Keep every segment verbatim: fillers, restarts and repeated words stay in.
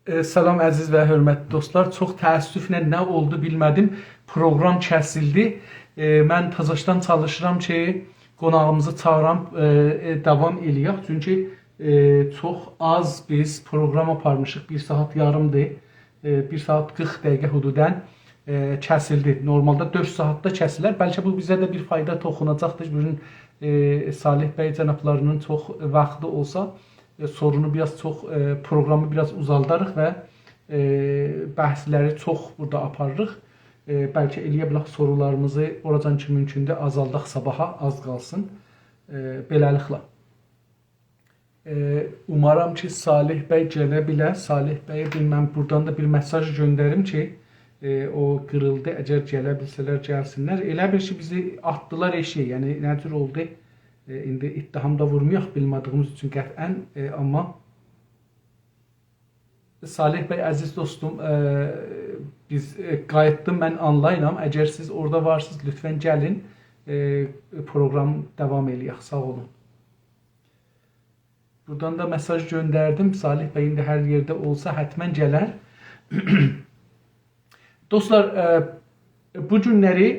ائ، سلام، عزیز و حؤرمتلی دوستلار. چوخ تأسفله نه اولدو بیلمه‌دیم. پروگرام کسیلدی. ائ، من تازاشدان چالیشیرام کی، قوناغیمیزی چاغیرام، ائ، ائ، داوام ائله‌یک. چونکی، ائ، چوخ آز بیز پروگرام آپارمیشیق. بیر ساعات یاریمدیر. ائ، بیر ساعات قیرخ دقیقه حدوداً، ائ، کسیلدی. نورمالدا دؤرد ساعاتدا کسیلر. بلکه بو بیزه ده بیر فایدا توخوناجاقدیر. بو گون، ائ، صالح بی جنابلاری‌نین چوخ واختی اولسا، ائ، سورونو بیر آز چوخ، ائ، پروگرامی بیر آز اوزالداریق و، ائ، بحثلری چوخ بورادا آپاریریق. ائ، بلکه ائله‌یه بیلک سورولاریمیزی اوراجان کی مومکوندور آزالداق صاباحا، آز قالسین. ائ، بئله‌لیکله. ائ، اومارام کی، صالح بی گله بیله. صالح بیه بیر، من بورادان دا بیر مئساژ گؤندریم کی، ائ، او قیریلدی. اگر گله بیلسه‌لر، گلسینلر. ائله بیل کی، بیزی آتدیلار ائشیگه. یعنی، نه جور اولدو؟ ائ، ایندی اتهام دا وورمایاق بیلمه‌دیییمیز اوچون قطعاً، ائ، آمما صالح بی، عزیز دوستوم، ائ، بیز، ائ، قاییتدیم، من آنلاینام. اگر سیز اورادا وارسینیز، لطفاً گلین، ائ، پروگرام داوام ائله‌یک. ساغ اولون. بورادان دا مئساژ گؤندردیم. صالح بی ایندی هر یئرده اولسا حتماً گلر. دوستلار، ائ، بو گونلری،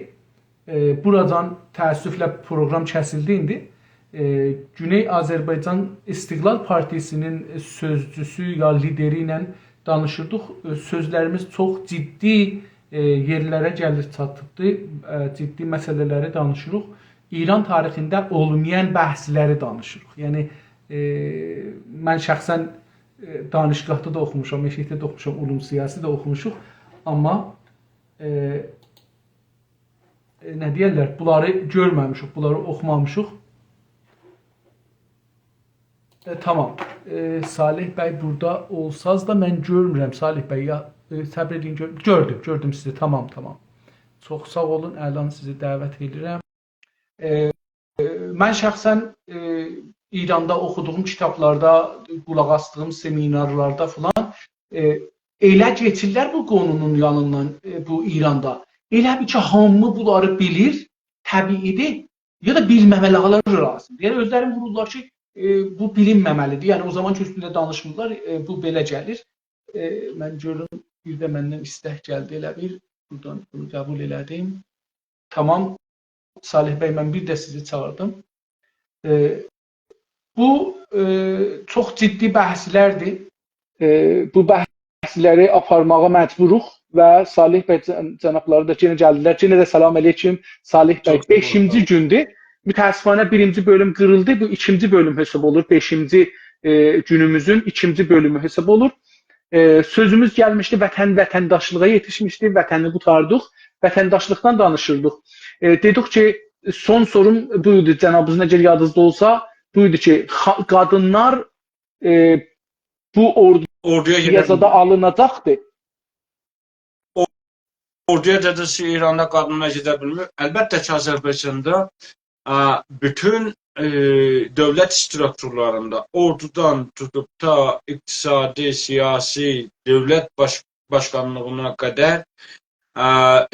ائ، بوراجان تأسفله پروگرام کسیلدی ایندی. ائ، گونئی آذربایجان استقلال پارتیسی‌نین سؤزجوسو یا لیدری ایله دانیشیردیق. ائ، سؤزلریمیز چوخ جدی، ائ، یئرلره گلیر چاتیبدی. ائ، جدی مسئله‌لری دانیشیریق. ایران تاریخینده اولمایان بحثلری دانیشیریق. یعنی، ائ، من شخصاً، ائ، دانشگاهدا دا اوخوموشام، ائشیکده ده اوخوموشام، علوم سیاسی ده اوخوموشوق. آمما، ائ، ائ، نه دئیرلر، بونلاری گؤرمه‌میشیک، بونلاری اوخومامیشیق. ائ، تامام. ائ، صالح بی بورادا اولساز دا من گؤرمورم، صالح بی، یا، ائ، صبر ائدین، گؤر-، گؤردوم، گؤردوم سیزی، تامام، تامام. چوخ ساغ اولون، الان سیزی دعوت ائدیرم. ائ، من شخصاً، ائ، ایراندا اوخودوغوم کیتابلاردا، قولاق آسدیغیم سمینارلاردا فلان، ائ، ائله کئچیرلر بو قونونون یانیندان، ائ، بو ایراندا. ائله بیل کی، هامی بونلاری بیلیر، طبیعی‌دیر. یا دا بیلمه‌مه‌لری لازیمدیر. یعنی، اؤزلرینی وورورلار کی، ائ، بو بیلینمه‌مه‌لی‌دیر. یعنی، او زامان کی، اوستونده دانیشمیرلار، ائ، بو بئله گلیر. ائ، من گؤروم، بیر ده مندن ایستک گلدی ائله بیل. بورادان بونو قبول ائله‌دیم. تامام، صالح بی، من بیر ده سیزی چاغیردیم. ائ، بو، ائ، چوخ جدی بحثلردیر. ائ، بو بحثلری آپارماغا مجبوروق و صالح بی جن-، جنابلاری دا یئنه گلدیلر. یئنه ده سلام علیکم، صالح بی. چوخ ساغ اولون. بئشینجی گوندور. متأسفانه بیرینجی بؤلوم قیریلدی. بو ایکینجی بؤلوم حساب اولور. بئشینجی، ائ، گونوموزون ایکینجی بؤلومو حساب اولور. ائ، سؤزوموز گلمیشدی، وطن، وطنداشلیغا یئتیشمیشدی، وطنی قوتاردیق، وطنداشلیقدان دانیشیردیق. ائ، دئدیک کی، سون سوروم بو ایدی، جنابینیزین اگر یادینیزدا اولسا، بو ایدی کی، خا-، قادینلار، ائ، بو اوردویا، اوردویا گئده یازادا بیلمیر. آلیناجاقدی. او-، اوردویا دئدی کی، ایراندا قادینلار گئده بیلمیر. البته کی، آذربایجاندا ا، بوتون، ائ، دؤولت استروکتورلاریندا، اوردودان توتوب تا اقتصادی، سیاسی، دؤولت باش-، باشقانلیغینا قدر، ا،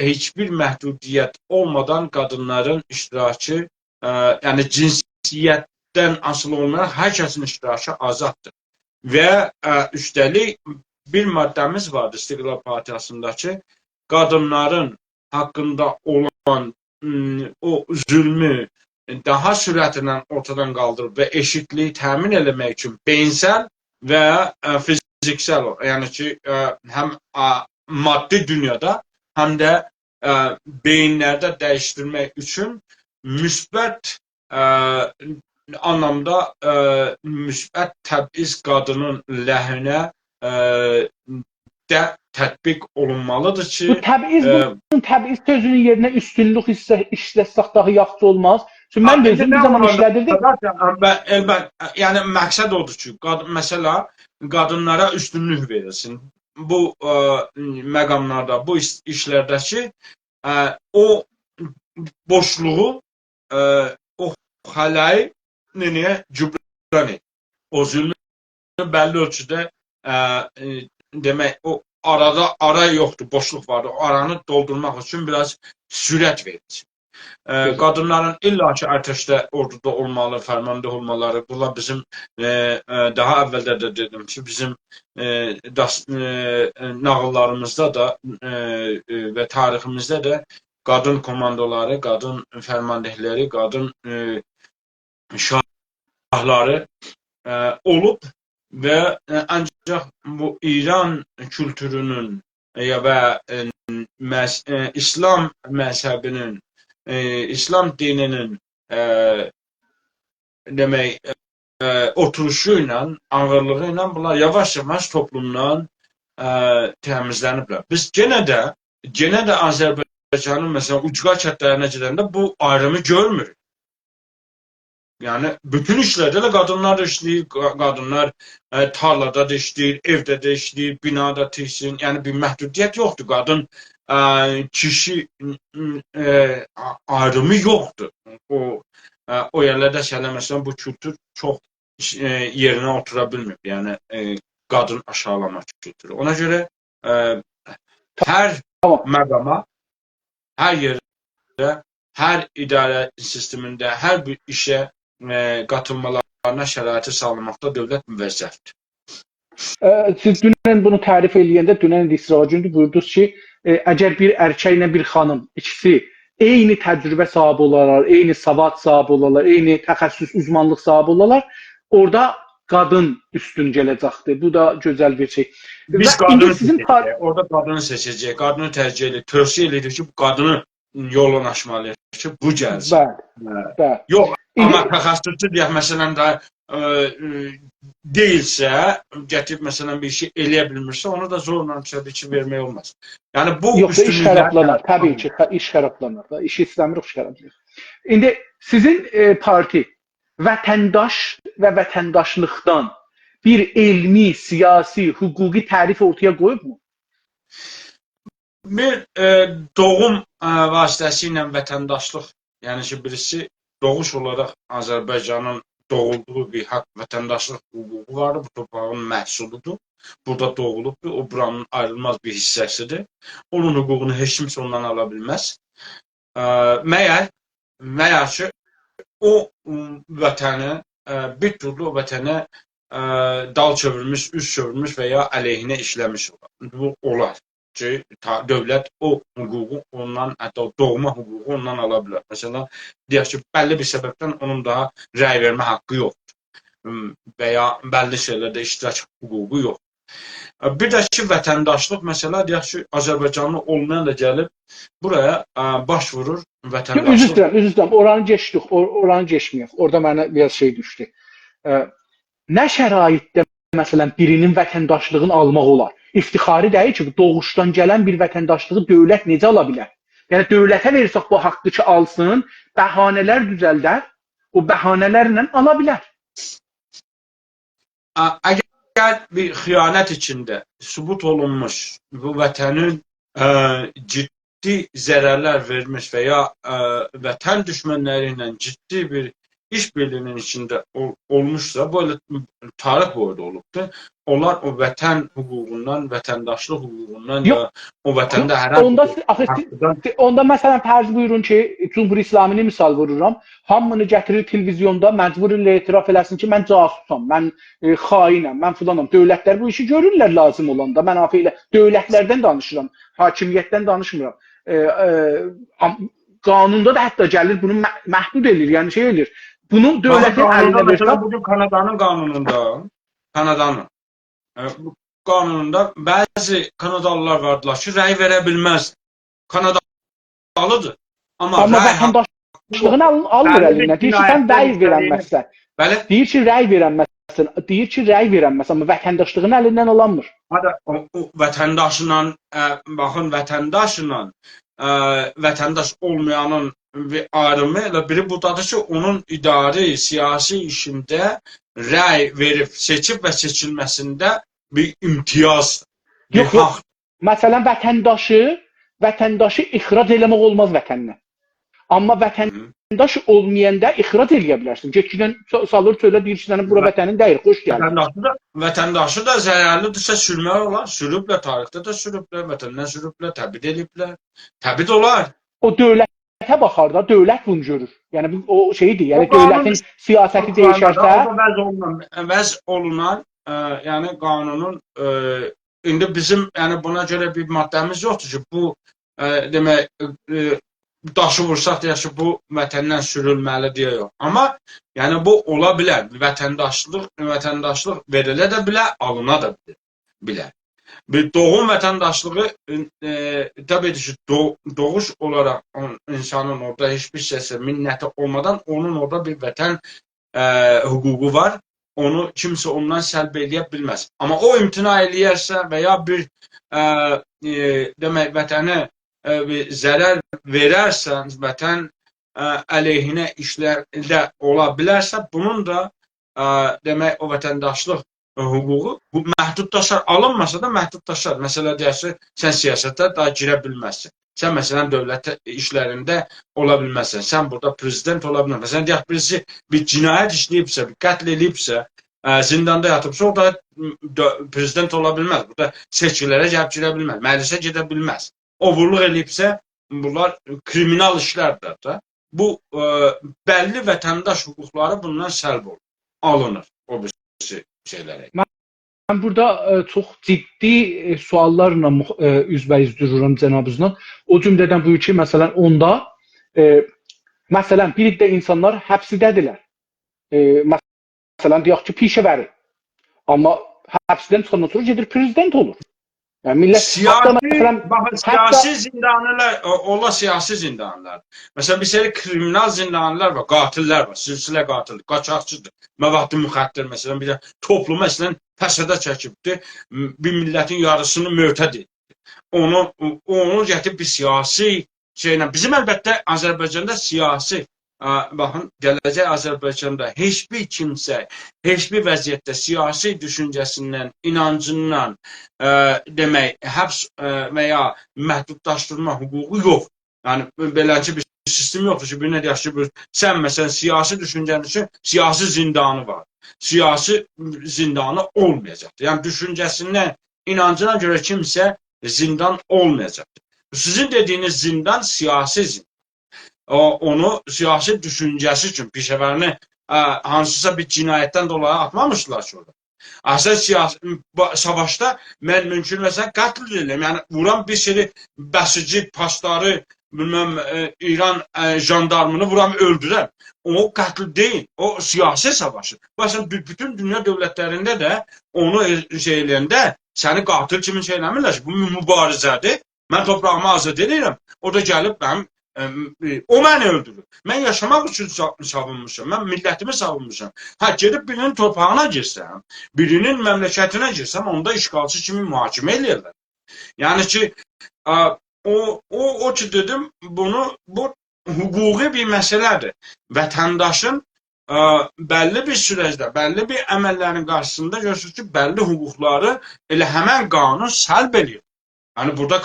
هئچ بیر محدودیت اولمادان قادینلارین اشتراکی، ا، یعنی جنسیتدن آسیلی اولمایاراق هر کسین اشتراکی آزاددیر. و، ا، اوسته‌لیک بیر ماده‌میز واردی استقلال پارتیاسیندا کی، قادینلارین حاقیندا اولان، م، او ظلمو داها سرعتله اورتادان قالدیریب و ائشیتلیگی تأمین ائله‌مک اوچون بئیینسل و، ا، فیزیکسل، یعنی کی، ا، هم، ا، مادی دونیادا، هم ده، ا، بئیینلرده دییشدیرمک اوچون مثبت، ا، آنلامدا، ا، مثبت تبعیض قادینین لهوینه، ا، ده تطبیق اولونمالیدیر کی، بو تبعیض، ا، بونون تبعیض سؤزونون یئرینه اوستونلوک ایشله-، ایشلتسک داها یاخشی اولماز؟ چونکی من ها، ده ایندی اؤزوم بیر نه زامان اولاندا ایشله‌دیردیم. قادین، ها، به-، ائ، به-، یعنی مقصد اودور کی، قاد-، مثلا، قادینلارا اوستونلوک وئریلسین. بو، ا، مقاملاردا، بو ایش-، ایشلرده کی، ا، او بوشلوغو، ا، او خلایی نئینیه؟ جبران ائدیر. او ظلمو بللی اؤلچوده، ا، ائ، دئمک، او آرادا آرا یوخدور، بوشلوق واردیر. او آرانی دولدورماق اوچون بیر آز سرعت وئریلسین. ائ، گؤزل. قادینلارین الا کی، ارتشده، اوردودا اولمالی، فرمانده اولمالاری، بونلار بیزیم، ائ، ائ، داها اولده ده دئدیم کی، بیزیم، ائ، داس-، ائ، ائ، ناغیللاریمیزدا دا، ائ، ائ، و تاریخیمیزده ده قادین کوماندولاری، قادین فرماندهلری، قادین، ائ، شاهلاری، ائ، اولوب و، ائ، آنجاق بو ایران کولتورونون، ائ، و، ائ، مذ-، ائ، ایسلام مذهبینین، ائ، ایسلام دینینین، ائ، دئمک، ائ، اوتوروشو ایله، آغیرلیغی ایله بونلار یاواش-یاواش توپلومدان، ائ، تمیزلنیبلر. بیز یئنه ده، یئنه ده آذربایجانین، مثلا، اوجقار کندلرینه گئدنده بو آیریمی گؤرموروک. یعنی، بوتون ایشلرده ده قادینلار دا ایشله‌ییر، قا-، قادینلار، ائ، تارلادا دا ایشله‌ییر، ائوده ده ایشله‌ییر، بینادا تیکسین. یعنی، بیر محدودیت یوخدور. قادین، ائ، کیشی، م، م، ائ، آ-، آیریمی یوخدور. او، ائ، او یئرلرده سنه، مثلا، بو کولتور چوخ، ائ، یئرینه اوتورا بیلمیر. یعنی، ائ، قادین آشاغیلاما کولتورو. اونا گؤره، ائ، هر تامام. مقاما، هر یئرده، هر اداره سیستمینده، هر بیر ایشه، ائ، قاتیلمالارینا شرایطی ساغلاماقدا دؤولت موظفدیر. ائ، سیز دونن بونو تعریف ائله‌ینده، دونن ایدی ایسراغا گوندو، بویوردونوز کی، ائ، اگر بیر ارککله بیر خانیم، ایکیسی عینی تجربه صاحیبی اولالار، عینی سواد صاحیبی اولالار، عینی تخصص، اوزمانلیق صاحیبی اولالار، اورادا قادین اوستون گله‌جکدیر. بو دا گؤزل بیر شئی. بیز و ایندی قادینی سیزین سئچه‌جه‌ییک، پار- اورادا قادینی سئچه‌جه‌ییک، قادینی ترجیح ائله‌ییک، قادینی یولون آچمالی‌ییق کی، بو گلسین. بلی، هه. بلی. یوخ، ایندی آمما تخصصو دئیک، مثلا، دا، ائ، ائ، دئییلسه، گتیریب، مثلا، بیر شئی ائله‌یه بیلمیرسه، اونو دا زورلا، مثلا، بیر شئی وئرمک اولماز. یعنی، بو یوخ، ایش اوستونلوکلر خرابلانار، طبیعی کی، خ-، ایش خرابلانار دا، ایشی ایسته‌میریک خرابلایاق. ایندی سیزین، ائ، پارتی وطنداش و وطنداشلیقدان بیر علمی، سیاسی، حقوقی تعریف اورتایا قویوبمو؟ بیر، ائ، دوغوم، ائ، واسطه‌سیله وطنداشلیق، یعنی کی، بیریسی دوغوش اولاراق آذربایجانین دوغولدوغو بیر حق، وطنداشلیق حقوقو واردیر، بو تورپاغین محصولودور. بورادا دوغولوبدور، او بورانین آیریلماز بیر حیصه‌سیدیر. اونون حقوقونو هئچ کیمسه اوندان آلا بیلمز. ائ، مگر، مگر کی، او، م، وطنی، ائ، بیر تورلو او وطنه، ائ، دال چئویرمیش، اوز چئویرمیش و یا علیهینه ایشله‌میش اولا. بو اولار کی، تا-، دؤولت او حقوقو اوندان، حتی او دوغما حقوقو اوندان آلا بیلر. مثلا، دئیک کی، بللی بیر سببدن اونون داها رأی وئرمه حقی یوخدور. م، و یا بللی شئیلرده اشتراک حقوقو یوخ. ائ، بیر ده کی، وطنداشلیق مسئله، دئیک کی، آذربایجانلی اولمایان دا گلیب بورایا، ائ، باش وورور، یوخ، عذر وطنداشلیق ایسته‌ییرم، عذر ایسته‌ییرم. اورانی کئچدیک، اور-، اورانی کئچمه‌یک. اورادا منه بیر آز شئی دوشدو. ائ، نه شرایطده، مثلا، بیری‌نین وطنداشلیغینی آلماق اولار؟ افتخاری دئییل کی، بو دوغوشدان گلن بیر وطنداشلیغی دؤولت نئجه آلا بیلر؟ یعنی، دؤولته وئرسک بو حقی کی، آلسین، بهانه‌لر دوزلدر، او بهانه‌لرله آلا بیلر. ا-، اگر بیر خیانت ایچینده ثبوت اولونموش، بو وطنین، ائ، جدی ضررلر وئرمیش و یا، ائ، وطن دوشمنلری ایله جدی بیر ایش‌بیرلیگینین ایچینده اول-، اولموشسا، بو ائله تاریخ بویو دا اولوبدور. اونلار او وطن حقوقوندان، وطنداشلیق حقوقوندان یوخ، یا او وطنده یوخ، هر هانسی اوندا بیر سیز، آخی سیز، حقدان سیز، اوندا مثلا فرض بویورون کی، جمهوری اسلامی‌نی مثال وورورام. هامی‌نی گتیریر تلویزیوندا، مجبور ائله‌ییر اعتراف ائله‌سین کی، من جاسوسام، من، ائ، خائنم، من فلانام. دؤولتلر بو ایشی گؤرورلر لازیم اولاندا. من آخی ائله دؤولتلردن دانیشیرام، حاکمیتدن دانیشمیرام. ائ، ائ، آم-، قانوندا دا حتی گلیر بونو مح-، محدود ائله‌ییر، یعنی شئی ائله‌ییر. بونو باخین، دؤولتین قانوندا، الینده مثلا، وئرسک بوگون کانادانین قانونوندا، کانادانین، ائ، بو قانونوندا بعضی کانادالیلار واردیلار کی، رأی وئره بیلمز. کانادالیدیر. آمما آمما رأی حق-، وطنداشلیغینی آل-، آلمیر بللی بیر الیندن. دئییر کی، سن جنایتلر رأی ایچری‌یینه وئرنمزسن. بلی. دئییر کی، رأی وئرنمزسن. دئییر کی، رأی وئرنمز، آمما وطنداشلیغینی الیندن آلانمیر. هادا او، او وطنداشلا، ائ، باخین، وطنداشلا، ائ، وطنداش اولمایانین بیر آیریمی ائله بیری بورادادیر کی، اونون اداری، سیاسی ایشینده رأی وئریب، سئچیب و سئچیلمه‌سینده بیر امتیاز، بیر یوخ، یوخ. حق. مثلا، وطنداشی، وطنداشی اخراج ائله‌مک اولماز وطنیندن. آمما هی. وطنداش اولمایاندا اخراج ائله‌یه بیلرسن. گئتگیدن سا-، سالیر چؤله، دئییر کی، سنین بورا و-، وطنین دئییل، خوش گلدین. وطنداشی دا، وطنداشی دا ضررلی‌دیرسه سورمک اولار. سوروبلر، تاریخده ده سوروبلر، وطندن سوروبلر، تبعید ائله‌ییبلر. تبعید اولار. او دؤولت دؤولته باخار دا، دؤولت بونو گؤرور. یعنی، بو، او شئیدیر، یعنی، او قانون دؤولتین سیاستی حقوقلاردا دا، او دا دییشرسه، وضع اولونان، وضع اولونان، ائ، یعنی، قانونون، ائ، ایندی بیزیم، یعنی، بونا گؤره بیر ماده‌میز یوخدور کی، بو، ائ، دئمک، ائ، داشی وورساق، دئیک کی، بو وطندن سورولمه‌لی دئیه یوخ. آمما، یعنی، بو اولا بیلر. وطنداشلیق، وطنداشلیق وئریله ده بیلر، آلینا دا بیلر. بیلر. بیر دوغوم وطنداشلیغی، ائ، طبیعی کی، دو-، دوغوش اولاراق اون-، اینسانین اورادا هئچ بیر سسی، منتی اولمادان اونون اورادا بیر وطن، ائ، حقوقو وار. اونو کیمسه اوندان سلب ائله‌یه بیلمز. آمما او امتناع ائله‌یرسه و یا بیر، ائ، ائ، دئمک، وطنه، ائ، بیر ضرر وئررسه، وطن، ائ، علیهینه ایشلر ده اولا بیلرسه، بونون دا، ائ، دئمک، او وطنداشلیق حقوقو بو محدودلاشار، آلینماسا دا محدودلاشار. مثلا، دئیرسن، سن سیاسته داها گیره بیلمزسن. سن، مثلا، دؤولت ایشلرینده اولا بیلمزسن. سن بورادا پرزیدنت اولا بیلمزسن. مثلا، دئیک، بیریسی بیر جنایت ایشله‌ییبسه، بیر قتل ائله‌ییبسه، ائ، زینداندا یاتیبسا، او دا، م، دؤ-، پرزیدنت اولا بیلمز. بورادا سئچکیلره گلیب گیره بیلمز. مجلسه گئده بیلمز. اوغورلوق ائله‌ییبسه، بونلار کریمینال ایشلردیر ده. بو، ائ، بللی وطنداش حقوقلاری بوندان سلب اولور، آلینیر او بیریسی شئیلره. من، من بورادا، ائ، چوخ جدی، ائ، سؤاللارلا مخ-، ائ، اوزبه‌اوز دورورام جنابینیزلا. او جمله‌دن بو کی، مثلا، اوندا، ائ، مثلا، بیر عده اینسانلار حبسده‌دیرلر. ائ، مثلا، دئیک کی، پیشه‌وری. آمما حبسدن چیخاندان سونرا گئدیر پرزیدنت اولور. یعنی، میللت حتی، سیاسی، مثلا، باخین، حتی سیاسی زیندانیلار، او-، اونلار سیاسی زیندانیلار. مثلا، بیر سری کریمینال زیندانیلار وار، قاتیللر وار، سلسله قاتیل، قاچاقچیدیر، مواد مخدر، مثلا، بیر ده توپلومو، مثلا، فسادا چکیبدیر، م-، بیر میللتین یاریسینی مرتد ائدیب. اونو، اونو گتیریب بیر سیاسی شئیله. بیزیم، البته، آذربایجاندا سیاسی، ا، باخین، گله‌جک آذربایجاندا هئچ بیر کیمسه، هئچ بیر وضعیتده سیاسی دوشونجه‌سیندن، اینانجیندان، ا، دئمک، حبس، ا، و یا محدودلاشدیرما حقوقو یوخ. یعنی، بئلنجه بیر سیستم یوخدور کی، بیرینه دئیک کی، بو، سن، مثلا، سیاسی دوشونجه‌ن اوچون سیاسی زیندانی وار. سیاسی زیندانی اولمایاجاقدیر. یعنی، دوشونجه‌سیندن اینانجینا گؤره کیمسه زیندان اولمایاجاقدیر. سیزین دئدیگینیز زیندان سیاسی زیندان. او، اونو سیاسی دوشونجه‌سی اوچون پیشه‌ورینی، ا، هانسیسا بیر جنایتدن دولایی آتمامیشدیلار کی اورادا. اصلا سیاسی، با-، ساواشدا من مومکون، مثلا، قتل ائدیرم. یعنی، وورام بیر سری بسیجی، پاسداری، بیلمم، ائ، ایران، ائ، ژاندارمینی وورام، اؤلدورم. او قتل دئییل، او سیاسی ساواشدیر. مثلا، بو-، بوتون دونیا دؤولتلرینده ده اونو، ائ، شئی ائله‌ینده سنی قاتل کیمی شئی ائله‌میرلر کی، بو مبارزه‌دیر. من توپراغیمی آزاد ائدیرم. او دا گلیب منیم، ائم، ائ، او منی اؤلدورور. من یاشاماق اوچون سا-، ساوونموشام. من میللتیمی ساوونموشام. هه، گئدیب بیرینین توپراغینا گیرسم، بیرینین مملکتینه گیرسم، اوندا اشغالچی کیمی محاکمه ائله‌ییرلر. یعنی کی، ا، او، او، او کی دئدیم، بونو، بو حقوقی بیر مسئله‌دیر. وطنداشین، ا، بللی بیر سورجده، بللی بیر عمللرین قارشیسیندا گؤرورسونوز کی، بللی حقوقلاری ائله همن قانون سلب ائله‌ییر. یعنی، بورادا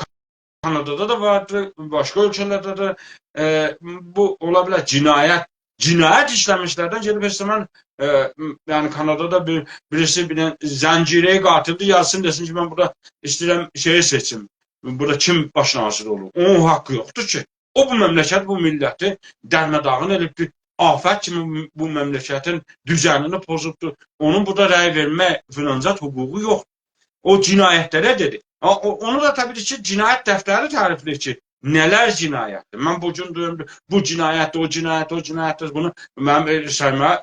کانادادا دا واردیر، باشقا اؤلکه‌لرده ده، ائ، بو اولا بیلر جنایت، جنایت ایشله‌میشلردن گئدیب هئچ زامان، ائ، یعنی، کانادادا بیر، بیریسی بیر دنه زنجیره قاتلدیر، یازسین، دئسین کی، من بورادا ایسته‌ییرم شئیی سئچیم، بورادا کیم باش ناظر اولور؟ اونون حاققی یوخدور کی. او، بو مملکت، بو میللتی درمه‌داغین ائله‌ییبدیر. آفت کیمی بو، بو مملکتین دوزنینی پوزوبدور. اونون بورادا رأی وئرمه فلان زاد حقوقو یوخدور. او جنایتلره دئدی. ها، او، اونو دا طبیعی کی، جنایت دفتری تعریفله‌ییر کی، نه‌لر جنایتدیر. من بو گون دئییرم، بو جنایتدیر، او جنایت، او جنایتدیر. بونو منیم، ائ، سایماغا،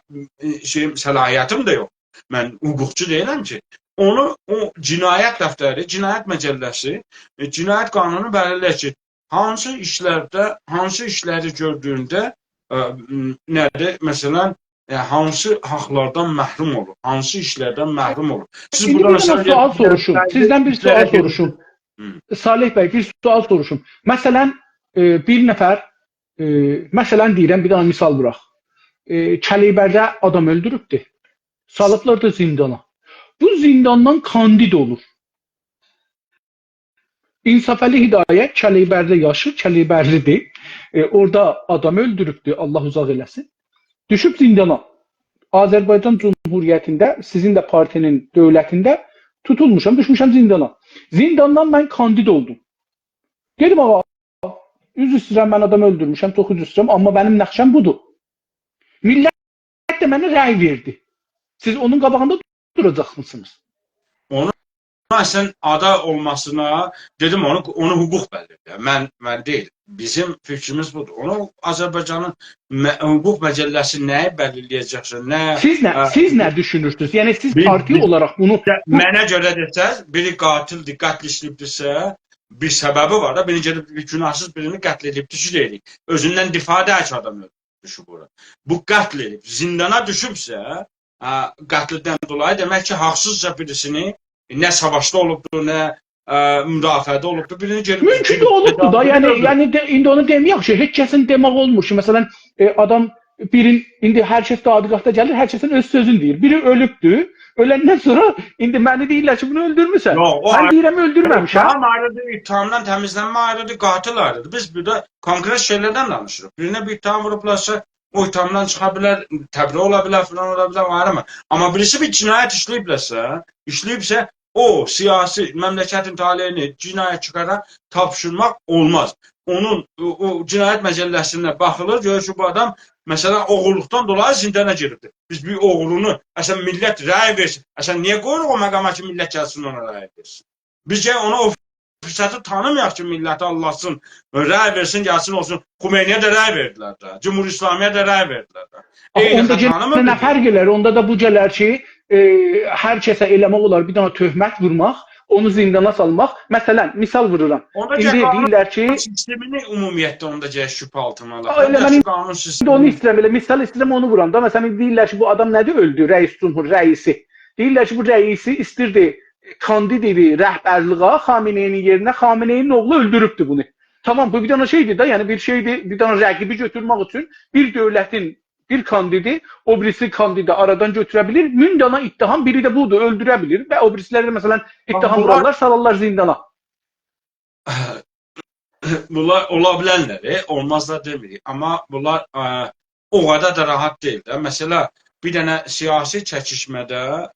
ائ، شئییم، صلاحیتیم ده یوخ. من حقوقچو دئییلم کی. اونو، او جنایت دفتری، جنایت مجله‌سی، ائ، جنایت قانونو بللی‌لر کی، هانسی ایشلرده، هانسی ایشلری گؤردویونده، ائ، م، نه‌دیر؟ مثلا، ائ، هانسی حاقلاردان محروم اولور، هانسی ایشلردن محروم اولور. سیز ایندی بورادا بیر دنه مثلا سؤال گلیب سوروشوم. سیزدن بیر سؤال سوروشوم. هی. صالح بی، بیر سؤال سوروشوم. مثلا، ائ، بیر نفر، ائ، مثلا دئییرم، بیر دنه مثال ووراق. ائ، کلیبرده آدام اؤلدوروبدور. سالیبلار دا زیندانا. بو زینداندان کاندید اولور. انصافعلی هدایت کلیبرده یاشیر، کلیبرلی‌دیر. ائ، اورادا آدام اؤلدوروبدور، الله اوزاق ائله‌سین. دوشوب زیندانا. آذربایجان جمهوریتینده، سیزین ده پارتی‌نین دؤولتینده توتولموشام، دوشموشم زیندانا. زینداندان من کاندید اولدوم. دئدیم، آغا، عذر ایسته‌ییرم، من آدام اؤلدورموشم، چوخ عذر ایسته‌ییرم، آمما منیم نقشه‌م بودور. میللت ده منه رأی وئردی. سیز اونون قاباغیندا دوراجاقمیسینیز؟ اونو اصلاً آدا اولماسینا دئدیم، اونو، اونو حقوق بللی‌ییر. من، من دئییل. بیزیم فیکریمیز بودور. اونو آذربایجانین م-، حقوق مجله‌سی نه‌یی بللی‌یه‌جکسن، نه، سیز نه، اه، سیز نه دوشونورسونوز؟ یعنی سیز بیر، پارتی بیر، اولاراق بونو منه گؤره دئسز، بیری قاتیلدیر، قتل ایشله‌ییبدیرسه، بیر سببی وار دا، بیرینجی گئدیب بیر گوناهسیز بیرینی قتل ائدیبدیر کی، دئییریک. اؤزوندن دفاع دئییل کی، آدام اؤلدورموشدور بورا. بو قتل ائدیب، زیندانا دوشوبسه، اه، قتلدن دولایی، دئمک کی، حاقسیزجا بیریسینی نه ساواشدا اولوبدور، نه، اه، مدافعه‌ده اولوبدور، بیرینی گئدیب، ممکن ده گئدیب اولوبدور دا، قاتیلدیر، یعنی، اؤلدوروب. یعنی ده، ایندی اونو دئمه‌یک کی، هئچ کسین دئمک اولمور کی، مثلاً، ائ، آدام بیرین، ایندی هر کس دادگاهدا گلیر، هر کسین اؤز سؤزونو دئییر. بیری اؤلوبدور، اؤلندن سونرا ایندی منی دئییرلر کی، بونو اؤلدورموسن. یوخ، او من دئییرم، اؤلدورمه‌میشم. اتهام آیریدیر، اتهامدان تمیزلنمه آیریدیر، قاتل آیریدیر. بیز بورادا کونکرئت شئیلردن دانیشیریق. بیرینه بیر اتهام ووروبلارسا، او اتهامدان چیخا بیلر، تبرئه اولا بیلر، فلان اولا بیلر، او آیری. آمما بیریسی بیر جنایت ایشله‌ییبلرسه، ایشله‌ییبسه، او سیاسی، مملکتین طالعینی جنایتکارا تاپشیرماق اولماز. اونون، او، او جنایت مجله‌سینه باخیلیر، گؤرور کی، بو آدام، مثلاً، اوغورلوقدان دولایی زیندانا گیریبدیر. بیز بیر اوغرونو، اصلاً، میللت رأی وئرسین. اصلاً، نییه قویوروق او مقاما کی، میللت گلسین اونا رأی وئرسین؟ بیز گرک اونا او فرصتی تانیمایاق کی، میللتی آللاتسین، رأی وئرسین، گلسین، اولسون. خمینی‌یه ده رأی وئردیلر ده، جمهوری اسلامی‌یه ده رأی وئردیلر ده. آخی عینی اوندا گئنه تانیمیردی نه کی. فرق ائلر؟ اوندا دا بو گلر کی، ائ، هر کسه ائله‌مک اولار بیر دنه تهمت وورماق، اونو زیندانا سالماق. مثلاً، مثال وورورام. اوندا ایندی گرک قانون دئییرلر کی، سیستمینی عمومیتله اوندا گرک شبهه آلتینا آلار. آ، ائله من من ده قانون ایندی اونو سیستمینی ایسته‌ییرم، ائله مثال ایسته‌ییرم، اونو وورام دا. مثلاً، ایندی دئییرلر کی، بو آدام نه‌دیر، اؤلدو، رئیس جمهور، رئیسی. دئییرلر کی، بو رئیسی ایستیردی، کاندید ایدی رهبرلیگه، خامنه‌ای‌نین یئرینه، خامنه‌ای‌نین اوغلو اؤلدوروبدو بونو. تامام، بو بیر دنه شئیدیر ده، یعنی بیر شئیدیر، بیر دنه رقیبی گؤتورمک اوچون بیر دؤولتین بیر کاندیدی او بیریسی کاندیدی آرادان گؤتوره بیلیر. مین دنه اتهام، بیری ده بودور، اؤلدوره بیلیر و او بیریسی‌لری ده، مثلاً، اتهام وورارلار، سالارلار زیندانا. بونلار اولا بیلرلر، ائ، اولمازلار دئمیریک. آمما بونلار، اه، او قدر ده راحت دئییل ده. مثلاً، بیر دنه سیاسی چکیشمه‌ده،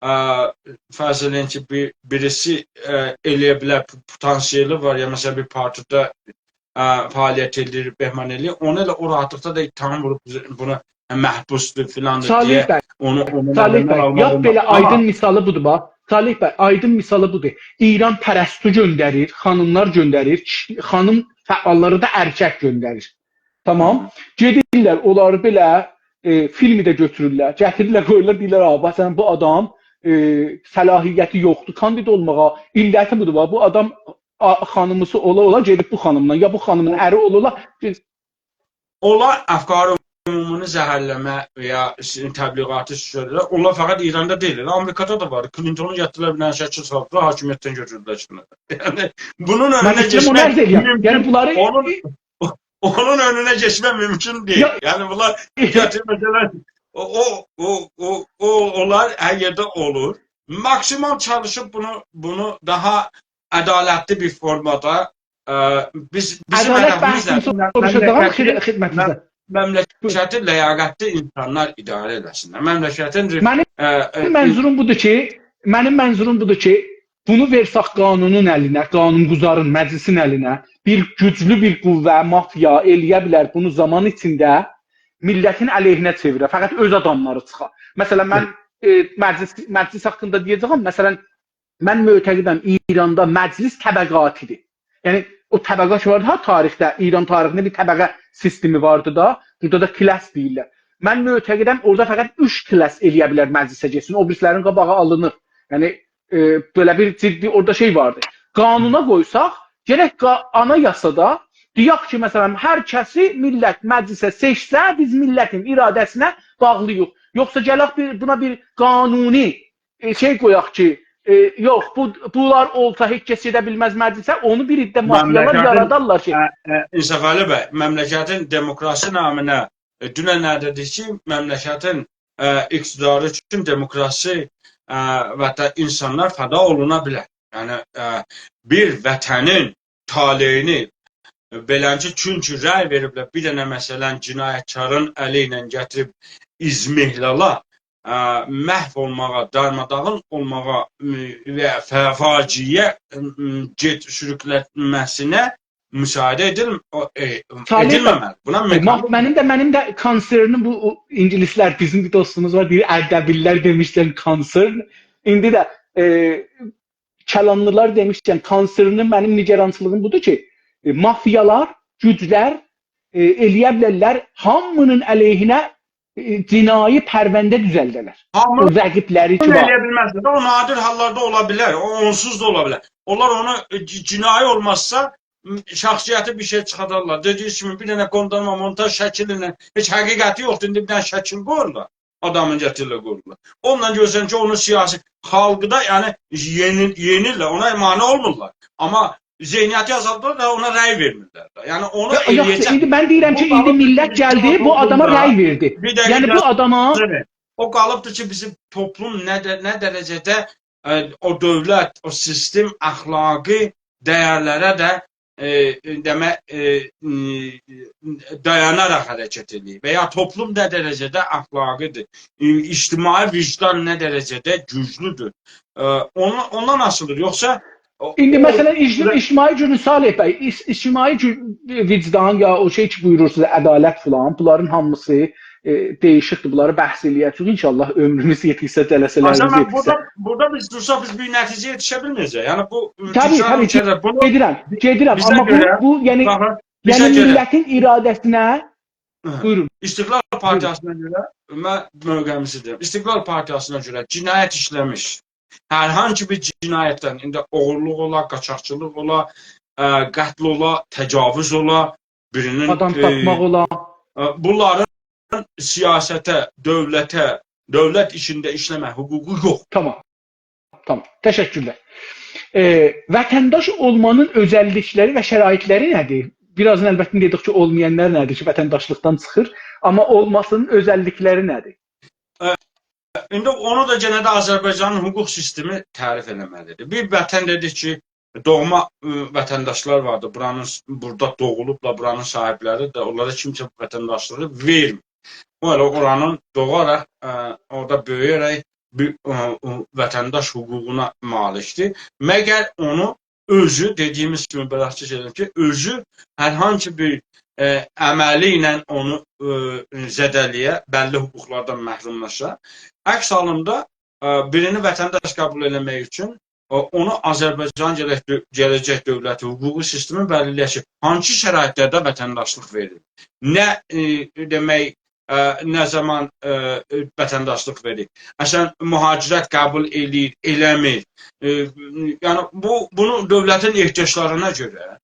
اه، فرض ائله‌یین کی، بیر، بیریسی، اه، ائلیه بیلر، پو-، پتانسیلی وار، یا، مثلاً، بیر پارتیده، اه، فعالیت ائله‌ییر، بهمان ائله‌ییر. اونو ائله او راحتلیقدا دا اتهام ووروب بونو محبوسدور، فلاندیر دئیه، صالح بی، اونو، اونو صالح نظرده بی، آلماق یاپ اولماز. بئله آمما آیدین مثالی بودور، باخ. صالح بی، آیدین مثالی بودور. ایران پرستو گؤندریر، خانیملار گؤندریر، کیشی، خانیم فعاللاری دا ارکک گؤندریر. تامام. هی. گئدیرلر، اونلاری بئله، ائ، فیلمی ده گؤتورورلر، گتیریرلر، قویورلار، دئییرلر: «آ، باخ، سنین بو آدام، ائ، صلاحیتی یوخدور کاندید اولماغا.» علتی بودور، باخ، بو آدام، آ، خانیمیسی اولا-اولا گئدیب بو خانیملا، یا بو خانیمین اری اولا-اولا. اونلار افکار عمومینی زهرله‌مه و یا س-، تبلیغاتی سورورلر. اونلار فقط ایراندا دئییل، ائله آمریکادا دا وار. کلینتونو گتیردیلر، بیر دنه شکیل سالدیلار، حاکمیتدن گؤتوردولر کی، بونو. یعنی، بونون من اؤنونه ایسته‌ییرم اونو کئچمک عرض ائله‌یم. یعنی، ممکن، بونلاری اونون، اونون اؤنونه کئچمک ممکن دئییل. یا، یعنی، بونلار، یا، گتیر، مثلاً، او، او، او، او، او، اونلار هر یئرده اولور. ماکسیموم چالیشیب بونو، بونو داها عدالتلی بیر فورمادا، اه، بیز، بیزیم، عدالت هدفیمیز بحثینی نه‌دیر؟ سوروشاجاغام، مملکتی، خید-، خدمتینیزده. مم-، مملکتی لایاقتلی اینسانلار اداره ائله‌سینلر. مملکتین ری-، منیم، اه، اه، منظوروم بودور کی، منیم منظوروم بودور کی، بونو وئرسک قانونون الینه، قانون‌گذارین، مجلسین الینه، بیر گوجلو بیر قوه، مافیا ائلیه بیلر بونو زامان ایچینده میللتین علیهینه چئویره، فقط اؤز آداملاری چیخا. مثلاً، من، هی. ائ، مجلس، مجلس حاقیندا دئیه‌جه‌یم، مثلاً، من معتقدم ایراندا مجلس طبقاتی‌دیر. یعنی، او طبقه کی وار ها تاریخده، ایران تاریخینده بیر طبقه سیستمی واردی دا، بورادا دا کلاس دئییرلر. من معتقدم اورادا فقط اوچ کلاس ائلیه بیلر مجلسه گئتسین، او بیریسی‌لرین قاباغی آلینیر. یعنی، ائ، بئله بیر جدی اورادا شئی واردی. قانونا قویساق، گرک قا-، آنایاسادا دئیک کی، مثلاً، هر کسی میللت مجلسه سئچسه، بیز میللتین اراده‌سینه باغلی‌ییق. یوخسا گلک بیر، بونا بیر قانونی، ائ، شئی قویاق کی، ائ، یوخ، بو، بونلار اولسا هئچ کس گئده بیلمز مجلسه، اونو بیر عده مافیالار مملکتین، یارادارلار کی. اه، اه، انصافعلی بی، مملکتین دموکراسی نامینا، ائ، دونن‌لری دئدیک کی، مملکتین، اه، اقتداری اوچون دموکراسی، اه، و حتی اینسانلار فدا اولونا بیلر. یعنی، اه، بیر وطنین طالعینی، ائ، بئلنجه، چونکی رأی وئریبلر، بیر دنه، مثلاً، جنایتکارین الی ایله گتیریب اضمحلالا، اه، محو اولماغا، دارماداغین اولماغا، م، و فا-، فاجعه‌یه، م، گئت-، سوروکلنمه‌سینه مشاهده ائدیل-، او، ائ، طالب، ائدیلمه‌مه‌لی. بونا ائ، ما-، مکانیزم منیم ده، منیم ده concern-یم بو، او، اینگیلیسلر، بیزیم بیر دوستوموز وار، دئییر، اردبیللی‌لر دئمیشکن concern. ایندی ده، ائ، کلانلی‌لار دئمیشکن، concern-یم، منیم نگرانچیلیغیم بودور کی، ائ، مافیالار، گوجلر، ائ، ائلیه بیلرلر هامی‌نین علیهینه، ائ، جنایی پرونده دوزلده‌لر. هامی او رقیبلری کی اونو وار. ائلیه بیلمزلر. او نادر حاللاردا اولا بیلر. او اونسوز دا اولا بیلر. اونلار اونو، ائ، ج-، جنایی اولمازسا، م، شخصیتی بیر شئی چیخادارلار. دئدیگینیز کیمی، بیر دنه قوندارما مونتاژ شکیلینن، هئچ حقیقتی یوخدور. ایندی بیر دنه شکیل قویورلار. آدامین گتیریرلر قویورلار. اونونلا گؤرسن کی، اونو سیاسی، خالقی دا، یعنی، یئنی-، یئنیرلر، اونا مانع اولمورلار. آمما ذهنیتی آزالدیرلار دا، اونا رأی وئرمیرلر ده. یعنی، اونو یا، یاخشی، ائلیه‌جک. ایندی من دئییرم کی، ایندی قالیب میللت کی، بیر دنه گلدی، بو آداما توپلومدا، رأی وئردی. بیر دقیقه یعنی، بو اجازه آداما وئرین. او قالیبدیر کی، بیزیم توپلوم نه ده-، نه درجه‌ده، ائ، او دؤولت، او سیستم اخلاقی دیرلره ده، ائ، دئمک، ائ، م، دایاناراق حرکت ائدیر و یا توپلوم نه درجه‌ده اخلاقی‌دیر، ائ، اجتماعی وجدان نه درجه‌ده گوجلودور. ائ، اونو-، اوندان آسیلیر. یوخسا او، ایندی او، مثلا، اجت-، اجتماعی گوج، صالح بی، اج-، اجتماعی گوج، وجدان یا او شئی کی، بویورورسونوز، عدالت فلان، بونلارین هامیسی، ائ، دییشیکدیر. بونلاری بحث ائلیه‌جه‌ییک. انشاءالله عؤمروموز یئتیشسه، اصلا، جلسه‌لریمیز بورادا، یئتیشسه. بورادا بیز دورساق، بیز بیر نتیجه‌یه یئتیشه بیلمه‌یه‌جه‌ییک. یعنی، بو، ائ، طبیعی، تکرار طبیعی کی، تکرار. بونو گئدیرم، گئدیرم. بیزه آمما بو، گؤره، بو، یعنی، باخین، بیزه یعنی گؤره. میللتین اراده‌سینه، هه. بویورون. استقلال بویورون. پارتیاسینا گؤره، من موقعیمی سیزه دئییرم. استقلال پارتیاسینا گؤره جنایت ایشله‌میش هر هانسی بیر جنایتدن، ایندی اوغورلوق اولا، قاچاقچیلیق اولا، ائ، قتل اولا، تجاوز اولا، بیرینین، آدام ائ، ساتماق اولا. ائ، بونلارین سیاسته، دؤولته، دؤولت ایچینده ایشله‌مه حقوقو یوخ. تامام. تامام. تشکرلر. ائ، وطنداش اولمانین اؤزللیکلری و شرایطلری نه‌دیر؟ بیر آزدان البته دئدیک کی، اولمایانلار نه‌دیر کی، وطنداشلیقدان چیخیر، آمما اولماسینین اؤزللیکلری نه‌دیر؟ ائ، ایندی اونو دا یئنه ده آذربایجانین حقوق سیستمی تعریف ائله‌مه‌لیدیر. بیر وطن دئدیک کی، دوغما، ائ، وطنداشلار واردیر. بورانین، بورادا دوغولوبلار، بورانین صاحیبلری ده، اونلارا کیمسه وطنداشلیغی وئرمیر. او ائله اورانین دوغاراق، ائ، اورادا بؤیویه‌رک بیر، ائ، ائ، وطنداش حقوقونا مالیکدیر. مگر اونو اؤزو، دئدیگیمیز کیمی، بئله شئی دئییم کی، اؤزو هر هانسی بیر، ائ، عملی ایله اونو، ائ، زده‌له‌یه، بللی حقوقلاردان محروملاشا. عکس حالیندا، ائ، بیرینی وطنداش قبول ائله‌مک اوچون، ائ، اونو آذربایجان گله‌جک دؤ-، گله‌جک دؤولتی، حقوقی سیستمی بللی‌له‌یه کی، هانسی شرایطلرده وطنداشلیق وئریلیر. نه، ائ، دئمک، ائ، نه زامان، ائ، ائ، وطنداشلیق وئریر. مثلا، مهاجرت قبول ائله‌ییر، ائله‌میر. ائ، یعنی، بو، بونو دؤولتین احتیاجلارینا گؤره،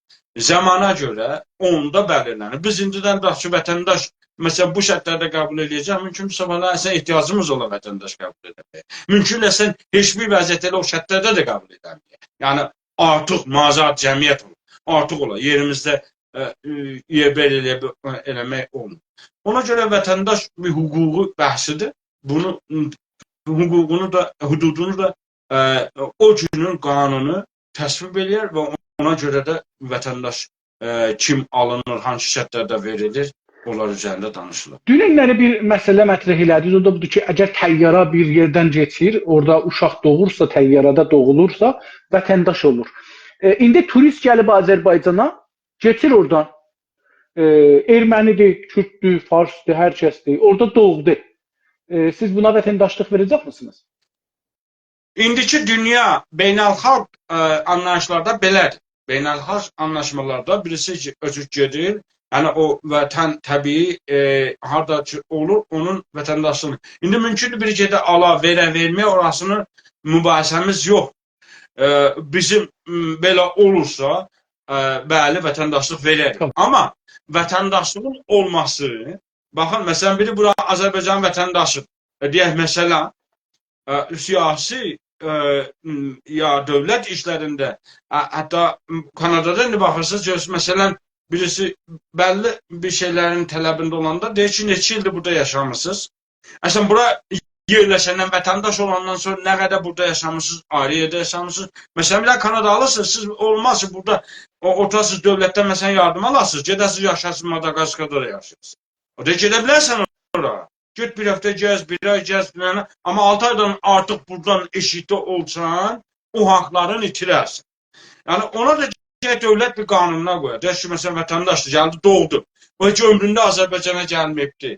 زامانا گؤره اوندا بلیرلنیر. بیز ایندیدن داها کی، وطنداش، مثلا، بو شرطلرده قبول ائله‌یه‌جک، مومکون بو صاباحلاری اصلا احتیاجیمیز اولا وطنداش قبول ائله‌مه‌یه. مومکون اصلا هئچ بیر وضعیتده ائله او شرطلرده ده قبول ائله‌مه‌یه. یعنی، آرتیق مازاد جمعیت اولا. آرتیق اولا. یئریمیزده، ائ، ائ، یئر بئله ائله‌یه، ائ، ائله‌مک اولمور. اونا گؤره وطنداش بیر حقوقی بحثیدیر. بونو، م، حقوقونو دا، حدودونو دا، ائ، او گونون قانونو تصویب ائله‌یر و اونا گؤره ده وطنداش، ائ، کیم آلینیر، هانسی شرطلرده وئریلیر، اونلار اوزرینده دانیشیلیر. دوننلری بیر مسئله مطرح ائله‌دینیز، او دا بودور کی، اگر طیاره بیر یئردن کئچیر، اورادا اوشاق دوغورسا، طیاره‌ده دوغولورسا، وطنداش اولور. ائ، ایندی توریست گلیب آذربایجانا، کئچیر اورادان. ائ، ارمنی‌دیر، کورددور، فارسدیر، هر کسدیر. اورادا دوغدو. ائ، سیز بونا وطنداشلیق وئره‌جکمیسینیز؟ ایندیکی دونیا بین‌الخالق، ائ، آنلاییشلاردا بئله‌دیر. بین‌الخالق آنلاشمالاردا بیریسی کی، اؤتوب گئدیر، یعنی او وطن طبیعی، ائ، هاردا کی اولور، اونون وطنداشلیغینی. ایندی مومکوندور، بیری گئده آلا، وئره، وئرمه‌یه، اوراسینی مباحثه‌میز یوخ. ائ، بیزیم، م، بئله اولورسا، ائ، بلی، وطنداشلیق وئرریک. تامام. آمما وطنداشلیغین اولماسی، باخین، مثلا، بیری بورا آذربایجان وطنداشی، ائ، دئیک، مثلا، ائ، سیاسی، ائ، م، یا دؤولت ایشلرینده، ائ، حتی، م، کانادادا ایندی باخیرسینیز، گؤرورسونوز، مثلا، بیریسی بللی بیر شئیلرین طلبینده اولاندا دئییر کی، نئچه ایلدیر بورادا یاشامیسینیز؟ اصلا، بورا یئرلشندن، وطنداش اولاندان سونرا نه قدر بورادا یاشامیسینیز، آیری یئرده یاشامیسینیز؟ مثلا، بیر دنه کانادالیسینیز، سیز اولماز کی، بورادا او-، اوتوراسینیز، دؤولتدن، مثلا، یاردیم آلاسینیز، گئده‌سینیز، یاشایاسینیز، ماداگاسکاردا دا یاشایاسینیز. او دا گئده بیلرسن اورا. گئت بیر هفته گز، بیر آی گز، بیر دنه. آمما آلتی آیدان آرتیق بورادان ائشیکده اولسان، او حاقلارینی ایتیررسن. یعنی، اونا دا گرک دؤولت بیر قانونونا قویا. دئیک کی، مثلا، وطنداشدیر، گلدی، دوغدو. او هئچ عؤمرونده آذربایجانا گلمه‌ییبدی.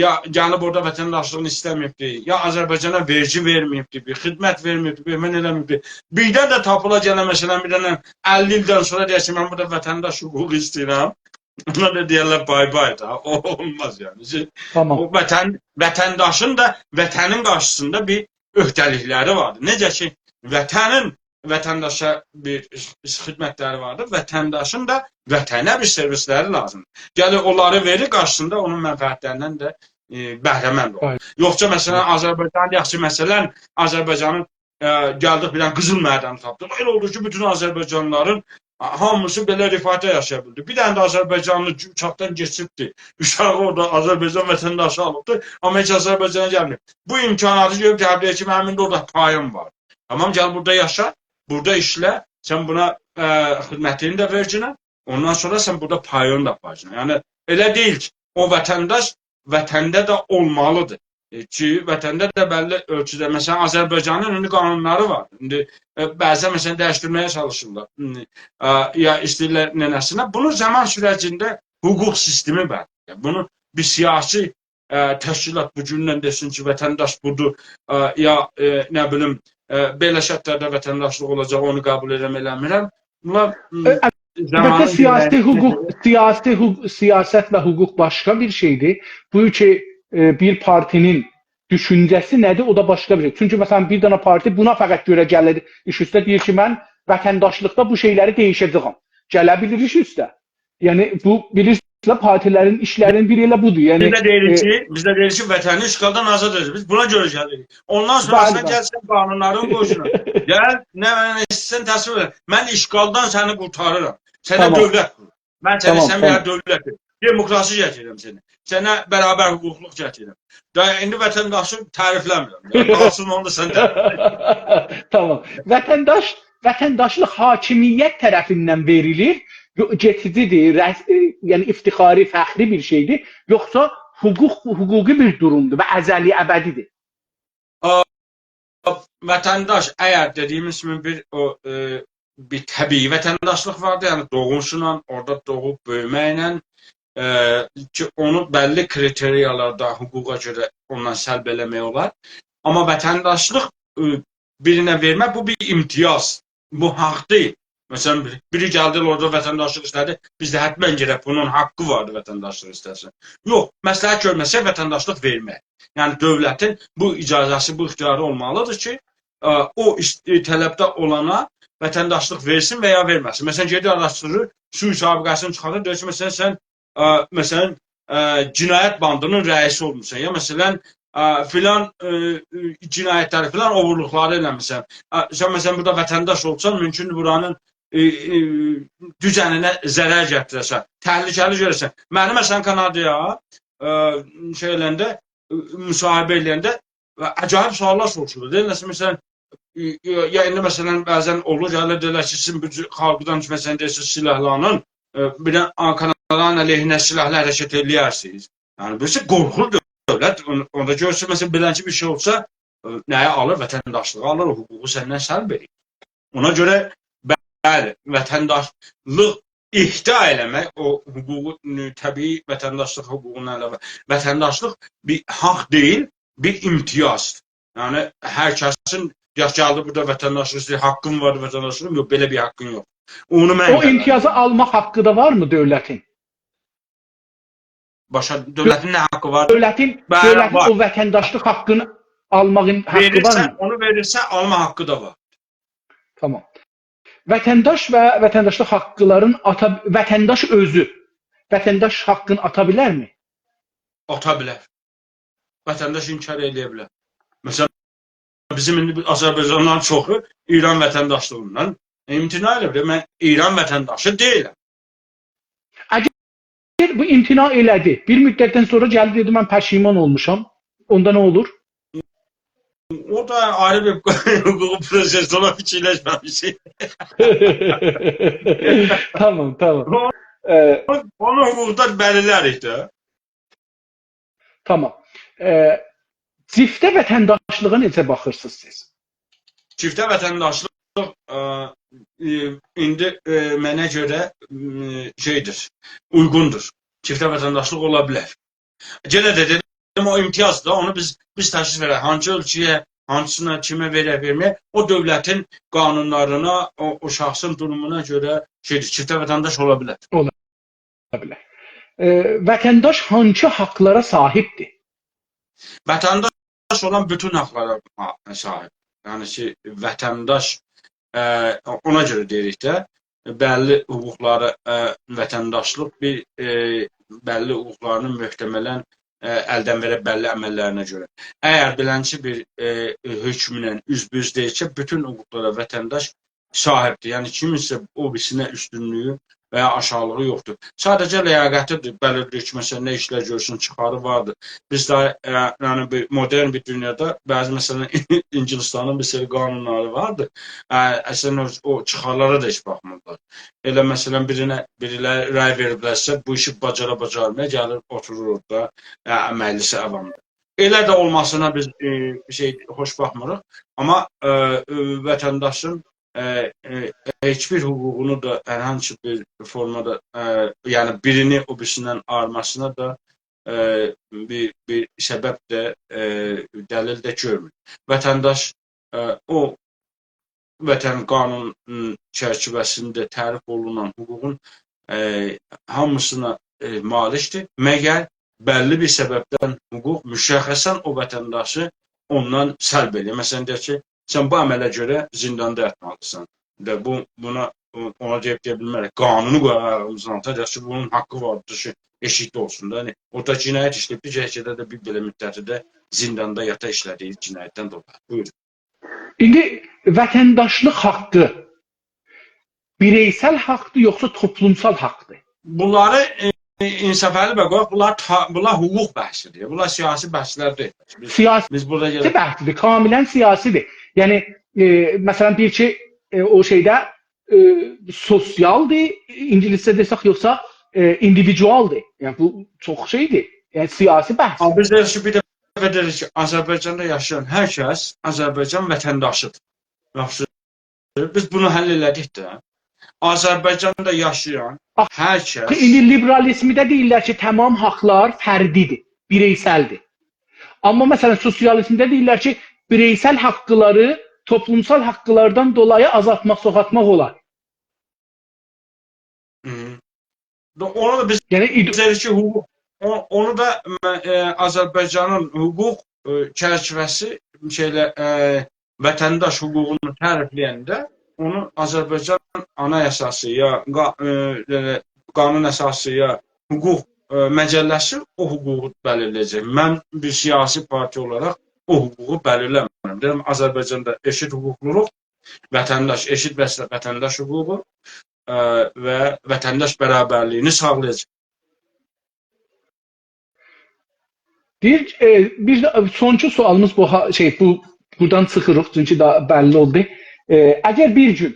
یا گلیب اورادا وطنداشلیغینی ایسته‌مه‌ییبدی. یا آذربایجانا وئرگی وئرمه‌ییبدی، بیر خدمت وئرمه‌ییبدی، بیر من ائله‌مه‌ییبدی. بیردن ده تاپیلا گله، مثلا، بیر دنه اللی ایلدن سونرا دئیه کی، من بورادا وطنداشلیق حقوقو ایسته‌ییرم. اونا دا دئیرلر بای بای دا. او اولماز یعنی. شئی، تامام. او وطن، وطنداشین دا وطنین قارشیسیندا بیر عهده‌لیکلری واردیر. نئجه کی، وطنین وطنداشا بیر خدمتلری واردیر، وطنداشین دا وطنه بیر سرویسلری لازیمدیر. گرک اونلاری وئریر، قارشیسیندا اونون منفعتلریندن ده، ائ، بهره‌مند اولور. بلی. یوخسا، مثلا، بلی. آذربایجان، یاخشی، مثلا، آذربایجانین، ائ، گلدیک بیر دنه قیزیل معدنی تاپدیق. ائله اولدو کی، بوتون آذربایجانلیلارین، آ، هامیسی بئله رفاهتده یاشایا بیلدی. بیر دنه ده آذربایجانلی اوچاقدان کئچیبدی. اوشاغی اورادا آذربایجان وطنداشی آلیبدی، آمما هئچ آذربایجانا گلمه‌ییب. بو امکاناتی گؤروب، تبریک کی، منیم ده اورادا پاییم وار. تامام، گل بورادا یاشا، بورادا ایشله، سن بونا، ائ، خدمتینی ده وئرگینن، اوندان سونرا سن بورادا پایینی دا آپاراجاقسان. یعنی، ائله دئییل کی، او وطنداش وطنده ده اولمالیدیر. ائ، کی، وطنده ده بللی اؤلچوده، مثلا، آذربایجانین ایندی قانونلاری وار. ایندی، ائ، بعضا، مثلا، دییشدیرمه‌یه چالیشیرلار. م، ائ، یا ایسته‌ییرلر ننه‌سینه. بونو زامان سورجینده حقوق سیستمی بللی‌لر. بونو بیر سیاسی ائ، تشکیلات بو گوندن دئسین کی، وطنداش بودور، ائ، یا، ائ، نه بیلیم، ائ، بئله شرطلرده وطنداشلیق اولاجاق، اونو قبول ائدیرم، ائله‌میرم. بونلار، م، ائ، البته، زامانین سیاسی گله‌یینده حقوق، سیاسی حقوق، سیاست و حقوق باشقا بیر شئیدیر. بو کی، ائ، بیر پارتی‌نین دوشونجه‌سی نه‌دیر، او دا باشقا بیر شئی. چونکی، مثلا، بیر دنه پارتی بونا فقط گؤره گلیر ایش اوسته، دئییر کی، من وطنداشلیقدا بو شئیلری دییشه‌جه‌یم. گله بیلیر ایش اوسته. یعنی، بو، بیلیرسینیز ده، پارتی‌لرین ایشلرینین بیری ائله بودور. یعنی، بیز ده دئییریک، ائ، کی، بیز ده دئییریک کی، وطنی اشغالدان آزاد ائده‌جک. بیز بونا گؤره گلیریک. اوندان سونرا بلی، سن بلی. گل، سن قانونلارین قویوسونا. گل، نه، نه ایسته‌سن تصویب ائت. من اشغالدان سنی قورتاریرام. سنه، تامام. دؤولت قورور. من سنه، تامام، سن بیر، تامام. دؤولت قور. دموکراسی گتیریرم سنه. سنه برابر حقوقلوق گتیریرم. دا ایندی وطنداشی تعریفله‌میرم. دا قالسین اوندا سن تعریف ائت. تامام. وطنداش، وطنداشلیق حاکمیت طرفیندن وئریلیر، یو-، کئچیجی‌دیر، رس-، ائ، یعنی افتخاری، فخری بیر شئی‌دیر، یوخسا حقوق، حقوقی بیر دورومدور و ازلی، ابدی‌دیر؟ آ، وطنداش، اگر دئدیییمیز کیمی بیر او، ائ، بیر طبیعی وطنداشلیق واردیر، یعنی دوغوشونان، اورادا دوغوب بؤیومکله، ائ، کی، اونو بللی کریتریالاردا، حقوقا گؤره اوندان سلب ائله‌مک اولار. آمما وطنداشلیق، ائ، بیرینه وئرمک، بو بیر امتیاز، بو حاق دئییل. مثلا، بیری گلدی، اورادا وطنداشلیق ایسته‌دی، بیز ده حتما گرک بونون حاققی واردی وطنداشلیق ایسته‌سین. یوخ، مصلحت گؤرمه‌سک وطنداشلیق وئرمک. یعنی دؤولتین بو اجازه‌سی، بو اختیاری اولمالیدیر کی، ائ، او ایست-، ائ، طلبده اولانا وطنداشلیق وئرسین و یا وئرمه‌سین. مثلا، گئدیر آراشدیریر، سوء سابقه‌سینی چیخاردیر، دئییر کی، مثلا، سن، ائ، مثلا، ائ، جنایت باندی‌نین رئیسی اولموسان، یا مثلا، ائ، فلان، ائ، ائ، جنایتلری، فلان اوغورلوقلاری ائله‌میسن. ائ، سن، مثلا، بورادا وطنداش اولسان، مومکوندور بورانین، ائ، ائ، دوزنینه ضرر گتیره‌سن، تهلکه‌لی گؤره‌سن. منی، مثلا، کانادایا، ائ، شئی ائله‌ینده، ائ، مصاحبه ائله‌ینده و عجایب سؤاللار سوروشورلار. دئییرلر کی، مثلا، ائ، ائ، یا ایندی، مثلا، بعضا اولور، گلیر، دئییرلر کی، سیزین بو جور خالقدان، مثلا، دئییرسینیز، سلاحلانین، ائ، بیر ده، آ، کانادانین علیهینه سلاحلی حرکت ائله‌یرسینیز. یعنی، بو ایسه قورخور دؤولت. اون-، اوندا گؤرورسن، مثلا، بئلنجه بیر شئی اولسا، ائ، نه‌یه آلیر؟ وطنداشلیغی آلیر، او حقوقو سندن سلب ائدیر. اونا گؤره، بلی، وطنداشلیق اهدا ائله‌مک، او حقوقو، طبیعی وطنداشلیق حقوقوندان علاوه، وطنداشلیق بیر حاق دئییل، بیر امتیازدیر. یعنی، هر کسین، یا گلدی بورادا وطنداشلیق ایسته‌ییر، حاققین واردیر وطنداشلیغین، یوخ، بئله بیر حاققین یوخ. اونو من، او قرار امتیازی وئرم. آلما حاققی دا وارمی دؤولتین؟ باشا، دؤولتین نه حاققی وار؟ دؤولتین، بلی، دؤولتین وار. او وطنداشلیق حاققینی آلماغین حاققی وارمی؟ وئریرسن، اونو وئریرسن، آلما حاققی دا وار. تامام. وطنداش و وطنداشلیق حاققی‌لارین آتا، وطنداش اؤزو وطنداش حاققینی آتا بیلرمی؟ آتا بیلر. وطنداش انکار ائله‌یه بیلر. مثلا، بیزیم ایندی آذربایجانلیلارین چوخو ایران وطنداشلیغیندان امتناع ائله‌یه بیلر. من ایران وطنداشی دئییلم. اگر بو امتناع ائله‌دی، بیر مدتدن سونرا گلدی، دئدی، «من پشیمان اولموشام.» اوندا نه اولور؟ او دا آیری بیر حقوقی پروسس، اونا فیکیرلشمه‌میشیک. تامام، تامام. او، ائ، اونو حقوقدا بلیرلریک ده. تامام. ائ، چیفته وطنداشلیغا نئجه باخیرسینیز سیز؟ چیفته وطنداشلیق، ائ، ائ، ایندی، ائ، منه گؤره، م، شئیدیر، اویغوندور. چیفته وطنداشلیق اولا بیلر. یئنه ده دئدیم، او امتیازدیر دا، اونو بیز، بیز تشخیص وئرک. هانسی اؤلچویه، هانسینا، کیمه وئرک، وئرمه‌یک، او دؤولتین قانونلارینا، او، او شخصین دورومونا گؤره شئیدیر، چیفته وطنداش اولا بیلر. اولا بیلر. ائ، وطنداش هانسی حاقلارا صاحیبدیر؟ وطنداش اولان بوتون حاقلارا صاحیب. یعنی کی، وطنداش، ائ، اونا گؤره دئییریک ده، بللی حقوقلاری، ائ، وطنداشلیق بیر، ائ، بللی حقوقلارینی محتملاً، ائ، الدن وئره بللی عمللرینه گؤره. اگر بئلنجه بیر، ائ، حکمله اوزبه‌اوز دئییلسه، بوتون حقوقلارا وطنداش صاحیبدیر. یعنی، کیمینسه او بیریسینه اوستونلویو و یا آشاغیلیغی یوخدور. ساده‌جه لیاقتی‌دیر، بللی بیر حکومت نه ایشلر گؤرسون، چیخاری واردیر. بیز ده، ائ، یعنی، بیر مدرن بیر دونیادا بعضی، مثلاً، انگلستانین بیر سری قانونلاری واردیر. ائ، اصلاً او، او چیخارلارا دا هئچ باخمیرلار. ائله، مثلاً، بیرینه، بیریلری رأی وئریبلرسه، بو ایشی باجارا باجارمایا گلیر، اوتورور اورادا، ائ، مجلس عوامدا. ائله ده اولماسینا بیز، ائ، شئی، خوش باخمیریق. آمما، ائ، ائ، وطنداشین، ائ، ائ، هئچ بیر حقوقونو دا هر هانسی بیر فورمادا، ائ، یعنی بیرینی او بیریسیندن آییرماسینا دا، ائ، بیر، بیر سبب ده، ائ، دلیل ده گؤرمور. وطنداش، ائ، او وطن قانون، م، چرچیوه‌سینده تعریف اولونان حقوقون، ائ، هامیسینا، ائ، مالیکدیر. مگر بللی بیر سببدن حقوق مشخصاً او وطنداشی اوندان سلب ائله‌ییر. مثلاً، دئیک کی، سن بو عمله گؤره زینداندا یاتمالیسان. و بو، بونا، اونا دئییب دئیه بیلمه‌ریک. قانونو قویاق آیاغیمیزین آلتینا، دئیک کی، بونون حاققی واردیر کی، ائشیکده اولسون دا. یعنی، اورادا جنایت ایشله‌ییب، بیر گرک ده بیر بئله مدتی ده زینداندا یاتا ایشله‌دیگی جنایتدن دولایی. بویورون. ایندی وطنداشلیق حاققی بیرئیسل حاقدیر، یوخسا توپلومسال حاقدیر؟ بونلاری، ائ، انصافعلی بی، قویاق، بونلار تا-، بونلار حقوق بحثی‌دیر. بونلار سیاسی بحثلر دئییل. بیز، سیاسی بیز بورادا گلک بحثی‌دیر، کاملاً سیاسی‌دیر. یعنی، ائ، مثلاً، دئییر کی، ائ، او شئیده، ائ، سوسیال‌دیر، اینگیلیسجه دئسک، یوخسا، ائ، ایندیویدوال‌دیر. یعنی، بو چوخ شئی‌دیر. یعنی، سیاسی بحث. آمما بیز دئییریک کی، بیر دفعه دئییریک کی، آذربایجاندا یاشایان هر کس آذربایجان وطنداشی‌دیر. یاخشی، بیز بونو حل ائله‌دیک ده. آذربایجاندا یاشایان، آخی، هر کس، ایندی لیبرالیزمده دئییرلر کی، تمام حاقلار فردی‌دیر، بیرئیسل‌دیر. آمما، مثلاً، سوسیالیزمده دئییرلر کی، بیرئیسل حاقلاری توپلومسال حاقلاردان دولایی آزالتماق، سوخالتماق اولار. هی. دو-، اونو دا بیز، یعنی، ایدو- بیز دئییریک کی، حقوق، او-، اونو دا، م، ائ، آذربایجانین حقوق، ائ، چرچیوه‌سی، شئیله، ائ، وطنداش حقوقونو تعریفله‌ینده اونو آذربایجان آنایاساسی یا قا-، ائ، ائ، قانون اساسی یا حقوق، ائ، مجله‌سی او حقوقو بلیرله‌یه‌جک. من بیر سیاسی پارتی اولاراق او حقوقو بلیرله‌میرم. دئییرم، آذربایجاندا ائشیت حقوقلولوق، وطنداش، ائشیت وطنداش حقوقو، ائ، و وطنداش برابرلیگینی ساغلایاجاق. دئییر، ائ، بیر ده سونونجو سؤالیمیز بو، ها-، شئی، بو، بورادان چیخیریق، چونکی داها بللی اولدو. ائ، اگر بیر گون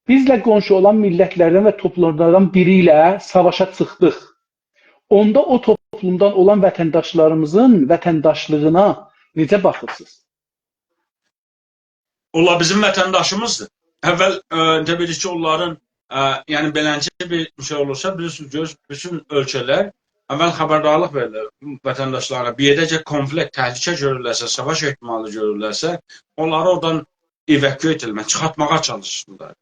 بیزله قونشو اولان میللتلردن و توپلوملاردان بیری ایله ساواشا چیخدیق، اوندا او توپلومدان اولان وطنداشلاریمیزین وطنداشلیغینا نئجه باخیرسینیز؟ اونلار بیزیم وطنداشیمیزدیر. اول، ائ، طبیعی کی، اونلارین، ائ، یعنی، بئلنجه بیر شئی اولورسا، بیلیرسینیز، گؤر-، بوتون اؤلکه‌لر اول خبردارلیق وئریرلر وطنداشلارینا. بیر یئرده کی، کنفلیکت، تهلکه گؤرورلرسه، ساواش احتمالی گؤرورلرسه، اونلاری اورادان evacuate ائله‌مک، چیخارتماغا چالیشیرلار،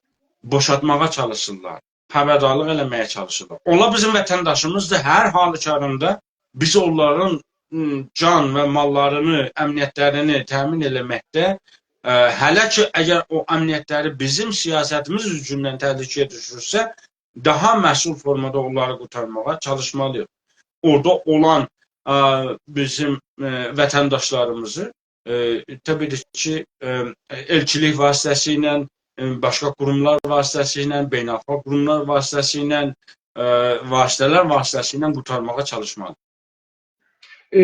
بوشالتماغا چالیشیرلار، خبردارلیق ائله‌مه‌یه چالیشیرلار. اونلار بیزیم وطنداشیمیزدیر. هر حالوکاریندا بیز اونلارین، م، جان و ماللارینی، امنیتلرینی تأمین ائله‌مکده، ائ، هله کی، اگر او امنیتلری بیزیم سیاستیمیز اوزوندن تهلکه‌یه دوشورسه، داها مسئول فورمادا اونلاری قورتارماغا چالیشمالی‌ییق. اورادا اولان، ائ، بیزیم، ائ، وطنداشلاریمیزی، ائ، طبیعی کی، ائ، ائلچیلیک واسطه‌سیله، ائ، باشقا قوروملار واسطه‌سیله، بین‌الخالق قوروملار واسطه‌سیله، ائ، واسطه‌لر واسطه‌سیله قورتارماغا چالیشمالی. ائ،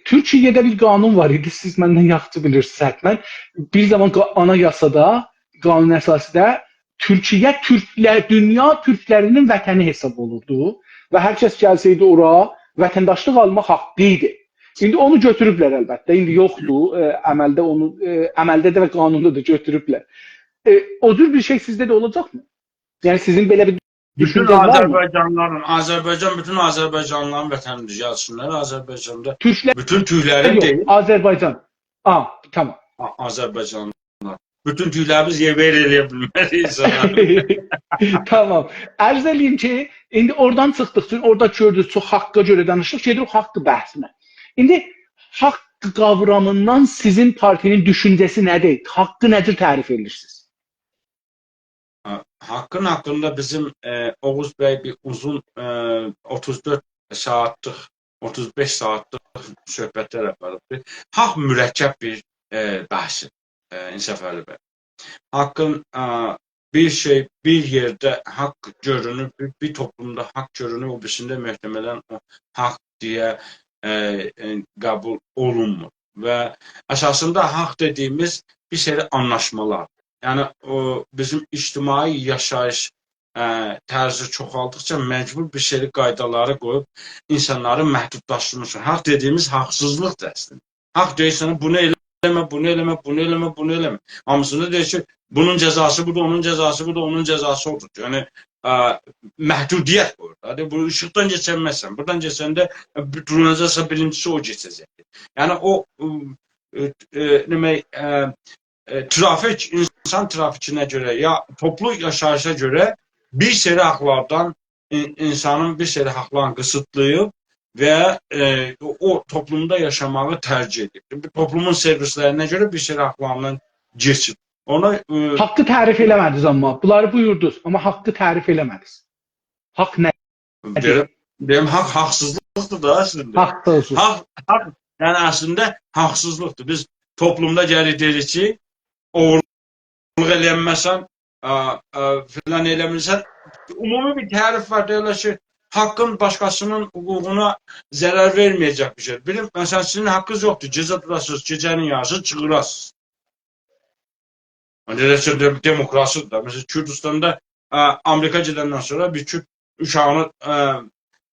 تورکیه‌ده بیر قانون وار ایدی، سیز مندن یاخشی بیلیرسینیز حتماً. بیر زامان قا-، آنایاسادا، قانون اساسی‌ده تورکیه تورکلر، دونیا تورکلرینین وطنی حساب اولوردو و هر کس گلسه‌یدی اورا، وطنداشلیق آلماق حاققی ایدی. ایندی اونو گؤتوروبلر البته، ایندی یوخدور، ائ، عملده اونو، ائ، عملده ده و قانوندا دا گؤتوروبلر. ائ، او جور بیر شئی سیزده ده اولاجاقمی؟ یعنی سیزین بئله بیر دوشونجه‌نیز وارمی؟ بوتون آذربایجانلیلارین، آذربایجان، بوتون آذربایجانلیلارین وطنیدیر، گلسینلر آذربایجاندا. تورکلر، بوتون تورکلرین یوخ، دئییل. آذربایجان. آ، تامام. آ، آذربایجانلیلار. بوتون تورکلریمیز یئر وئر ائلیه بیلمز اینسانا. تامام. عرض ائله‌ییم کی، ایندی اورادان چیخدیق، چونکی اورادا گؤردونوز، چوخ حاققا گؤره دانیشدیق، گئدیریک حاق بحثینه. ایندی حاق قاورامیندان سیزین پارتی‌نین دوشونجه‌سی نه‌دیر؟ حاققی نه جور تعریف ائدیرسینیز؟ حاققین حاقیندا بیزیم، ائ، اوغوز بی بیر اوزون، ائ، اوتوز دؤرد ساعاتلیق، اوتوز بئش ساعاتلیق صحبتلر آپاریبدیر. حاق مرکب بیر، ائ، بحثدیر، ائ، انصافعلی بی. حاققین، ائ، بیر شئی، بیر یئرده حاق گؤرونور، بیر، بیر توپلومدا حاق گؤرونور، او بیریسینده محتملاً او حاق دئیه، ائ، ائ، قبول اولونمور. و اساسیندا حاق دئدیییمیز بیر سری آنلاشمالار. یعنی، او بیزیم اجتماعی یاشاییش، ائ، طرزی چوخالدیقجا مجبور بیر سری قایدالاری قویوب اینسانلاری محدودلاشدیرمیشیق. حاق دئدیییمیز حاقسیزلیقدیر اصلینده. حاق دئییر سنه، بونو ائله‌مه، بونو ائله‌مه، بونو ائله‌مه، بونو ائله‌مه. هامیسیندا دئییر کی، بونون جزاسی بودور، اونون جزاسی بودور، اونون جزاسی اودور. یعنی، ائ، محدودیت قویور دا. دئییر، بو ایشیقدان کئچنمزسن، بورادان کئچنده، ائ، بیر دورناجاقسان، بیرینجیسی او کئچه‌جک. یعنی، او، ائ، ائ، ائ، نمنه، ائ، ائ، ترافیک، اینسان ترافیکینه گؤره، یا توپلو یاشاییشا گؤره بیر سری حاقلاردان، این-، اینسانین بیر سری حاقلارینی قیسیتلاییب و، ائ، او توپلومدا یاشاماغی ترک ائدیب. توپلومون سرویسلرینه گؤره بیر سری حاقلاریندان کئچیب. اونا، ائ، حاققی تعریف ائله‌مه‌دینیز آمما. بونلاری بویوردونوز، آمما حاققی تعریف ائله‌مه‌دینیز. حاق نه؟ دئییرم، دئییرم، حاق حاقسیزلیقدیر دا اصلینده. حاقسیزلیق. حاق، حاق، یعنی اصلینده حاقسیزلیقدیر. بیز توپلومدا گلیریک دئییریک کی، اوغورلوق ائله‌مه‌سن، ائ، ائ، فلان ائله‌میرسن. عمومی بیر تعریف وار، دئییرلر کی، حاققین باشقاسینین حقوقونا ضرر وئرمه‌یه‌جک بیر شئی. بیلین، مثلاً، سیزین حاققینیز یوخدور گئجه دوراسینیز، گئجه‌نین یاریسی چیغیراسینیز. یعنی، ائله کی، دئم-، دموکراسی‌دیر دا. مثلاً، کوردوستاندا، ائ، آمریکا گئدندن سونرا بیر کورد اوشاغینی، ائ،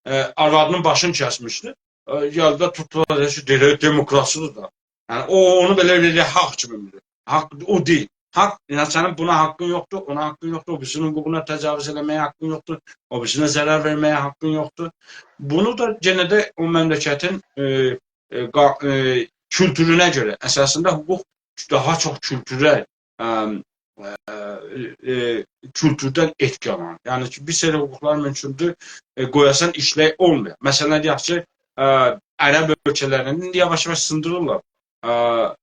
ائ، آروادینین باشینی کسمیشدی. ائ، گلدی توتدولار، دئدی کی، دئییر، دموکراسی‌دیر دا. یعنی، او، اونو بئله بیر حاق کیمی بیلیر. حاق او دئییل. حاق، یعنی، سنین بونا حاققین یوخدور، اونا حاققین یوخدور، او بیریسینین حقوقونا تجاوز ائله‌مه‌یه حاققین یوخدور، او بیریسینه ضرر وئرمه‌یه حاققین یوخدور. بونو دا یئنه ده او مملکتین، ائ، ائ، قا-، ائ، کولتورونه گؤره، اساسیندا حقوق داها چوخ کولتوره، ام، ائ، ائ، کولتوردن ائتکی آلان. یعنی کی، بیر سری حقوقلار مومکوندور، ائ، قویاسان ایشلک اولمویا. مثلاً، دئیک کی، ائ، عرب اؤلکه‌لرینده ایندی یاواش-یاواش سیندیریرلار. ائ،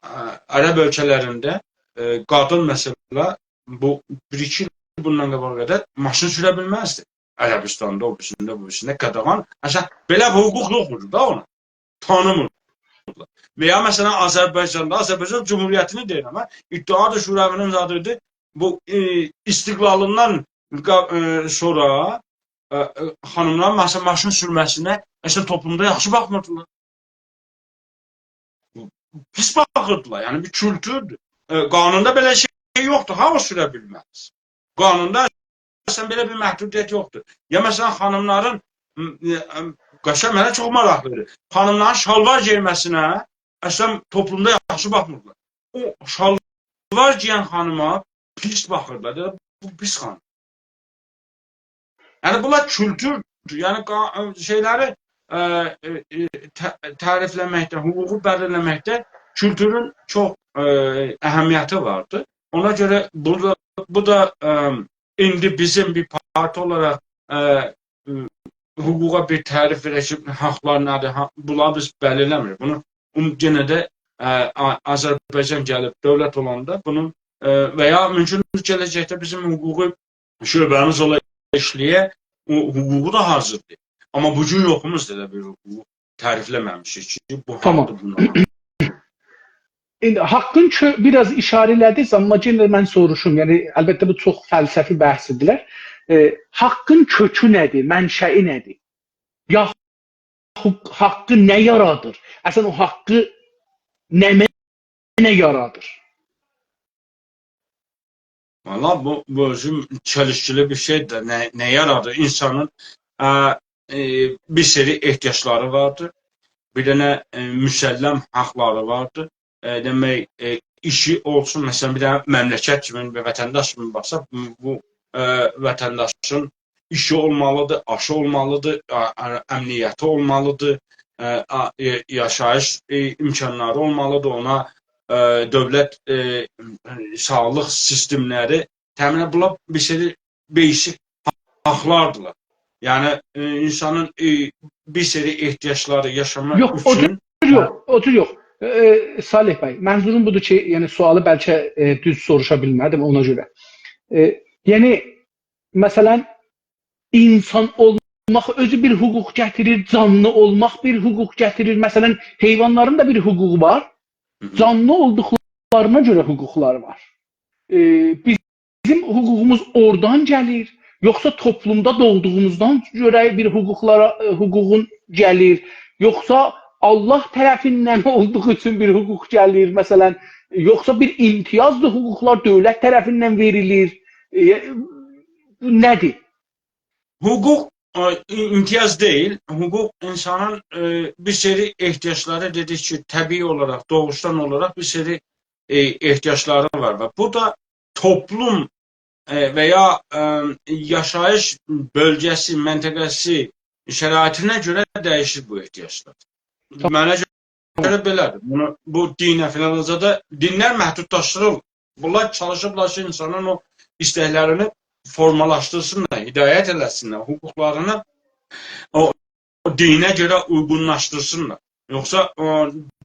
ائ، عرب اؤلکه‌لرینده، ائ، قادین، مثلاً، بو بیر-ایکی ایل بوندان قاباغا قدر ماشین سوره بیلمزدی. عربستاندا، او بیریسینده، بو بیریسینده قاداغان. مثلاً، بئله بیر حقوق یوخدور دا اونا. تانیمیرلار. و یا، مثلاً، آذربایجاندا، آذربایجان جمهوریتینی دئییرم، هه، اتحاد شوروی‌نین زادی ایدی. بو، ائ، استقلالیندان قا-، ائ، سونرا، ائ، ائ، خانیملارین، مثلاً، ماشین سورمه‌سینه، مثلاً، توپلومدا یاخشی باخمیردیلار. پیس باخیردیلار. یعنی بیر کولتوردور. ائ، قانوندا بئله شئی یوخدور، ها، او سوره بیلمز. قانوندا اصلاً بئله بیر محدودیت یوخدور. یا، مثلاً، خانیملارین، م، م، قشنگ، منه چوخ ماراقلیدیر. خانیملارین شالوار گئیمه‌سینه اصلاً توپلومدا یاخشی باخمیردیلار. او شالوار گئین خانیما پیس باخیردیلار. دئییرلر، بو پیس خانیم. یعنی، بونلار کولتوردور. یعنی، قا-، شئیلری، ائ، ائ، ائ، ته-، تعریفله‌مکده، حقوقو بلیرله‌مکده کولتورون چوخ، ائ، اهمیتی واردیر. اونا گؤره بورادا، بو دا، ائ، ایندی بیزیم بیر پارتی اولاراق، ائ، ائ، حقوقا بیر تعریف وئرک کی، حاقلار نه‌دیر، ها-، بونلاری بیز بلیرله‌میریک. بونو یئنه ده، ائ، آ-، آذربایجان گلیب دؤولت اولاندا بونون، ائ، و یا مومکون گله‌جکده بیزیم حقوقی شعبه‌میز اولا ایشله‌یه، او حقوقو دا حاضیردیر. آمما بو گون یوخوموزدور ائله بیر حقوقو تعریفله‌مه‌میشیک کی، بو تامام. حاقدیر، بونلار. ایندی حاققین کؤ-، بیر آز ایشاره ائله‌دینیز، آمما یئنه ده من سوروشوم. یعنی، البته، بو چوخ فلسفی بحثدیرلر. ائ، حاققین کؤکو نه‌دیر، منشأیی نه‌دیر؟ یاخود حاققی نه یارادیر؟ اصلاً او حاققی نمنه یارادیر؟ والله بو، بو اؤزو چلیشکیلی بیر شئیدیر ده. نه، نه یارادیر؟ اینسانین، ا، ائ، بیر سری احتیاجلاری واردیر. بیر دنه، ائ، مسلم حاقلاری واردیر. ائ، دئمک، ائ، ایشی اولسون، مثلا، بیر دنه مملکت کیمی و وطنداش کیمی باخساق، بو، بو، ائ، وطنداشین ایشی اولمالیدیر، آشی اولمالیدیر، آ-، آ-، امنیتی اولمالیدیر، ائ، آ-، ائ، یاشاییش، ائ، امکانلاری اولمالیدیر، اونا، ائ، دؤولت، ائ، ساغلیق سیستملری تأمین، بونلار بیر سری بیسیک حاقلاردیلار. یعنی، ائ، اینسانین، ائ، بیر سری احتیاجلاری یاشاماق اوچون... یوخ، او جور یوخ، او جور یوخ. ائ، صالح بی، منظوروم بودور کی، یعنی سؤالی بلکه، ائ، دوز سوروشا بیلمه‌دیم، اونا گؤره. ائ، یعنی، مثلا، اینسان اولماق اؤزو بیر حقوق گتیریر، جانلی اولماق بیر حقوق گتیریر. مثلا، حیوانلارین دا بیر حقوقو وار. هی هی. جانلی اولدوقلارینا گؤره حقوقلاری وار. ائ، بیزیم حقوقوموز اورادان گلیر، یوخسا توپلومدا دوغدوغوموزدان گؤره بیر حقوقلارا، ائ، حقوقون گلیر، یوخسا الله طرفیندن اولدوغو اوچون بیر حقوق گلیر، مثلا، یوخسا بیر امتیازدیر حقوقلار دؤولت طرفیندن وئریلیر؟ ائ، بو نه‌دیر؟ حقوق، ائ، امتیاز دئییل. حقوق اینسانین، ائ، بیر سری احتیاجلاری، دئدیک کی، طبیعی اولاراق، دوغوشدان اولاراق بیر سری، ائ، احتیاجلاری وار و بو دا توپلوم، ائ، و یا، ائ، یاشاییش بؤلگه‌سی، منطقه‌سی، شرایطینه گؤره دییشیر بو احتیاجلار. تامام. منه گؤره بئله‌دیر. بونو، بو دینه فلان زادا، دینلر محدودلاشدیریلیر. بونلار چالیشیبلار کی، اینسانین او ایستکلرینی فورمالاشدیرسینلار، هدایت ائله‌سینلر، حقوقلارینی او، او دینه گؤره اویغونلاشدیرسینلار. یوخسا او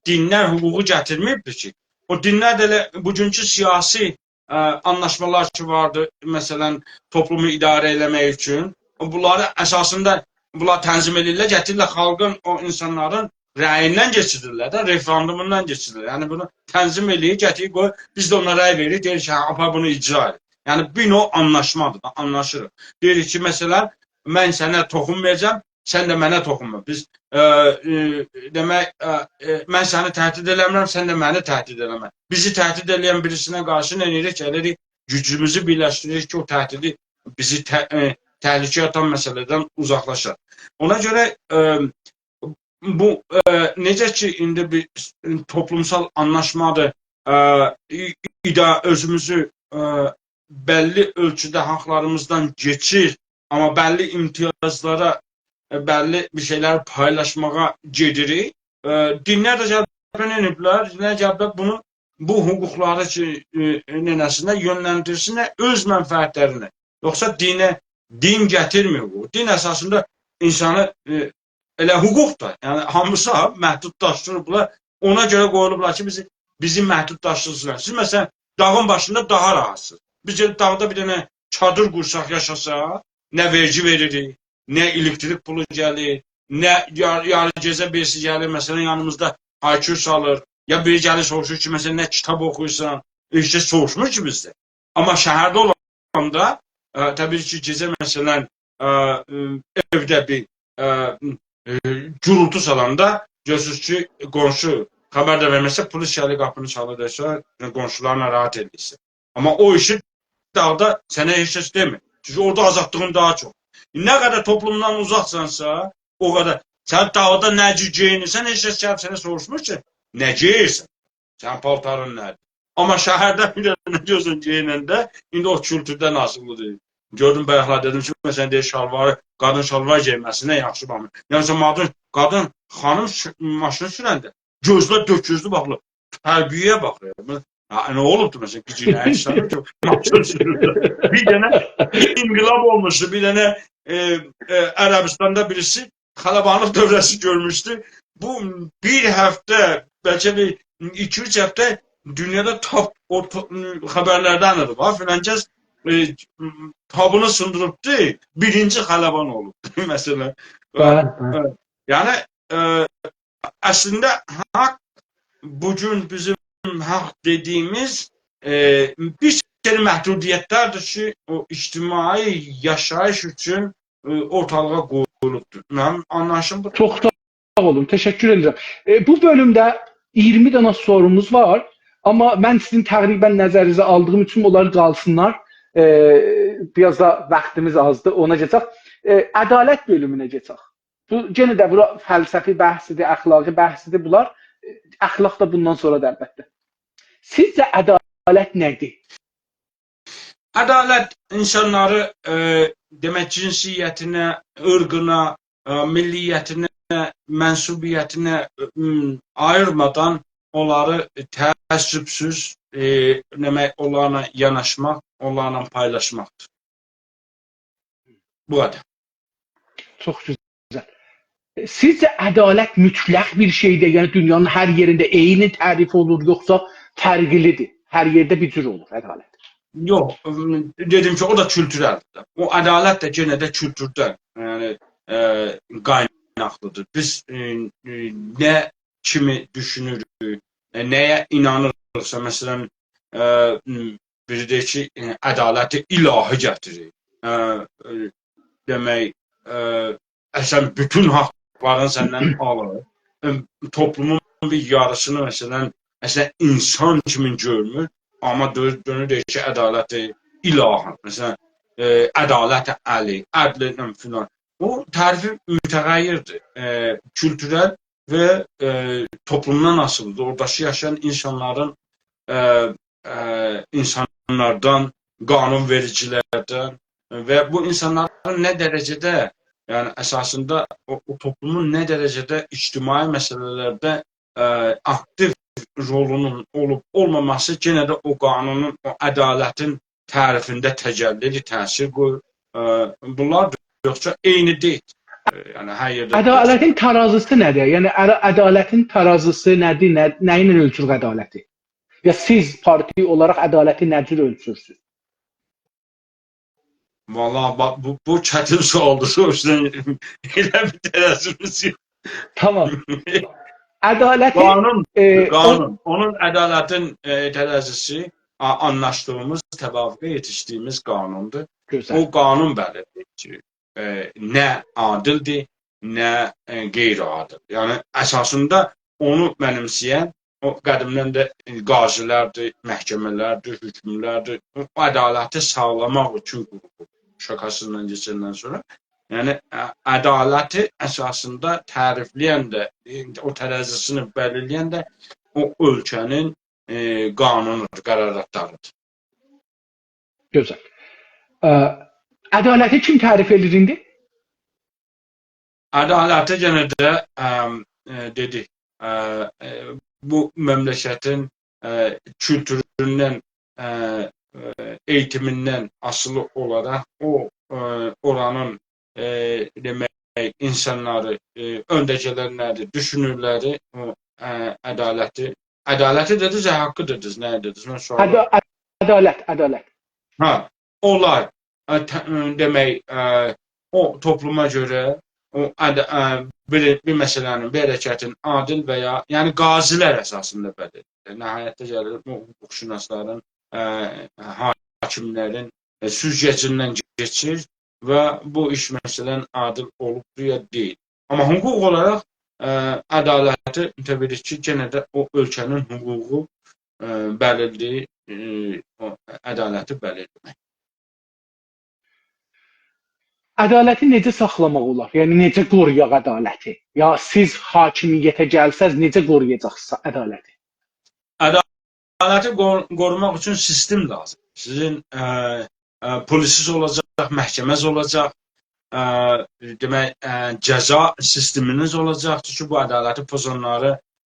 دینلر حقوقو گتیرمه‌ییبدیر کی. او دینلر ده ائله بوگونکو سیاسی، ائ، آنلاشمالار کی واردی، مثلا، توپلومو اداره ائله‌مک اوچون، او، بونلاری اساسیندا، بونلار تنظیم ائله‌ییرلر، گتیریرلر خالقین، او اینسانلارین رأییندن کئچیریرلر ده، رفراندوموندان کئچیریرلر. یعنی بونو تنظیم ائله‌ییر، گتیریر قویور، بیز ده اونا رأی وئریریک، دئییریک کی، هه، آپار بونو اجرا ائله. یعنی بیر نوع آنلاشمادیر دا، آنلاشیریق. دئییریک کی، مثلا، من سنه توخوم وئره‌جم، سن ده منه توخوم وئر. بیز، ائ، ائ، دئمک، ائ، ائ، من سنی تهدید ائله‌میرم، سن ده منی تهدید ائله‌مه. بیزی تهدید ائله‌ین بیریسینه قارشی نه ائدیریک؟ گلیریک، گوجوموزو بیرلشدیریریک کی، او تهدیدی بیزی ته-، ائ، تهلکه‌یه آتان مسئله‌دن اوزاقلاشاق. اونا گؤره، ائ، بو، ائ، نئجه کی، ایندی بیر توپلومسال آنلاشمادیر، ائ، ای-، ایدا-، اؤزوموزو، ائ، بللی اؤلچوده حاقلاریمیزدان کئچیر، آمما بللی امتیازلارا، ائ، بللی بیر شئیلری پایلاشماغا گئدیریک. ائ، دینلر ده گلیب نه ائدیبلر؟ دینلر گلیبلر بونو، بو حقوقلاری کی، ائ، ائ، ننه‌سینه یؤنلندیرسینلر اؤز منفعتلرینه. یوخسا دینه، دین گتیرمیر بو. دین اساسیندا اینسانی، ائ، ائله حقوق دا، یعنی هامیسی محدودلاشدیریبلار. اونا گؤره قویولوبلار کی، بیزی، بیزی محدودلاشدیرسینلار. سیز، مثلا، داغین باشیندا داها راحاتسینیز. بیز گئدیب داغدا بیر دنه چادیر قورساق، یاشاساق، نه وئرگی وئریریک، نه الکتریک پولو گلیر، نه یار-، یاری گئجه بیریسی گلیر، مثلا، یانیمیزدا آی‌کیو سالیر، یا بیری گلیر سوروشور کی، مثلا، نه کیتاب اوخویورسان، هئچ کس سوروشمور کی بیزدن. آمما شهرده اولاندا، ائ، طبیعی کی، گئجه، مثلا، ائ، ائ، ائوده بیر، ائ، ائ، گورولتو سالاندا گؤرورسونوز کی، قونشو خبر ده وئرمه‌سه، پلیس گلیر قاپینی چالیر، دئییر، قونشولاری ناراحت ائدیرسن. آمما او ایشی داغدا سنه هئچ کس دئمیر. چونکی اورادا آزادلیغین داها چوخ. نه قدر توپلومدان اوزاقسانسا، او قدر. سن داغدا نه جور گئیینیرسن، هئچ کس گلیب سنه سوروشمور کی، نه گئییرسن؟ سنین پالتارین نه‌دیر؟ آمما شهرده بیر دنه گؤزون گئییننده، ایندی او کولتوردن آسیلیدیر. گؤردوم، بایاقلار دئدیم کی، مثلا، دئییر، شالواری، قادین شالوار گئیمه‌سینه یاخشی باخمیر. یعنی، مثلا، قادین، قادین، خانیم سو-، ماشین سورنده گؤزلر دؤکوزلو باخیرلار. تربیه‌یه باخیرلار. بو، هه، نه اولوبدو، مثلا، گیجینه‌یه ایشله‌میر کی، ماشین سورورلر. بیر دنه انقلاب اولموشدو، بیر دنه، ائ، ائ، عربستاندا بیریسی خلبانلیق دوره‌سی گؤرموشدو. بو بیر هفته، بلکه بیر ایکی-اوچ هفته دونیادا تاپ، او تا-، خبرلردن ایدی. باخ، فلان کس، ائ، تابینی سیندیریبدی، بیرینجی خلبان اولوبدو، مثلا. بلی، بلی. ائ، یعنی، ائ، اصلینده حاق، بوگون بیزیم حاق دئدیییمیز، ائ، بیر سری محدودیتلردیر کی، او اجتماعی یاشاییش اوچون، ائ، اورتالیغا قویولوبدور. منیم آنلاییشیم بودور. چوخ ساغ اولون، تشکر ائدیرم. ائ، بو بؤلومده اییرمی دنه سوروموز وار، آمما من سیزین تقریبا نظرینیزی آلدیغیم اوچون اونلار قالسینلار. ائ، بیر آز دا واختیمیز آزدیر، اونا کئچک. ائ، عدالت بؤلومونه کئچک. بو، یئنه ده بورا فلسفی بحثیدیر، اخلاقی بحثیدیر بونلار. اخلاق دا بوندان سونرادیر البته. سیزجه عدالت نه‌دیر؟ عدالت اینسانلاری، ائ، دئمک، جنسیتینه، عیرقینا، ائ، میللیتینه، منسوبیتینه، ائ، م، آییرمادان اونلاری تعصب‌سوز، ائ، دئمک، اونلارلا یاناشماق، اونلارلا پایلاشماقدیر. بو قدر. چوخ گؤزل. سیزجه عدالت مطلق بیر شئیدیر، یعنی دونیانین هر یئرینده عینی تعریف اولور، یوخسا فرقلی‌دیر؟ هر یئرده بیر جور اولور عدالت. یوخ، م، دئدیم کی، او دا کولتورل‌دیر. او عدالت ده یئنه ده کولتوردن، یعنی، ائ، قایناقلی‌دیر. بیز، ائ، ائ، نه کیمی دوشونوروک، ائ، نه‌یه اینانیریقسا، مثلا، ائ، م، بیری دئییر کی، ائ، عدالت الهی گتیریر. ائ، ائ، دئمک، ائ، اصلا بوتون حاقلارینی سندن آلیر. ائ، توپلومون بیر یاریسینی، مثلا، اصلا اینسان کیمی گؤرمور، آمما دؤ-، دؤنور دئییر کی، عدالت الهی، مثلا، ائ، عدالت علی، عدل فلان. بو تعریفی متغیردیر. ائ، کولتورل و، ائ، توپلومدان آسیلی‌دیر. اوراداکی یاشایان اینسانلارین، ائ، ائ، اینسانلاردان، قانون وئریجی‌لردن و بو اینسانلارین نه درجه‌ده، یعنی اساسیندا او، او توپلومون نه درجه‌ده اجتماعی مسئله‌لرده، ائ، آکتیو رولونون اولوب اولماماسی یئنه ده او قانونون، او عدالتین تعریفینده تجلی ائدیر، تأثیر قویور. ائ، بونلار دا یوخسا عینی دئییل. ائ، یعنی هر یئرده عدالتین ترازی‌سی نه‌دیر؟ یعنی عدا-، عدالتین ترازی‌سی نه‌دیر؟ نه، نه ایله اؤلچوروک عدالتی؟ یا سیز پارتی اولاراق عدالتی نه جور اؤلچورسونوز؟ والله، باخ، بو، بو چتین سؤالدیر، سوروشدون. ائله بیر ترازیمیز یوخ. تامام. عدالتی، قانون، ائ، او قانون. اونون عدالتین، ائ، ترازی‌سی، آ-، آنلاشدیغیمیز، توافقه یئتیشدیگیمیز قانوندور. گؤزل. او قانون بلیرله‌ییر کی، ائ، نه عادل‌دیر، نه، ائ، غیرعادل. یعنی، اساسیندا اونو منیمسه‌ین او قدیمدن ده، ائ، قاضی‌لردیر، محکمه‌لردیر، حکملردیر. او عدالتی ساغلاماق اوچون قورولوب، شاکاسیندان کئچندن سونرا. یعنی، ع-، عدالتی اساسیندا تعریفله‌ین ده، ائ، او ترازی‌سینی بلیرله‌ین ده او اؤلکه‌نین، ائ، قانونودور، قراراتلاریدیر. گؤزل. ا، عدالتی کیم تعریف ائدیر ایندی؟ عدالتی یئنه ده، ام، ائ، دئدیک، ائ، ائ، بو مملکتین، ائ، کولتوروندن، ائ، ائ، ائییتیمیندن آسیلی اولاراق او، ائ، اورانین، ائ، دئمک، اینسانلاری، ائ، اؤنده گلنلری، دوشونورلری، او، ائ، عدالتی، عدالتی دئدینیز، یا حاقی دئدینیز، نه دئدینیز؟ من سؤال عدا-، عدالت، عدالت. هه، اولار، ائ، ته-، ائ، دئمک، ائ، او توپلوما گؤره او عد-، ائ، بیر، بیر مسئله‌نین، بیر حرکتین عادل و یا، یعنی قاضی‌لر اساسیندا بلیرله‌ییر. نهایتده گلیر بو حقوق‌شناسلارین، ائ، حاکملرین، ائ، سوزگجیندن کئچیر و بو ایش، مثلا، عادل اولوبدور یا دئییل. آمما حقوق اولاراق، ائ، عدالتی، طبیعی کی، یئنه ده او اؤلکه‌نین حقوقو، ائ، بلیرله‌ییر، ائ، او عدالتی بلیرله‌مک. عدالتی نئجه ساخلاماق اولار؟ یعنی، نئجه قورویاق عدالتی؟ یا سیز حاکمیته گلسز، نئجه قورویاجاقسینیز عدالتی؟ عدالتی قور-، قوروماق اوچون سیستم لازیم. سیزین، ائ، ائ، پلیسیز اولاجاق، محکمه‌ز اولاجاق، ائ، دئمک، ائ، جزا سیستمینیز اولاجاق کی، بو عدالتی پوزانلاری،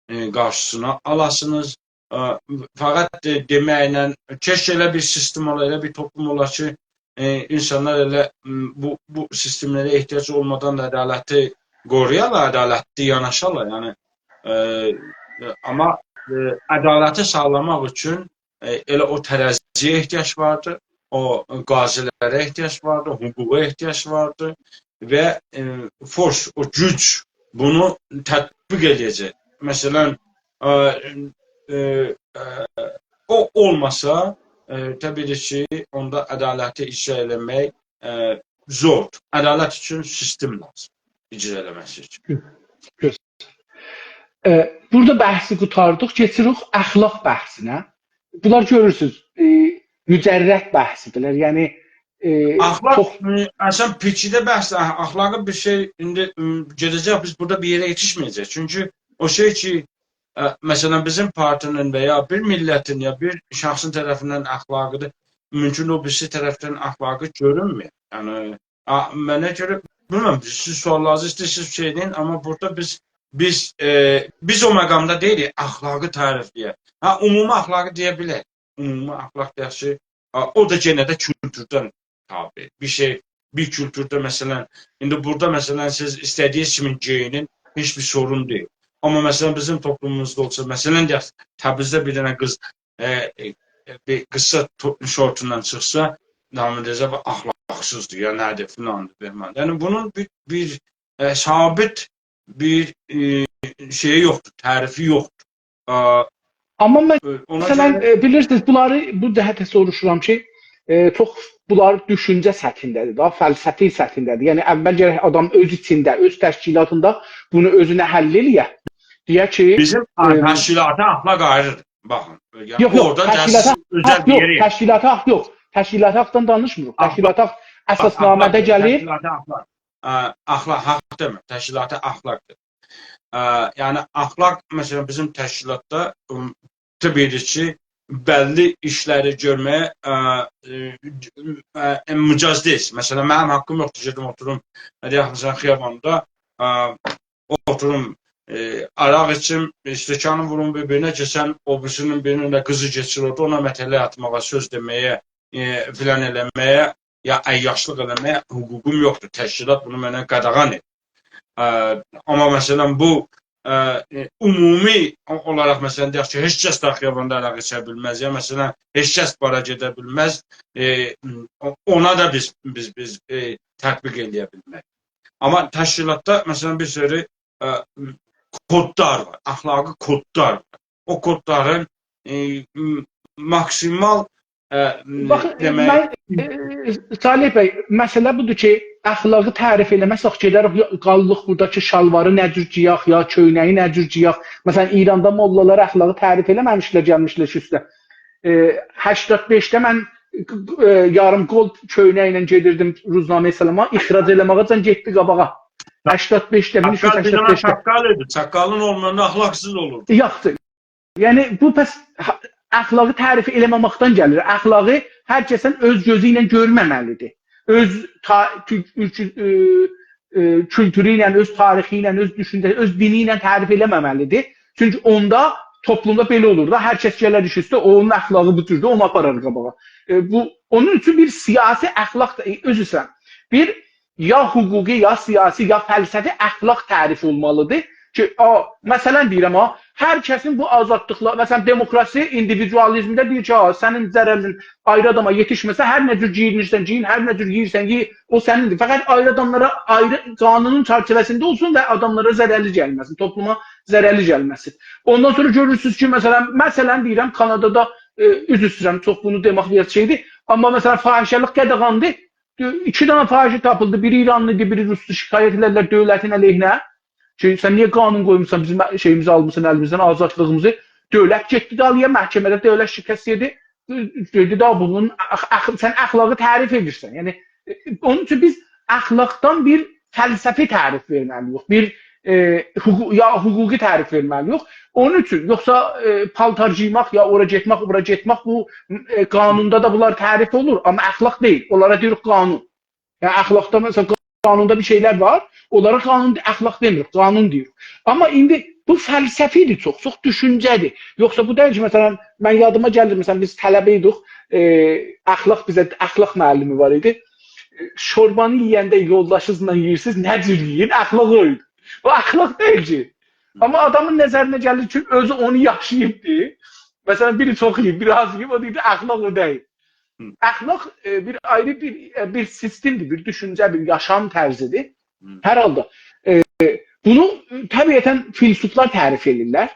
ائ، قارشیسینا آلاسینیز. ائ، فقط، ائ، دئمکله، کئشکه ائله بیر سیستم اولا، ائله بیر توپلوم اولا کی، ائ، اینسانلار ائله، م، بو، بو سیستملره احتیاج اولمادان دا عدالتی قورویالار، عدالتلی یاناشالار. یعنی، ائ، ائ، آمما، ائ، عدالتی ساغلاماق اوچون، ائ، ائله او ترازی‌یه احتیاج واردیر، او قاضی‌لره احتیاج واردیر، حقوقا احتیاج واردیر و، ائ، فورس، او گوج بونو تطبیق ائله‌یه‌جک. مثلا، ائ، ائ، ائ، او اولماسا، ائ، طبیعی کی، اوندا عدالتی اجرا ائله‌مک، ائ، زوردور. عدالت اوچون سیستم لازیم اجرا ائله‌مه‌سی اوچون. گؤزل. ائ، بورادا بحثی قوتاردیق، کئچیریک اخلاق بحثینه. بونلار گؤرورسونوز، ائ، مجرد بحثی‌دیرلر. یعنی، ائ، اخلاق، چوخ ائ، اصلا پیچیده بحث، اخ-، اخلاقی بیر شئی ایندی، م، گئده‌جک، بیز بورادا بیر یئره یئتیشمه‌یه‌جک. چونکی او شئی کی، ائ، مثلا، بیزیم پارتی‌نین و یا بیر میللتین، یا بیر شخصین طرفیندن اخلاقی‌دیر، مومکون او بیریسی طرفدن اخلاقی گؤرونمور. یعنی، آ، منه گؤره، بیلمیرم، سیز سؤاللارینیزی ایسته‌ییرسینیز شئی دئیین، آمما بورادا بیز، بیز، ائ، بیز او مقامدا دئییلیک اخلاقی تعریفله‌یک. ها، عمومی اخلاقی دئیه بیلریک. عمومی اخلاق دئیک کی، آ، او دا یئنه ده کولتوردن تابع. بیر شئی، بیر کولتورده، مثلا، ایندی بورادا، مثلا، سیز ایسته‌دیگینیز کیمی گئیینین، هئچ بیر سورون دئییل. آمما، مثلا، بیزیم توپلوموموزدا اولسا، مثلا، دئیک، تبریزده بیر دنه قیز، ائ، ائ، بیر قیسا تو-، شورتونان چیخسا، نامی دئیه‌جک، «بو اخلاقسیزدیر، یا نه‌دیر، فلاندیر، بهماندیر.» یعنی، بونون بیر، بیر، ائ، ثابت بیر، ائ، شئیی یوخدور، تعریفی یوخدور. آ، آمما ائ، اونا مثلا، گؤره ائ، بیلیرسینیز، بونلاری بو جهته سوروشورام کی، ائ، چوخ بونلار دوشونجه سطحینده‌دیر، داها فلسفی سطحینده‌دیر. یعنی، اول گرک آدام اؤز ایچینده، اؤز تشکیلاتیندا بونو اؤزونه حل ائله‌یه. دئیه کی، بیزیم، ائ، تشکیلاتی اخلاق آیریدیر. باخین، یعنی، یوخ، یوخ، اورادا تشکیلاتی گلسین اؤزل اخلاق بیر یوخ، یئری. تشکیلاتی اخلاق یوخ. تشکیلاتی اخلاقدان دانیشمیریق. اخلاق، تشکیلاتی اخلاق، اخلاق، اساسنامه‌ده گلیر. تشکیلاتی اخلاق. ا، اخلاق، حاق دئمه، تشکیلاتی اخلاقدیر. ا، یعنی، اخلاق، مثلا، بیزیم تشکیلاتدا، ام، طبیعی کی، بللی ایشلری گؤرمه‌یه، ا، ا، ا، مجاز دئییل. مثلا، منیم حاققیم یوخدور، گئدیم اوتوروم، دئیک، مثلا، خیاباندا، ا، اوتوروم، ائ، آراق ایچیم، استکانی ووروم بیر-بیرینه، کئچن او بیریسی‌نین بیرینین ده قیزی کئچیر اورادا، اونا متله آتماغا، سؤز دئمه‌یه، ائ، فلان ائله‌مه‌یه، یا عیاشلیق ائله‌مه‌یه حقوقوم یوخدور. تشکیلات بونو منه قاداغان ائدیر. ا، آمما، مثلا، بو، ا، ائ، عمومی او-، اولاراق، مثلا، دئیک کی، هئچ کس ده خیاباندا آراق ایچه بیلمز، یا، مثلا، هئچ کس بارا گئده بیلمز، ائ، او-، اونا دا بیز، بیز، بیز، ائ، تطبیق ائله‌یه بیلمریک. آمما تشکیلاتدا، مثلا، بیر سؤرو، ا، کودلار وار، اخلاقی کودلار وار. او کودلارین، ائ، م-، ماکسیمال، ا، م-، باخین، دئمک، من، ائ، صالح بی، مسئله بودور کی، اخلاقی تعریف ائله‌مه‌سک، گئدریک، یا، قالیریق بورادا کی، شالواری نه جور گئیک، یا کؤینه‌یی نه جور گئیک. مثلا، ایراندا موللالار اخلاقی تعریف ائله‌مه‌میشلر، گلمیشلر کی اوسته. ائ، هشتاد بئشده من، ائ، یاریم قول کؤینه‌یی ایله گئدیردیم روزنامه سلاما، اخراج ائله‌مه‌یه‌جن گئتدی قاباغا. هشتاد بئشده، ساققال، بیر دنه مین اوچ یوز سکسن بئشده. ساققال ایدی. ساققالین اولمایاندا اخلاقسیز اولوردو. یاخشی. یعنی، بو پس ها-، اخلاقی تعریف ائله‌مه‌مکدن گلیر. اخلاقی هر کسین اؤز گؤزو ایله گؤرمه‌مه‌لیدیر. اؤز تا-، تو-، اولکو-، ائ، ائ، کولتورو ایله، اؤز تاریخی ایله، اؤز دوشونجه‌سی، اؤز دینی ایله تعریف ائله‌مه‌مه‌لیدیر. چونکی اوندا توپلومدا بئله اولور دا، هر کس گلر ایش اوسته، اونون اخلاقی بو جوردور، اونو آپارار قاباغا. ائ، بو، اونون اوچون بیر سیاسی اخلاق دا، ائ، عذر ایسته‌ییرم، بیر یا حقوقی، یا سیاسی، یا فلسفی اخلاق تعریفی اولمالیدیر کی، آ، مثلا دئییرم ها، هر کسین بو آزادلیقلار، مثلا دموکراسی، ایندیویدوالیزمده دئییر کی، ها، سنین ضررین آیری آداما یئتیشمه‌سه، هر نه جور گئیینیرسن گئیین، هر نه جور یئییرسن یئ، او سنیندیر. فقط آیری آداملارا، آیری قانونون چرچیوه‌سینده اولسون و آداملارا ضررلی گلمه‌سین، توپلوما ضررلی گلمه‌سین. اوندان سونرا گؤرورسونوز کی، مثلا، مثلا دئییرم، کانادادا، ائ، عذر ایسته‌ییرم، چوخ بونو دئمک بیر شئیدیر. آمما، مثلا، فاحشه‌لیک قاداغاندیر. دؤ-، ایکی دنه فاحشه تاپیلدی، بیری ایرانلی ایدی، بیری روسدو، شکایت ائله‌دیلر دؤولتینه علیهینه. کی، سن نییه قانون قویموسان، بیزیم شئییمیزی آلمیسان الیمیزدن، آزادلیغیمیزی؟ دؤولت گئتدی دالییا، محکمه‌ده دؤولت شکست یئدی. دئدی، «دا بونون اخ-، اخ-، سن اخلاقی تعریف ائدیرسن.» یعنی، ائ، اونون اوچون بیز اخلاقدان بیر فلسفی تعریف وئرمه‌لی‌ییک، بیر، ائ، حقوق-، یا حقوقی تعریف وئرمه‌لی‌ییک. اونون اوچون، یوخسا، ائ، پالتار گئیمک، یا اورا گئتمک، بورا گئتمک، بو، ائ، قانوندا دا بونلار تعریف اولور، آمما اخلاق دئییل. اونلارا دئییریک قانون. یعنی، اخلاقدا، مثلا، قانوندا بیر شئیلر وار، اونلارا قانون، اخلاق دئمیریک، قانون دئییریک. آمما ایندی بو فلسفی‌دیر چوخ، چوخ دوشونجه‌دیر. یوخسا بو دئییل کی، مثلا، من یادیما گلیر، مثلا، بیز طلبه ایدیک، ائ، اخلاق بیزه، اخلاق معلمی وار ایدی. شوربانی یئینده یولداشینیزلا یئییرسینیز، نه جور یئیین، اخلاق او ایدی. او اخلاق دئییل کی. آمما آدامین نظرینه گلیر کی، اؤزو اونو یاشاییبدیر. مثلا، بیری چوخ یئییب، بیری آز یئییب، او دئییر، اخلاق او دئییل. هی. اخلاق، ائ، بیر آیری بیر، ائ، بیر سیستم‌دیر، بیر دوشونجه، بیر یاشام طرزی‌دیر. هی. هر حالدا، ائ، بونو طبیعتا فیلسوفلار تعریف ائدیرلر.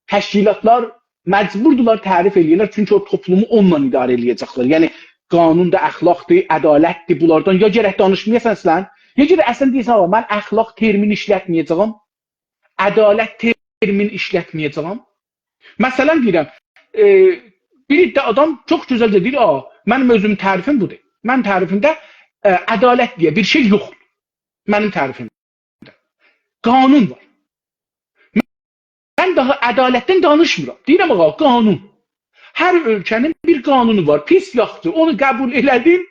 تشکیلاتلار مجبوردولار تعریف ائله‌یه‌لر، چونکی او توپلومو اونونلا اداره ائله‌یه‌جکلر. یعنی، قانون دا اخلاقدیر، عدالتدیر، بونلاردان یا گرک دانیشمایاسان اصلا، یا گرک اصلا دئیه‌سن، «آغا، من اخلاق ترمینی ایشلتمه‌یه‌جه‌یم، عدالت ترمینی ایشلتمه‌یه‌جه‌یم.» مثلا دئییرم، ائ، بیر عده آدام چوخ گؤزلجه دئییر، «آ، منیم اؤزومون تعریفیم بودور. منیم تعریفیمده، ائ، عدالت دئیه بیر شئی یوخدور. منیم تعریفیمده قانون وار.» من داها عدالتدن دانیشمیرام. دئییرم، آغا، قانون. هر اؤلکه‌نین بیر قانونو وار. پیس، یاخشی. اونو قبول ائله‌دین،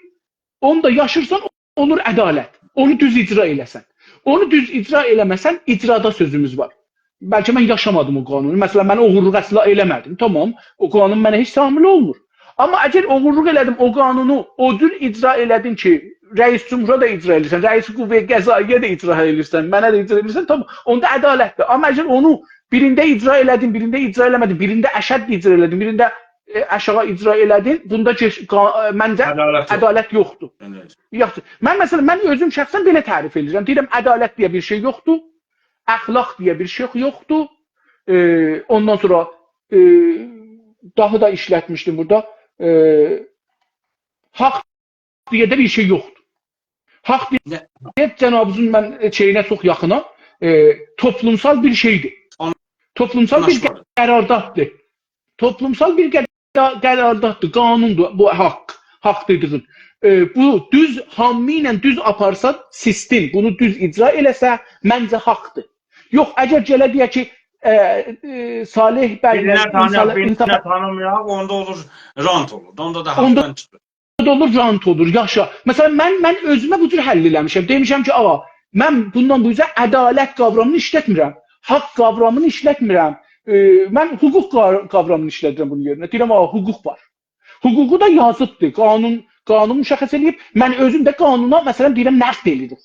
اونو دا یاشیرسان، اولور عدالت. اونو دوز اجرا ائله‌سن. اونو دوز اجرا ائله‌مه‌سن، اجرادا سؤزوموز وار. بلکه من یاشامادیم او قانونو. مثلا، من اوغورلوق اصلا ائله‌مه‌دیم. تامام، او قانون منه هئچ شامل اولمور. آمما اگر اوغورلوق ائله‌دیم، او قانونو او جور اجرا ائله‌دیم کی، رئیس جمهورا دا اجرا ائدیرسن، رئیس قوه قضائیه‌یه ده اجرا ائدیرسن، منه ده اجرا ائدیرسن، تامام، اوندا عدالتدیر. آمما اگر اونو بیرینده اجرا ائله‌دین، بیرینده اجرا ائله‌مه‌دین، بیرینده اشد اجرا ائله‌دین، بیرینده، ائ، آشاغی اجرا ائله‌دین، بوندا کئش-، قا-، ائ، منجه عدالت یوخ. عدالت یوخدور. عدالت. یوخدور. من، مثلا، من اؤزوم شخصا بئله تعریف ائدیرم. دئییرم، عدالت دئیه بیر شئی یوخدور، اخلاق دئیه بیر شئی یوخدور. ائ، اوندان سونرا، ائ، داها دا ایشلتمیشدیم بورادا. ائ، حاق دئیه ده بیر شئی یوخدور. حاق دئیه، نه؟ جنابینیزین من، ائ، شئیینه چوخ یاخینام. ائ، توپلومسال بیر شئیدیر. آن-، توپلومسال بیر آنلاشمادی. قرارداددیر. توپلومسال بیر قرا-، قرارداددیر، قانوندور بو حاق، حاق دئدیگین. ائ، بو دوز، هامی ایله دوز آپارسا سیستم، بونو دوز اجرا ائله‌سه، منجه حاقدیر. یوخ، اگر گله دئیه کی، ائ، ائ، صالح بی، بیرینه مثلا، تانییاق، بیرینه انصاف تانیمایاق، اوندا اولور، رانت اولور. اوندا دا اوندا حاقدان چیخیر. دا اولور، رانت اولور، یاشا. مثلا، من، من اؤزومه بو جور حل ائله‌میشم. دئمیشم کی، آغا، من بوندان بو اوزه عدالت قاورامینی ایشلتمیرم، حاق قاورامینی ایشلتمیرم. ائ، من حقوق قا-، قاورامینی ایشلدیرم بونون یئرینه. دئییرم، آغا، حقوق وار. حقوقو دا یازیبدیر. قانون، قانون مشخص ائله‌ییب. من اؤزوم ده قانونا، مثلا، دئییرم، نقد ائله‌ییریک.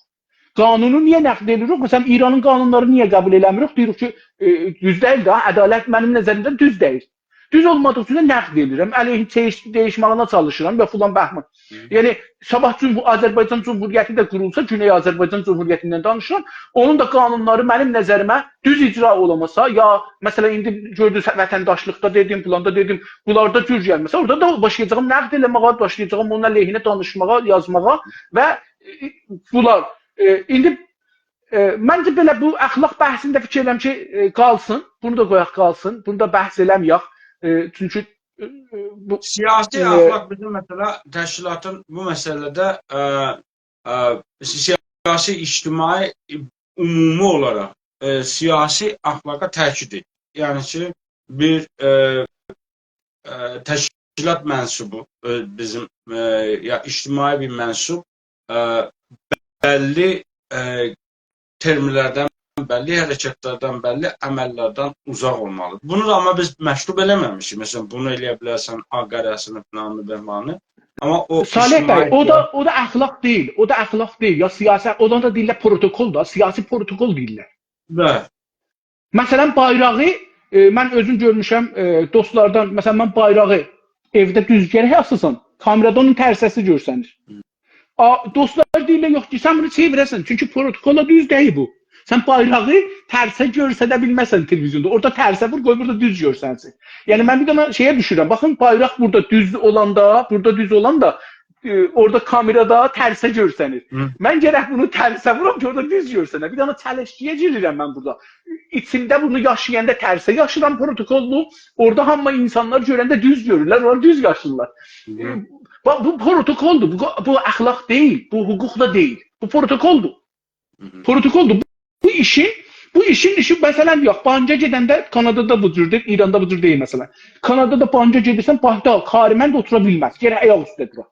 قانونو نییه نقد ائله‌ییریک؟ مثلا، ایرانین قانونلارینی نییه قبول ائله‌میریک؟ دئییریک کی، ائ، دوز دئییل ده، عدالت منیم نظریمده دوز دئییل. دوز اولمادیغی اوچون ده نقد ائله‌ییرم. علیهین دییش-، دییشماغینا چالیشیرام یا فلان بهمان. هی. یعنی، صاباح جمهور-، آذربایجان جمهوریتی ده قورولسا، گونئی آذربایجان جمهوریتیندن دانیشیرام، اونون دا قانونلاری منیم نظریمه دوز اجرا اولاماسا، یا، مثلا، ایندی گؤردونوز، وطنداشلیقدا دئدیم، فلاندا دئدیم، بونلاردا دوز گلمه‌سه، اورادا دا باشلایاجاغام نقد ائله‌مه‌یه، باشلایاجاغام اونون علیهینه دانیشماغا، یازماغا و، ائ، بونلار. ائ، ایندی، ائ، منجه بئله بو اخلاق بحثینده فیکیر ائدیرم کی، ائ، قالسین، بونو دا قویاق قالسین، بونو دا بحث ائله‌مه‌یک. ائ، چونکی، ائ، ائ، بو، سیاسی ائ، اخلاق بیزیم، مثلا، تشکیلاتین بو مسئله‌ده، ائ، ائ، سیاسی، اجتماعی، عمومی اولاراق، ائ، سیاسی اخلاقا تأکید ائدیر. یعنی کی، بیر، ائ، ائ، تشکیلات منسوبو، ائ، بیزیم، ائ، یا اجتماعی بیر منسوب، ائ، بللی، ائ، ترملردن بللی، حرکتلردن بللی، عمللردن اوزاق اولمالیدیر. بونو دا آمما بیز مکتوب ائله‌مه‌میشیک. مثلا، بونو ائله‌یه بیلرسن، آ قره‌سینی، فلانینی، بهمانینی. آمما او صالح بی، اجتماعی او دا، او دا اخلاق دئییل، او دا اخلاق دئییل. یا سیاسی، اونا دا دئییرلر پروتکل دا، سیاسی پروتکل دئییرلر. بلی. مثلا، بایراغی، ائ، من اؤزوم گؤرموشم، ائ، دوستلاردان، مثلا، من بایراغی ائوده دوز گرک آساسان، کامئرادا اونون ترسه‌سی گؤرسنیر. آ، دوستلار دئییرلر، یوخ کی، سن بونو چئویره‌سن، چونکی پروتکولا دوز دئییل بو. سن بایراغی ترسه گؤرسده بیلمزسن تلویزیوندا. اورادا ترسه وور، قوی بورادا دوز گؤرسنسین. یعنی، من بیر دنه شئیه دوشورم. باخین، بایراق بورادا دوز اولاندا، بورادا دوز اولاندا، ائ، اورادا کامئرادا ترسه گؤرسنیر. هی. من گرک بونو ترسه وورام کی، اورادا دوز گؤرسنه. بیر دنه چلشکی‌یه گیریرم من بورادا. ایچیمده بونو یاشایاندا ترسه یاشیرام پروتکولو. اورادا هامی اینسانلار گؤرنده دوز گؤرورلر، اونلار دوز یاشیرلار. هی. ائ، بو، بو پروتکولدور، بو، بو اخلاق دئییل، بو حقوق دا دئییل. بو پروتکولدور. هی. پروتکولدور. بو ایشین، بو ایشین ایشی، مثلا، یوخ، بانکا گئدنده کانادادا بو جوردور، ایراندا بو جور دئییل، مثلا. کانادادا بانکا گئدیرسن، بانکدا کارمند اوتورا بیلمز، گرک آیاق اوسته دورا.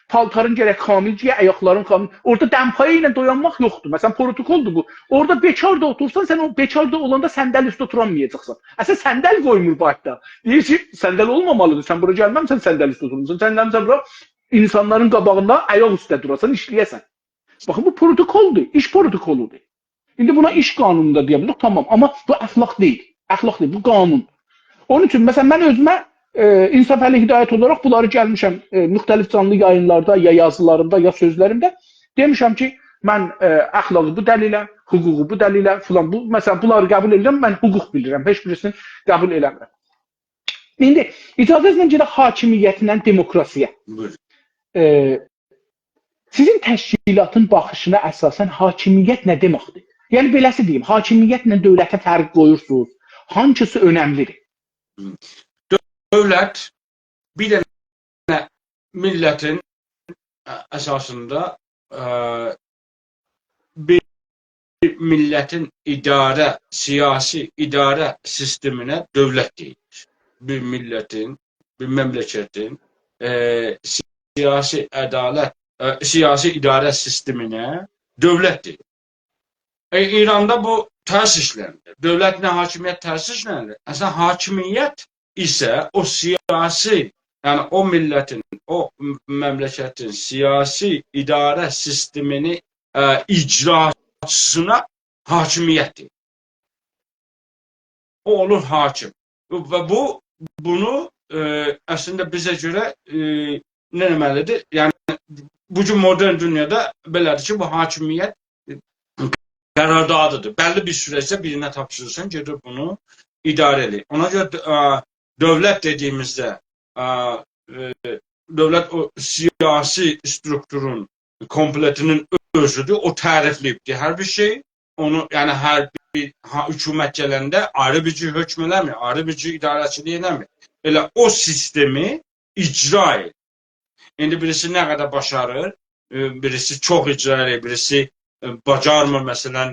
پالتارین گرک کامل گئیه، آیاقلارین کامل. اورادا دمپایی ایله دایانماق یوخدور. مثلا، پروتکولدور بو. اورادا بیکار دا اوتورسان، سن او بیکار دا اولاندا صندلی اوسته اوتورانمایاجاقسان. اصلا، صندل قویمور بانکدا. دئییر کی، صندل اولمامالیدیر، سن بورا گلمه‌میسن صندل اوسته اوتورموسان. سن گلمیسن بورا اینسانلارین قاباغیندا آیاق اوسته دوراسان، ایشله‌یه‌سن. باخین، بو پروتکولدور، ایش پروتکولودور. ایندی بونا ایش قانونو دا دئیه بیلیریک، تامام. آمما بو اخلاق دئییل. اخلاق دئییل، بو قانون. اونون اوچون، مثلا، من اؤزومه، ائ، انصافعلی هدایت اولاراق بونلاری گلمیشم، ائ، مختلف جانلی یایینلاردا، یا یازیلاریمدا، یا سؤزلریمده دئمیشم کی، من، ائ، اخلاقی بو دلیله، حقوقو بو دلیله، فلان، بو، مثلا، بونلاری قبول ائدیرم، من حقوق بیلیرم، هئچ بیریسینی قبول ائله‌میرم. ایندی اجازه‌نیزله گئدک حاکمیتله دموکراسی‌یه. بویورون. ائ، سیزین تشکیلاتین باخیشینا اساسا حاکمیت نه دئمکدیر؟ یعنی، بئله‌سی دئییم، حاکمیتله دؤولته فرق قویورسونوز. هانگیسی اؤنملیدیر؟ دؤولت بیر دنه میللتین، ا، اساسیندا، ا، بیر میللتین اداره، سیاسی اداره سیستمینه دؤولت دئییلیر. بیر میللتین، بیر مملکتین، ائ، سیاسی عدالت، ائ، سیاسی اداره سیستمینه دؤولت دئییلیر. ائ، ایراندا بو ترس ایشلنیر. دؤولتله حاکمیت ترس ایشلنیر. اصلینده حاکمیت ایسه او سیاسی، یعنی او میللتین، او م-، مملکتین سیاسی اداره سیستمینی، ائ، اجراچیسینا حاکمیت دئییر. او اولور حاکم. و بو، بونو، ائ، اصلینده بیزه گؤره، ائ، نه دئمه‌لیدیر؟ یعنی، بو گون مدرن دونیادا بئله‌دیر کی، بو حاکمیت، ائ، قراردادیدیر. بللی بیر سورجده بیرینه تاپشیریرسان، گئدیر بونو اداره ائله‌ییر. اونا گؤره، ائ، دؤولت دئدیییمیزده، ائ، ائ، دؤولت او سیاسی استروکتورون کومپلئتینین اؤزودور. او تعریفله‌ییبدیر هر بیر شئی. اونو، یعنی هر بیر، ها، حکومت گلنده آیری بیر جور حکم ائله‌میر، آیری بیر جور اداره‌چیلیک ائله‌میر. ائله او سیستمی اجرا ائدیر. ایندی بیریسی نه قدر باشاریر، ائ، بیریسی چوخ اجرا ائدیر، بیریسی، ائ، باجارمیر، مثلا،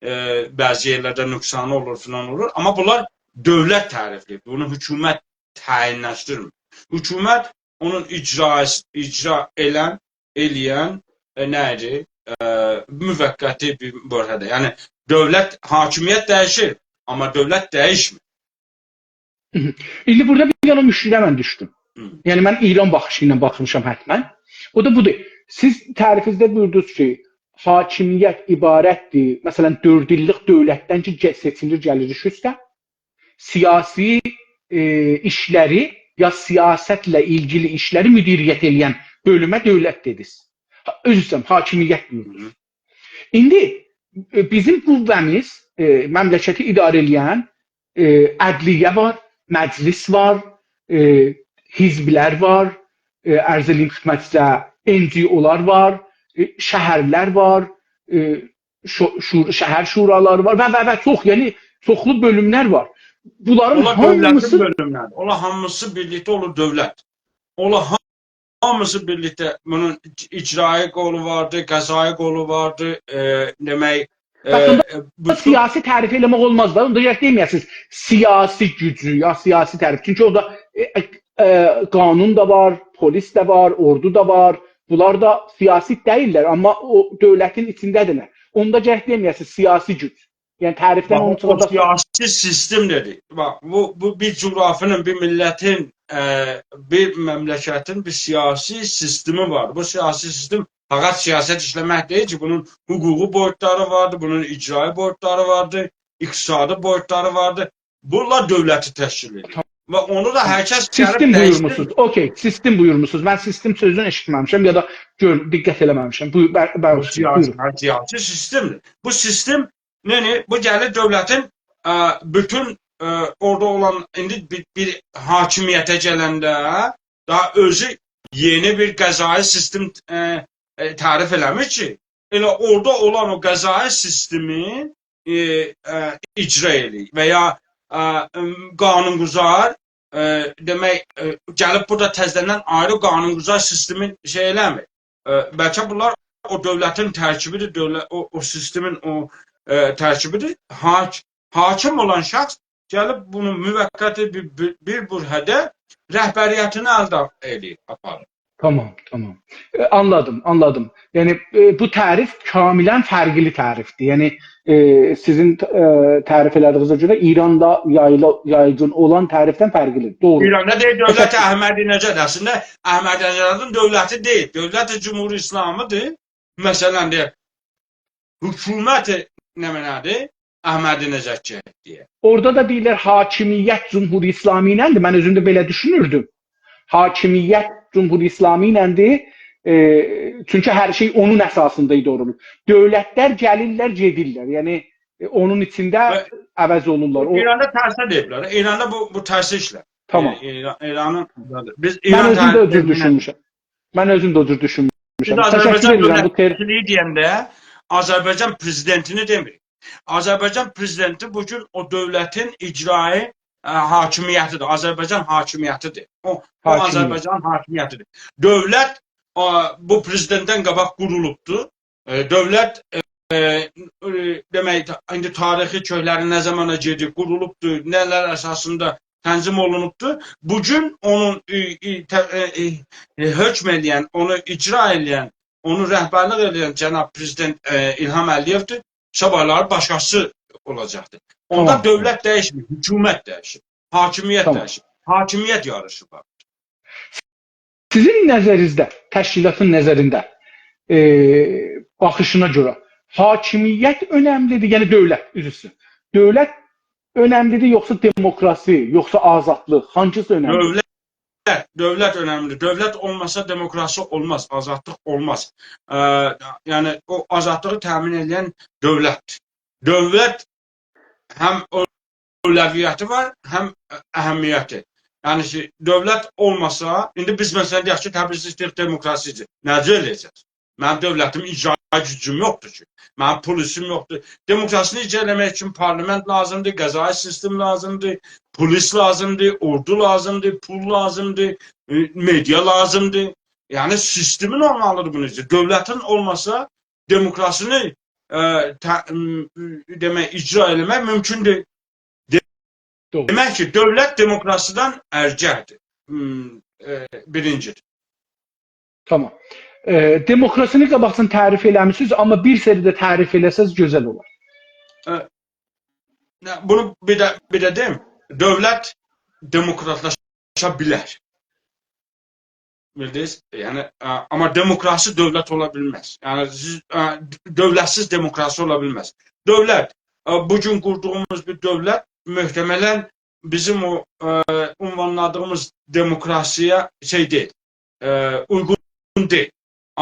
ائ، بعضی یئرلرده نقصانی اولور، فلان اولور. آمما بونلار دؤولت تعریفله‌ییب، بونو حکومت تعیینلشدیرمیر. حکومت اونون اجرا، اجرا ائلن، ائله‌ین، ائ، نه ایدی؟ ائ، موقتی بیر برهه‌ده. یعنی، دؤولت، حاکمیت دییشیر، آمما دؤولت دییشمیر. هی هی. ایندی بورادا بیر دنه مشکله من دوشدوم. هی. یعنی، من ایران باخیشی ایله باخمیشام حتما. او دا بودور. سیز تعریفینیزده بویوردونوز کی، حاکمیت عبارتدیر، مثلا، دؤرد ایللیک دؤولتدن کی، گه-، سئچیلیر، گلیر اوست اوسته. سیاسی، ائ، ایشلری، یا سیاستله ایلگیلی ایشلری مدیریت ائله‌ین بؤلومه دؤولت دئدینیز. ها، عذر ایسته‌ییرم، حاکمیت دئییرلر. هی هی. ایندی، ائ، بیزیم قوه‌میز، ائ، مملکتی اداره ائله‌ین، ائ، عدلیه وار، مجلس وار، ائ، حزبلر وار، ائ، عرض ائله‌ییم خدمتینیزه، NGO-لار وار، ائ، شهرلر وار، ائ، شو-، شور-، شهر شورالاری وار و، و، و چوخ، یعنی چوخلو بؤلوملر وار. بونلارین اونلار دؤولتین هامیسی بؤلوملری. اونلار هامیسی بیرلیکده اولور دؤولت. اونلار ها-، هامیسی بیرلیکده. بونون اج-، اجرایی قولو واردی، قضایی قولو واردی، ائ، دئمک، ائ، بس اوندا ائ، بوتون سیاسی تعریف ائله‌مک اولماز دا. اوندا گرک دئمه‌یه‌سینیز سیاسی گوجو، یا سیاسی تعریف. چونکی اورادا، ائ، ائ، ائ، قانون دا وار، پلیس ده وار، اوردو دا وار. بونلار دا سیاسی دئییللر، آمما او دؤولتین ایچینده‌دیرلر. اوندا گرک دئمه‌یه‌سینیز سیاسی گوج. یعنی، تعریفدن باخ، اونون او، او چیخاجاق. سیاسی سیستم دئدی. باخ، بو، بو بیر جغرافیانین، بیر میللتین، ائ، بیر مملکتین بیر سیاسی سیستمی وار. بو سیاسی سیستم فقط سیاست ایشله‌مک دئییل کی، بونون حقوقی بویوتلاری واردی، بونون اجرایی بویوتلاری واردی، اقتصادی بویوتلاری واردی. بونلار دؤولتی تشکیل ائدیر. تامام. و اونو دا هر کس گلیب سیستم دییشدیرمیر. بویورموسونوز. اوکی، سیستم بویورموسونوز. من سیستم سؤزونو ائشیتمه‌میشم یا دا گؤر-، دقت ائله‌مه‌میشم. بویور، بر-، بو باغیشلایین، سیاسی، بویورون. هه، سیاسی سیستمدیر. بو سیستم، یعنی، بو گلیر دؤولتین، ائ، بوتون، ائ، اورادا اولان، ایندی بیر، بیر حاکمیته گلنده داها اؤزو یئنی بیر قضایی سیستم، ائ، ائ، تعریف ائله‌میر کی، ائله اورادا اولان او قضایی سیستمی، ائ، ائ، اجرا ائله‌ییر و یا، ائ، م، قانون‌گذار، ائ، دئمک، ائ، گلیب بورادا تزه‌دن آیری قانون‌گذار سیستمی شئی ائله‌میر. ائ، بلکه بونلار او دؤولتین ترکیبیدیر، دؤولت، او، او سیستمین او، ائ، ترکیبیدیر. حاک-، حاکم اولان شخص گلیب بونو موقتی بیر، بیر، بیر برهه‌ده رهبریتینی الده ائله‌ییر، آپاریر. تامام، تامام. ائ، آنلادیم، آنلادیم. یعنی، ائ، بو تعریف کاملاً فرقلی تعریفدیر. یعنی، ائ، سیزین، ائ، تعریف ائله‌دیگینیزه گؤره ایراندا یاییلا-، یایغین اولان تعریفدن فرقلیدیر. دوغرو. ایراندا دئییل، دؤولت مثلاً احمدی‌نژاد. اصلینده احمدی‌نژادین دؤولتی دئییل. دؤولت جمهوری اسلامی‌دیر. مثلاً، دئیک، حکومت نمنه‌دیر؟ احمدی‌نژاد کی، دئیک. اورادا دا دئییرلر، حاکمیت جمهوری اسلامی ایلندیر. من اؤزوم ده بئله دوشونوردوم. حاکمیت جمهوری اسلامی ایلندیر. ائ، چونکی هر شئی اونون اساسیندا اداره اولونور. دؤولتلر گلیرلر، گئدیرلر. یعنی، ائ، اونون ایچینده و عوض اولورلار. او ایراندا ترسه دئییبلر. ایراندا بو، بو ترسه ایشلر. تامام. ائ، ایران، ایرانین، بیز من ایران اؤزوم ده او جور تاریخیندن دوشونموشم. من اؤزوم ده او جور دوشونموشم. بیز تشکر آذربایجان ائدیرم بو تر- دؤولتینی دئینده آذربایجان پرزیدنتینی دئمیریک. آذربایجان پرزیدنتی بو گون او دؤولتین اجرایی، ائ، حاکمیتیدیر. آذربایجان حاکمیتیدیر. او، او حاکمیت. آذربایجان حاکمیتیدیر. دؤولت، آ، بو پرزیدنتدن قاباق قورولوبدور. ائ، دؤولت، ائ، ائ، ائ، دئمک، تا-، ایندی تاریخی کؤکلری نه زامانا گئدیب، قورولوبدور، نه‌لر اساسیندا تنظیم اولونوبدور. بو گون اونون، ائ، ائ، ته-، ائ، ائ، ائ، حکم ائله‌ین، اونو اجرا ائله‌ین، اونو رهبرلیک ائله‌ین جناب پرزیدنت، ائ، الهام علی‌یئودور. صاباحلاری باشقاسی اولاجاقدیر. اوندا تامام. دؤولت دییشمیر، حکومت دییشیر، حاکمیت تامام. دییشیر، حاکمیت یاریشی وار. سیزین نظرینیزده، تشکیلاتین نظرینده، ائ، باخیشینا گؤره حاکمیت اؤنملی‌دیر، یعنی دؤولت، عذر ایسته‌ییرم. دؤولت اؤنملی‌دیر، یوخسا دموکراسی، یوخسا آزادلیق، هانگیسی اؤنملی‌دیر؟ دؤولت، دؤولت اؤنملی‌دیر. دؤولت اولماسا دموکراسی اولماز، آزادلیق اولماز. ا، یعنی او آزادلیغی تأمین ائدن دؤولت. دؤولت هم او-، اولویتی وار، هم اهمیتی. یعنی کی، دؤولت اولماسا، ایندی بیز، مثلا، دئیک کی، تبریزده ایسته‌ییریک دموکراسی، نه جور ائله‌یه‌جک؟ منیم دؤولتیم، اجرایی گوجوم یوخدور کی. منیم پلیسیم یوخدور. دموکراسینی اجرا ائله‌مک اوچون پارلمنت لازیمدیر، قضایی سیستم لازیمدیر، پلیس لازیمدیر، اوردو لازیمدیر، پول لازیمدیر، ائ، مئدیا لازیمدیر. یعنی سیستمین اولمالیدیر بونون اوچون. دؤولتین اولماسا دموکراسینی، ائ، ته-، م، دئمک، اجرا ائله‌مک مومکون دئییل. دوغرو. دئمک کی، دؤولت دموکراسیدان ارجه‌دیر. م، ائ، بیرینجی‌دیر. تامام. ائ، دموکراسینی قاباقجادان تعریف ائله‌میسینیز، آمما بیر سری ده تعریف ائله‌سز گؤزل اولار. ائ، نه، بونو بیر ده، بیر ده دئییم، دؤولت دموکراتلاشا بیلر. بیلدینیز؟ یعنی، ا، آمما دموکراسی دؤولت اولا بیلمز. یعنی، سیز، ا، دؤولتسیز دموکراسی اولا بیلمز. دؤولت، ا، بو گون قوردوغوموز بیر دؤولت محتملاً بیزیم او، ا، عنوانلادیغیمیز دموکراسی‌یه شئی دئییل، ا، اویغون دئییل.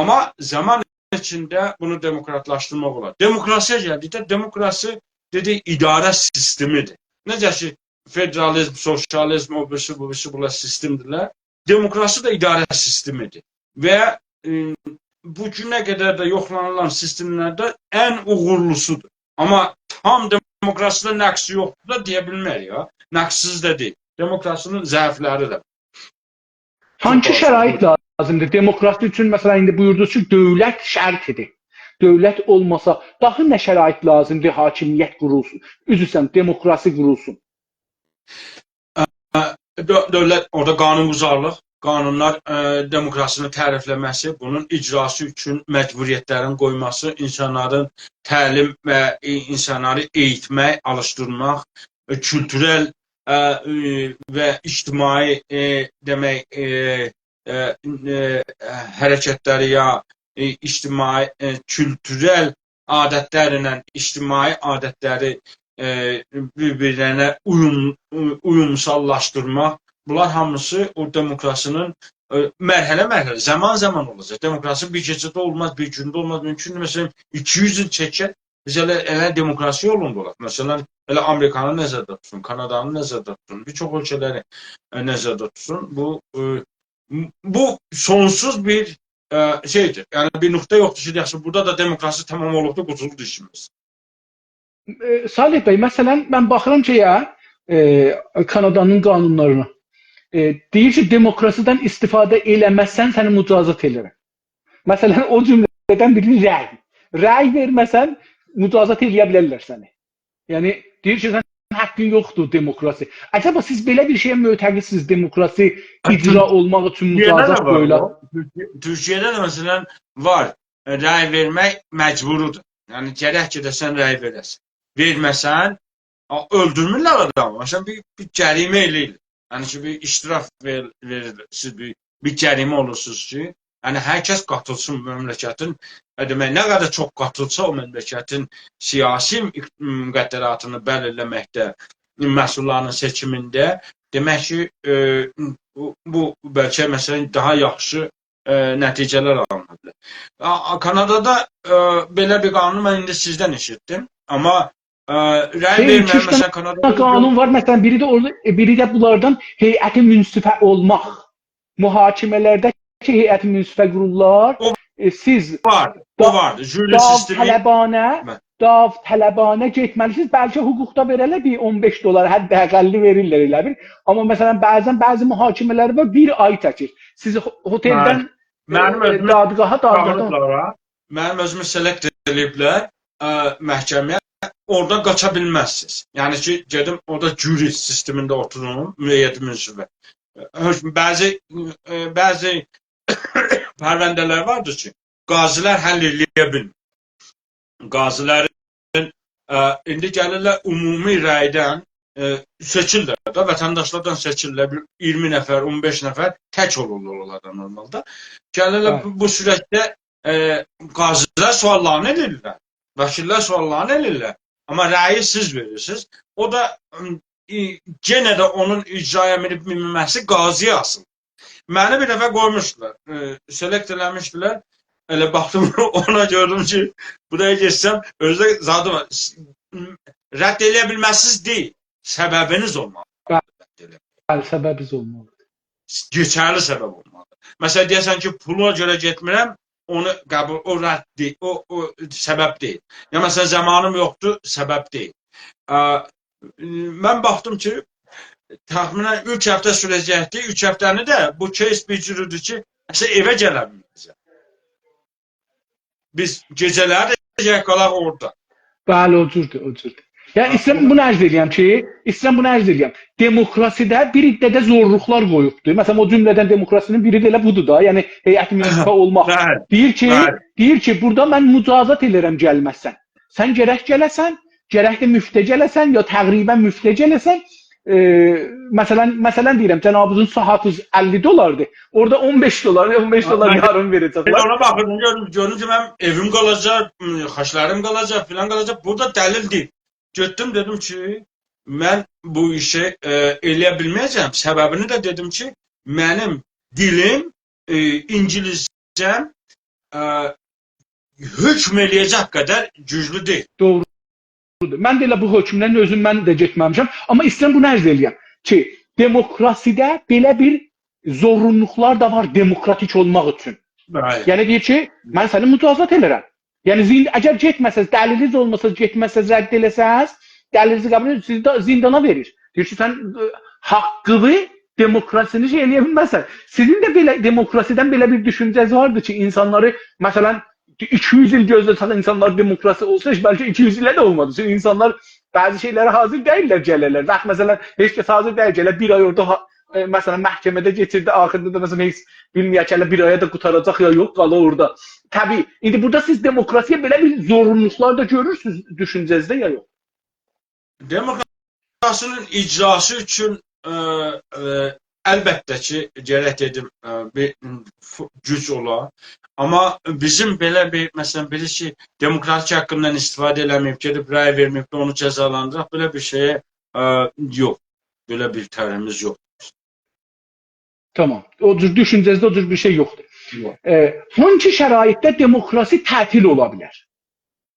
آمما زامان ایچینده بونو دموکراتلاشدیرماق اولار. دموکراسی‌یه گلدیکده، دموکراسی، دئدیک، اداره سیستمی‌دیر. نئجه کی، فدرالیزم، سوسیالیزم، او بیریسی، بو بیریسی، بونلار سیستم‌دیرلر. دموکراسی دا اداره سیستمی‌دیر. و، ائ، بو گونه قدر ده یوخلانیلان سیستم‌لرده ان اوغورلوسودور. آمما تام دموکراسی‌ده نقصی یوخدور دا دئیه بیلمریک یا. نقص‌سیز ده دئییل. دموکراسی‌نین ضعف‌لری ده وار. هانسی شرایط لازیمدیر دموکراسی اوچون؟ مثلا، ایندی بویوردونوز کی، دؤولت شرطی‌دیر. دؤولت اولماسا، داها نه شرایط لازیمدیر حاکمیت قورولسون؟ عذر ایسته‌ییرم، دموکراسی قورولسون. ا، دؤ-، دؤولت، اورادا قانون‌گذارلیق، قانونلار، ا، دموکراسینی تعریفله‌مه‌سی، بونون اجراسی اوچون مجبوریت‌لرین قویماسی، اینسانلارین تعلیم و، ائ، اینسانلاری ائییتمک، آلیشدیرماق، ائ، کولتورل، ا، ائ، و اجتماعی، ائ، دئمک، ائ، ائ، ائ، حرکت‌لری یا، ائ، اجتماعی، ائ، کولتورل عادت‌لرله اجتماعی عادت‌لری، ائ، بیر-بیرلرینه اویوم-، اویومساللاشدیرماق، بونلار هامیسی او دموکراسی‌نین، ائ، مرحله-مرحله، زامان-زامان اولاجاق. دموکراسی بیر گئجه‌ده اولماز، بیر گونده اولماز. مومکوندور، مثلا، ایکی یوز ایل چکر، بیز ائله، ائله دموکراسی یولوندا اولاق. مثلا، ائله آمریکانی نظرده توتون، کانادانی نظرده توتون، بیر چوخ اؤلکه‌لری، ائ، نظرده توتون. بو، ائ، بو سونسوز بیر، ائ، شئی‌دیر. یعنی بیر نقطه یوخدور کی، دئیه‌سن، بورادا دا دموکراسی تمام اولوبدور، قوتولدو ایشیمیز. ائ، صالح بی، مثلا، من باخیرام شئیه، ائ، کانادانین قانونلارینا. ائ، دئییر کی، دموکراسی‌دن استفاده ائله‌مه‌سن، سنی مجازات ائله‌ییرم. مثلا، او جمله‌دن بیری رأی. رأی وئرمه‌سن، مجازات ائله‌یه بیلرلر سنی. یعنی، دئییر کی، سن حاققین یوخدور دموکراسی. عجبا سیز بئله بیر شئیه معتقدسینیز، دموکراسی اجرا اولماق اوچون مجازات قویولار؟ تورکیه‌ده ده وار بو. تورکیه-، تورکیه‌ده ده، مثلا، وار. ائ، رأی وئرمک مجبوری‌دیر. یعنی، گرک کی، ده سن رأی وئره‌سن. وئرمه‌سن، آ، اؤلدورمورلر آدامی. مثلا، بیر، بیر جریمه ائله‌ییرلر. یعنی کی، بیر اشتراف وئر-، وئریرلر. سیز بیر، بیر جریمه اولورسونوز کی، یعنی هر کس قاتیلسین مملکتین، ائ، دئمک، نه قدر چوخ قاتیلسا او مملکتین سیاسی مق-، مقدراتینی بلیرله‌مکده، مسئوللارین سئچیمینده، دئمک کی، ائ، بو، بو بلکه، مثلا، داها یاخشی، ائ، نتیجه‌لر آلینا بیلر. آ، آ، کانادادا، ائ، بئله بیر قانونو من ایندی سیزدن ائشیتدیم. آمما، ائ، رأی وئرمک، ایکی-اوچ دنه مثلا، کانادادا قانون وار. مثلا، بیری ده اورادا، ائ، بیری ده بونلاردان هیئت منصفه اولماق. محاکمه‌لرده کی، هیئت منصفه قورورلار. او ائ، سیز وار، او دا-، واردی. ژوری سیستمی. داوطلبانه، بلی. داوطلبانه گئتمه‌لیسینیز. بلکه حقوقدا بئله بیر اون بئش دلار حداقلی وئریرلر ائله بیل. آمما، مثلا، بعضا بعضی محاکمه‌لر وار، بیر آی چکیر. سیزی هو-، هتلدن، بلی. منیم، ائ، اؤزومو دادگاها، دادگاهدان چاغیریبلار ها. منیم اؤزومو سلکت ائله‌ییبلر. ائ، محکمه‌یه، اورادا قاچا بیلمزسینیز. یعنی کی، گئدیم اورادا جوری سیستمینده اوتوروم، مؤید منصفه. حؤکم، بعضی، ائ، بعضی پرونده‌لر واردیر کی، قاضی‌لر حل ائله‌یه بیلمیر. قاضی‌لرین، ائ، ایندی گلیرلر عمومی رأیدن، ائ، سئچیرلر ده، وطنداشلاردان سئچیرلر، بیر اییرمی نفر، اون بئش نفر تک اولورلار اونلاردا نورمالدا. گلیرلر بلی. بو، بو صورتده، ائ، قاضی‌لر سؤاللارینی ائله‌ییرلر، وکیل‌لر سؤاللارینی ائله‌ییرلر. آمما رأیی سیز وئریرسینیز. او دا، ائ، یئنه ده اونون اجرایا مینیب مینمه‌سی قاضی‌یه آسیلی. منی بیر دفعه قویموشدولار، ائ، سلکت ائله‌میشدیلر. ائله باخدیم، اونا گؤردوم کی، بورایا گئتسم، اؤزو ده زادی وار. س-، رد ائله‌یه بیلمزسینیز دئییل، سببینیز اولمالی. بلی. رد ائله‌یه. بلی، سببینیز اولمالی. کئچرلی سبب اولمالی. مثلا، دئیه‌سن کی، پولا گؤره گئتمیرم، اونو قبول، او رد دئییل، او، او سبب دئییل. یا، مثلا، زامانیم یوخدور، سبب دئییل. ا، من باخدیم کی، تخمیناً اوچ هفته سوره‌جکدی. اوچ هفته‌نی ده بو کیس بیر جور ایدی کی، اصلاً ائوه گله بیلمه‌یه‌جک. بیز گئجه‌لری ده گرک قالاق اورادا. بلی، او جوردور، او جوردور. یا، ایسته‌ییرم بونو عرض ائله‌یم کی، ایسته‌ییرم بونو عرض ائله‌یم. دموکراسی‌ده بیر عده‌ده زورلوقلار قویوبدور. مثلا، او جمله‌دن دموکراسی‌نین بیری ده ائله بودور دا. یعنی، هیئت منصفه اولماق. بلی، دئییر کی، بلی. دئییر کی، بورادا من مجازات ائله‌ییرم گلمزسن. سن گرک گله‌سن، گرک ده مفته گله‌سن، یا تقریباً مفته گله‌سن. ائ، مثلا، مثلا دئییرم، جنابینیزین ساعاتینیز اللی دلاردیر. اورادا اون بئش دلار، اون بئش دلار آمما یاریم وئره‌جکلر. اونا باخین، گؤرون، گؤرون کی، منیم ائویم قالاجاق، م، خاچلاریم قالاجاق، فلان قالاجاق. بورادا دلیل دئییل. گئتدیم، دئدیم کی، من بو ایشی، ائ، ائله‌یه بیلمه‌یه‌جم. سببینی ده دئدیم کی، منیم دیلیم، ائ، اینگیلیسجه‌م، ائ، حکم ائله‌یه‌جک قدر گوجلو دئییل. دوغرودور. من ده ائله بو حکمدن اؤزوم، من ده گئتمه‌میشم. آمما ایسته‌ییرم بونو عرض ائله‌یم کی، دموکراسی‌ده بئله بیر زورونلوقلار دا وار دموکراتیک اولماق اوچون. بلی. یعنی دئییر کی، من سنی مجازات ائله‌ییرم. یعنی زیند-، اگر گئتمه‌سز، دلیلینیز اولماسا، گئتمه‌سز، رد ائله‌سز، دلیلینیزی قبول ائدیر، سیزی دا زیندانا وئریر. دئییر کی، سن، ائ، حاققینی، دموکراسینی شئی ائله‌یه بیلمزسن. سیزین ده بئله دموکراسی‌دن بئله بیر دوشونجه‌نیز واردی کی، اینسانلاری، مثلا، ایکی یوز ایل گؤزله‌سک، اینسانلار دموکراسی اولسا، هئچ بلکه ایکی یوز ایله ده اولمادی. چونکی اینسانلار بعضی شئیلره حاضر دئییللر گله‌لر. وقت، مثلا، هئچ کس حاضر دئییل گله بیر آی اورادا ها-، ائ، مثلا، محکمه‌ده کئچیردی، آخیردا دا، مثلا، هئچ بیلمه‌یک کی، هله بیر آیا دا قوتاراجاق یا یوخ، قالا اورادا. طبیعی. ایندی بورادا سیز دموکراسی‌یه بئله بیر زورونلوقلار دا گؤرورسونوز دوشونجه‌نیزده یا یوخ؟ دموکراسی‌نین اجراسی اوچون، ائ، ائ، البته کی، گرک دئدیم، ائ، بیر، ف-، گوج اولا. آمما بیزیم بئله بیر، مثلا، بیری کی، دموکراتیک حاققیندان استفاده ائله‌مه‌ییب، گئدیب رأی وئرمه‌ییب ده اونو جزالاندیراق، بئله بیر شئیه، ائ، یوخ. بئله بیر طرحیمیز یوخ. تامام. او جور دوشونجه‌نیزده او جور بیر شئی یوخدور. یوخ. ائ، هانسی شرایطده دموکراسی تعطیل اولا بیلر؟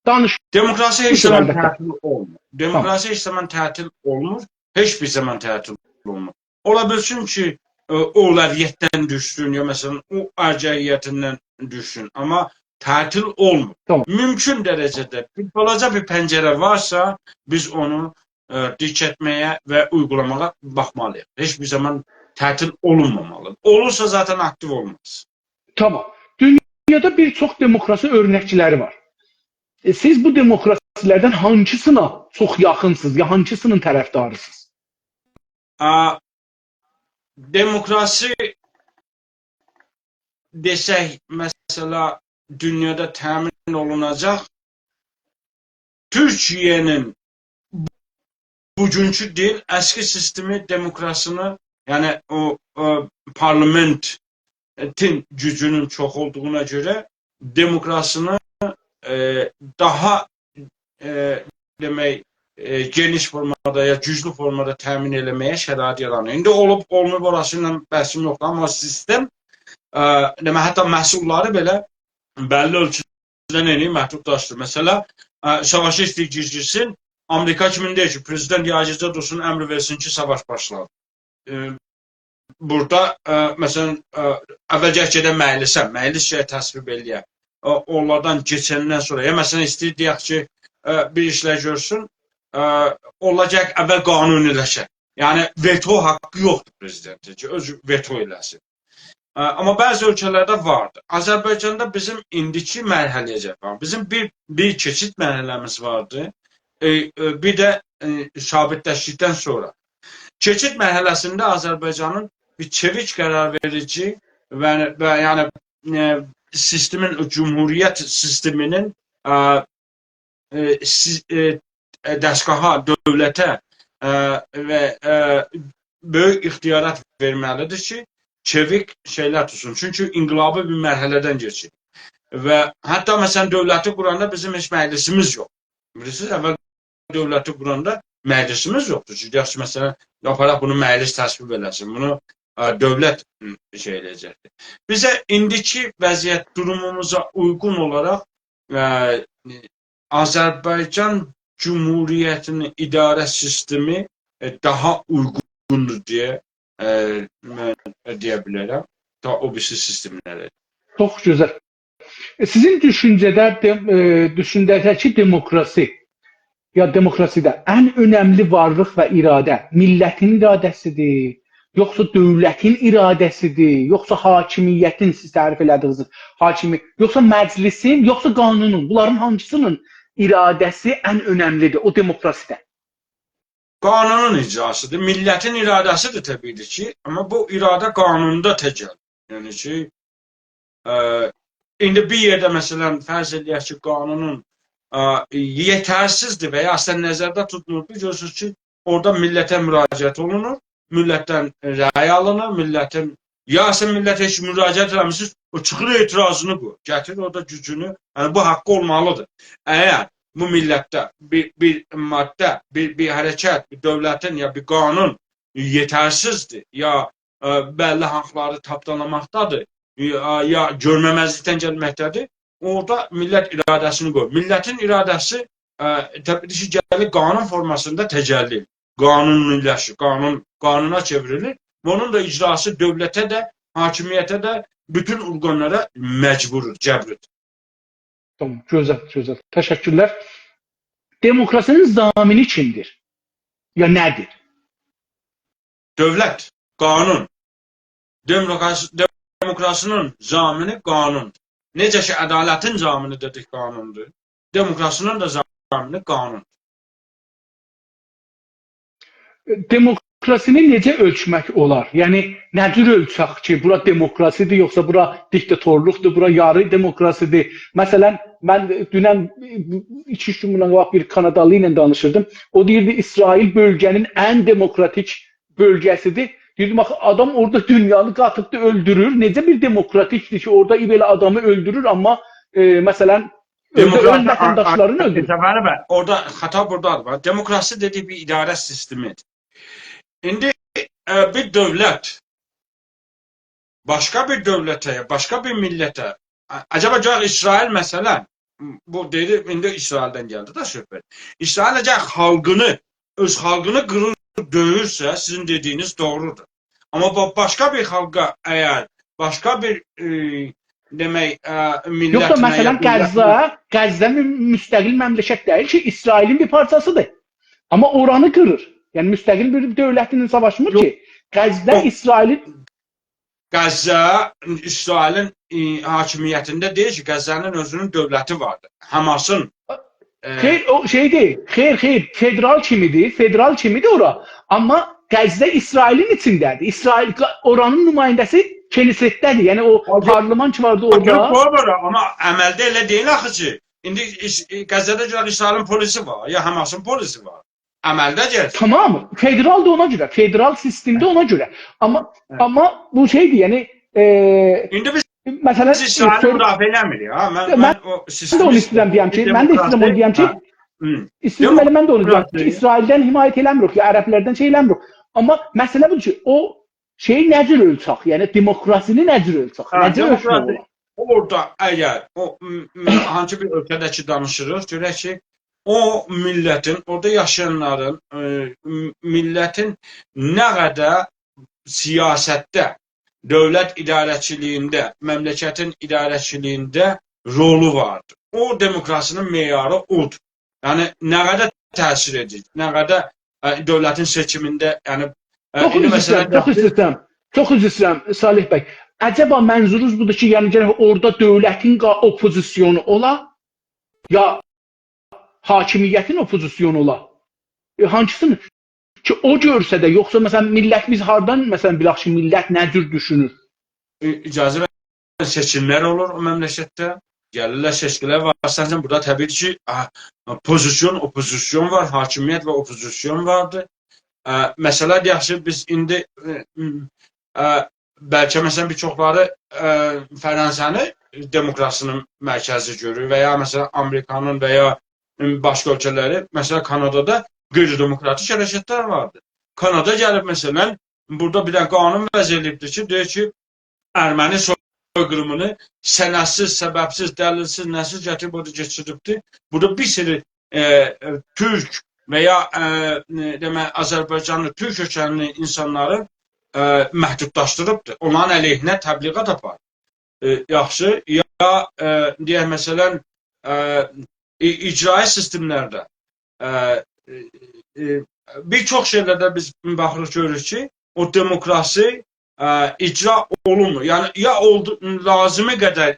دانیش. دموکراسی هئچ زامان تعطیل اولمور. تامام. دموکراسی هئچ زامان تعطیل اولمور. هئچ بیر زامان تعطیل اولمور. اولا بیلسین کی، ائ، اولویتدن دوشسون، یا مثلا، او ارجحیتیندن دوشسون. آمما تعطیل اولمور. تامام. مومکون درجه‌ده بیر بالاجا بیر پنجره وارسا، بیز اونو، ائ، دیرچلتمه‌یه و اویغولاماغا باخمالی‌ییق. هئچ بیر زامان تعطیل اولونمامالی. اولورسا، ذاتاً آکتیو اولماز. تامام. دونیادا بیر چوخ دموکراسی اؤرنکلری وار. ائ، سیز بو دموکراسی‌لردن هانسینا چوخ یاخینسینیز، یا هانسی‌نین طرفداری‌سینیز؟ ا، دموکراسی دئسک، مثلا، دونیادا تأمین اولوناجاق. تورکیه‌نین بوگونکو دئییل، اسکی سیستمی دموکراسینی، یعنی او، او پارلامنتین گوجونون چوخ اولدوغونا گؤره دموکراسینی، ائ، داها، ائ، دئمک، ائ، گئنیش فورمادا یا گوجلو فورمادا تأمین ائله‌مه‌یه شرایط یارانیر. ایندی اولوب، اولماییب، اوراسی ایله بحثیم یوخدور، آمما سیستم، ائ، دئمک، حتی مسئوللاری بئله بللی اؤلچوده نئینیر، محدودلاشدیریر. مثلا، ائ، ساواشی ایسته‌ییر گیرگیزسین، آمریکا کیمی دئییر کی، پرزیدنت یاییجاجا دورسون، امر وئرسین کی، ساواش باشلار. ائ، بورادا، ائ، مثلا، ائ، اول گرک گئده مجلسه، مجلس گرک تصویب ائله‌یه. او، اونلاردان کئچندن سونرا، یا مثلا، ایسته‌ییر دئیک کی، ائ، بیر ایشلر گؤرسون، ائ، اونلار گرک اول قانونی‌لشه. یعنی، وتو حاققی یوخدور پرزیدنتین کی، اؤزو وتو ائله‌سین. ا، آمما بعضی اؤلکه‌لرده واردی. آذربایجاندا بیزیم ایندیکی مرحله‌یه‌جک وار. بیزیم بیر، بیر کئچید مرحله‌میز واردی. ائ، ائ، بیر ده، ائ، ثابت‌لشدیکدن سونرا. کئچید مرحله‌سینده آذربایجانین بیر چئویک قرار وئریجی و، و یعنی، ائ، سیستمین، او جمهوریت سیستمینین، ا، ائ، سیز-، ائ، ائ، دستگاها، دؤولته، ائ، و، ائ، بؤیوک اختیارات وئرمه‌لیدیر کی، چئویک شئیلر توتسون. چونکی انقلابی بیر مرحله‌دن کئچیر. و حتی، مثلا، دؤولتی قوراندا بیزیم هئچ مجلسیمیز یوخ. بیلیرسینیز، اول دؤولتی قوراندا مجلسیمیز یوخدور کی، یاخشی، مثلا، آپاراق بونو مجلس تصویب ائله‌سین. بونو، ا، دؤولت، م، شئی ائله‌یه‌جکدیر. بیزه ایندیکی وضعیت دوروموموزا اویغون اولاراق، ا، آذربایجان جمهوریتی‌نین اداره سیستمی، ائ، داها اویغوندور دئیه، ائ، من دئیه بیلرم. تا او بیریسی سیستملره. چوخ گؤزل. ائ، سیزین دوشونجه‌ده، دئم-، ائ، دوشونجه‌ده‌کی دموکراسی، یا دموکراسی‌ده ان اؤنملی وارلیق و اراده میللتین اراده‌سیدیر، یوخسا دؤولتین اراده‌سیدیر، یوخسا حاکمیتین، سیز تعریف ائله‌دیگینیز حاکمی-، یوخسا مجلسین، یوخسا قانونون؟ بونلارین هانسی‌نین اراده‌سی ان اؤنملیدیر او دموکراسی‌ده؟ قانونون اجراسیدیر، میللتین اراده‌سیدیر طبیعی کی، آمما بو اراده قانوندا تجلی. یعنی کی، ا، ایندی بیر یئرده، مثلا، فرض ائله‌یک کی، قانونون، ا، یئترسیزدیر و یا اصلا نظرده توتمور، بیر گؤرورسونوز کی، اورادا میللته مراجعت اولونور، میللتدن رأی آلینیر، میللتین، یا اصلا میللته هئچ مراجعت ائله‌میرسینیز، او چیخیر اعتراضینی قویور، گتیریر اورادا گوجونو، یعنی بو حاققی اولمالیدیر. اگر بو میللتده بیر، بیر ماده، بیر، بیر حرکت، بیر دؤولتین یا بیر قانون یئترسیزدیر، یا، ا، بللی حاقلاری تاپدالاماقدادیر، یا، یا گؤرمه‌مزلیکدن گلمکده‌دیر، اورادا میللت اراده‌سینی قویور. میللتین اراده‌سی، ا، طبیعی کی، گلیر قانون فورماسیندا تجلی، قانونی‌لشیر، قانون، قانونا چئوریلیر. و اونون دا اجراسی دؤولته ده، حاکمیته ده، بوتون اورقانلارا مجبوردور، جبریدیر. تامام، گؤزل، گؤزل. تشکرلر. دموکراسی‌نین ضامینی کیمدیر؟ یا نه‌دیر؟ دؤولت، قانون. دموکراسی، دموکراسی‌نین ضامینی قانوندور. نئجه کی، عدالتین ضامینی دئدیک قانوندور، دموکراسی‌نین ده ضامینی قانوندور. دموکراسینی نئجه اؤلچمک اولار؟ یعنی، نه جور اؤلچک کی، بورا دموکراسی‌دیر، یوخسا بورا دیکتاتورلوقدور، بورا یاری دموکراسی‌دیر؟ مثلا، من دونن، ایکی-اوچ گون بوندان قاباق بیر کانادالی ایله دانیشیردیم. او دئییردی، اسرائیل بؤلگه‌نین ان دموکراتیک بؤلگه‌سی‌دیر. دئییردیم، آخی آدام اورادا دونیانی قاتیبدی، اؤلدورور. نئجه بیر دموکراتیکدیر کی، اورادا بئله آدامی اؤلدورور، آمما، ائ، مثلا، اؤزو اؤز دموکراسی، آ، آ، وطنداشلارینی اؤلدورور. اجازه وئرین، اورادا خطا بوردادیر. باخ، دموکراسی دئدیک بیر اداره سیستمی‌دیر. ایندی، ائ، بیر دؤولت باشقا بیر دؤولته، باشقا بیر میللته، ع-، عجبا گلک اسرائیل، مثلا، بو دئدی، ایندی اسرائیلدن گلدی ده صحبت. اسرائیل اگر خالقینی، اؤز خالقینی قیریر، دؤیورسه، سیزین دئدیگینیز دوغرودور. آمما با-، باشقا بیر خالقا اگر، باشقا بیر، ائ، دئمک، ائ، یوخسا، میللتینه، مثلا، یا دؤولتینه غزه، غزه مو-، مستقل مملکت دئییل کی، اسرائیلین بیر پارچاسی‌دیر. آمما اورانی قیریر. یعنی، مستقل بیر دؤولتینن ساواشمیر، یوخ، کی. غزه یوخ. اسرائیلین غزه اسرائیلین، ائ، حاکمیتینده دئییل کی، غزه‌نین اؤزونون دؤولتی واردیر. حماسین، ائ، خیر، او شئی‌دیر. خیر، خیر. فدرال کیمی‌دیر. فدرال کیمی‌دیر اورا. آمما غزه اسرائیلین ایچینده‌دیر. اسرائیل، اورانین نماینده‌سی کنست‌دیر. یعنی او، او گؤ-، پارلمان کی واردی او اورادا. گؤروب قویوبلار، آمما عملده ائله دئییل آخی کی. ایندی ایس-، غزه‌ده گؤرک اسرائیلین پلیسی وار، یا حماسین پلیسی وار. عملده گلیر. تامام، فدرال دا اونا گؤره، فدرال سیستم ده اونا گؤره. آمما، هه. آمما بو شئی‌دیر، یعنی، ائ، ایندی بیز، مثلا، بیز اسرائیلی سؤ-، مدافعه ائله‌میریک، ها؟ من، من من او ده سیستمی اونو ایسته‌ییرم دئیم کی، من ده ایسته‌ییرم اونو دئیم کی، دموکراسی، هه. ایسته‌ییرم، ائله من ده اونو دئیم کی، دموکراسی. اسرائیلدن حمایت ائله‌میریک، یا عربلردن شئی ائله‌میریک. آمما مسئله بودور کی، او شئی نه جور اؤلچک؟ یعنی، دموکراسینی نه جور اؤلچک؟ هه، نه جور اؤلچمک دموکراسی اولار؟ اورادا اگر او، م-، م-، هانسی بیر اؤلکه‌ده کی دانیشیریق، گؤرک کی، او میللتین، اورادا یاشایانلارین، ائ، م-، میللتین نه قدر سیاستده، دؤولت اداره‌چیلیگینده، مملکتین اداره‌چیلیگینده رولو واردیر. او دموکراسی‌نین معیاری اودور. یعنی، نه قدر تأثیر ائدیر، نه قدر، ائ، دؤولتین سئچیمینده، یعنی، ائ، چوخ ایندی عذر مثلا، ایسته‌ییرم، چوخ عذر ایسته‌ییرم. چوخ عذر ایسته‌ییرم، صالح بی. عجبا منظورونوز بودور کی، یعنی گرک اورادا دؤولتین قا-، اوپوزیسیونو اولا، یا حاکمیتین اوپوزیسیونو اولا؟ ائ، هانسینی؟ کی او گؤرسه ده، یوخسا، مثلا، میللتیمیز هاردان، مثلا، بیلک کی، میللت نه جور دوشونور؟ ائ، اجازه وئرین، سئچیملر اولور او مملکتده. گلیرلر، سئچکیلر وار. سن، سن بورادا طبیعی کی، آ، پوزیسیون، اوپوزیسیون وار، حاکمیت و اوپوزیسیون واردیر. آ، مثلا، دئیک کی، بیز ایندی، ائ، م، آ، بلکه، مثلا، بیر چوخلاری، ائ، فرانسه‌نی دموکراسی‌نین مرکزی گؤرور و یا، مثلا، آمریکانین و یا، م، باشقا اؤلکه‌لری، مثلا، کانادادا غیردموکراتیک حرکتلر واردیر. کانادا گلیب، مثلا، بورادا بیر دنه قانون وضع ائله‌ییبدیر کی، دئییر کی، ارمنی سوی‌قیریمینی سندسیز، سببسیز، دلیلسیز، نه‌سیز گتیریب اورادا کئچیریبدیر. بورادا بیر سری، ائ، ائ، تورک و یا، ائ، ائ، دئمک، آذربایجانلی، تورک کؤکنلی اینسانلاری، ائ، محدودلاشدیریبدیر. اونلارین علیهینه تبلیغات آپاریر. ائ، یاخشی، یا، ائ، دئیک، مثلا، ائ، ای-، اجرایی سیستملرده، ائ، ائ، ائ، بیر چوخ شئیلرده بیز باخیریق، گؤروروک کی، او دموکراسی، ائ، اجرا اولونمور. یعنی، یا اولدو، لازیمی قدر، ائ،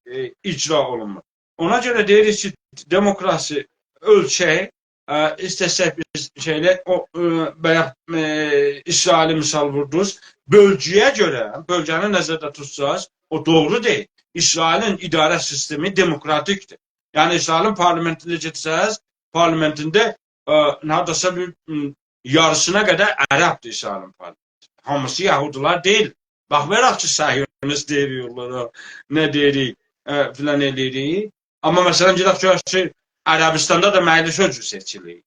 ائ، اجرا اولونمور. اونا گؤره دئییریک کی، دموکراسی اؤلچک، ائ، ایسته‌سک بیز شئیله، او، ائ، بایاق، ائ، اسرائیلی مثال ووردونوز. بؤلگه‌یه گؤره، بؤلگه‌نی نظرده توتساز، او دوغرو دئییل. اسرائیلین اداره سیستمی دموکراتیکدیر. یعنی، اسرائیلین پارلامنتینه گئتسز، پارلامنتینده، ائ، هارداسا بیر، م، یاریسینا قدر عربدیر اسرائیلین پارلامنتی. هامیسی یهودیلار دئییل. باخمایاراق کی، صهیونیست دئییریک اونلارا، نه دئییریک، ائ، فلان ائله‌ییریک. آمما مثلا، گئدک گؤرک کی، عربستاندا دا مجلس او جور سئچیلیر.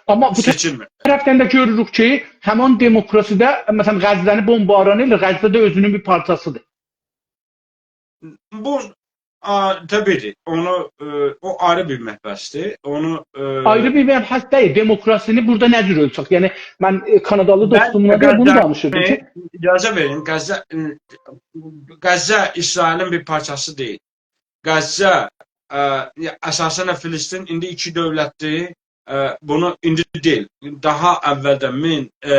آمما بو سئچیلمیر. طرفدن ده گؤروروک کی، همان دموکراسی‌ده، مثلا، غزه‌نی بمباران ائله‌ییر، غزه ده اؤزونون بیر پارچاسیدیر. بو، آ، طبیعی‌دیر. اونو، ائ، او آیری بیر مبحثدیر. اونو، ائ، آیری بیر مبحث دئییل. دموکراسینی بورادا نه جور اؤلچک؟ یعنی، من، ائ، کانادالی من دوستوملا دا بونو غزه، دانیشیردیم کی، اجازه وئرین، غزه، ائ، غزه اسرائیلین بیر پارچاسی دئییل. غزه، ائ، اساساً فلسطین ایندی ایکی دؤولتدیر. ائ، بونو ایندی دئییل. داها اولدن، مین، ائ،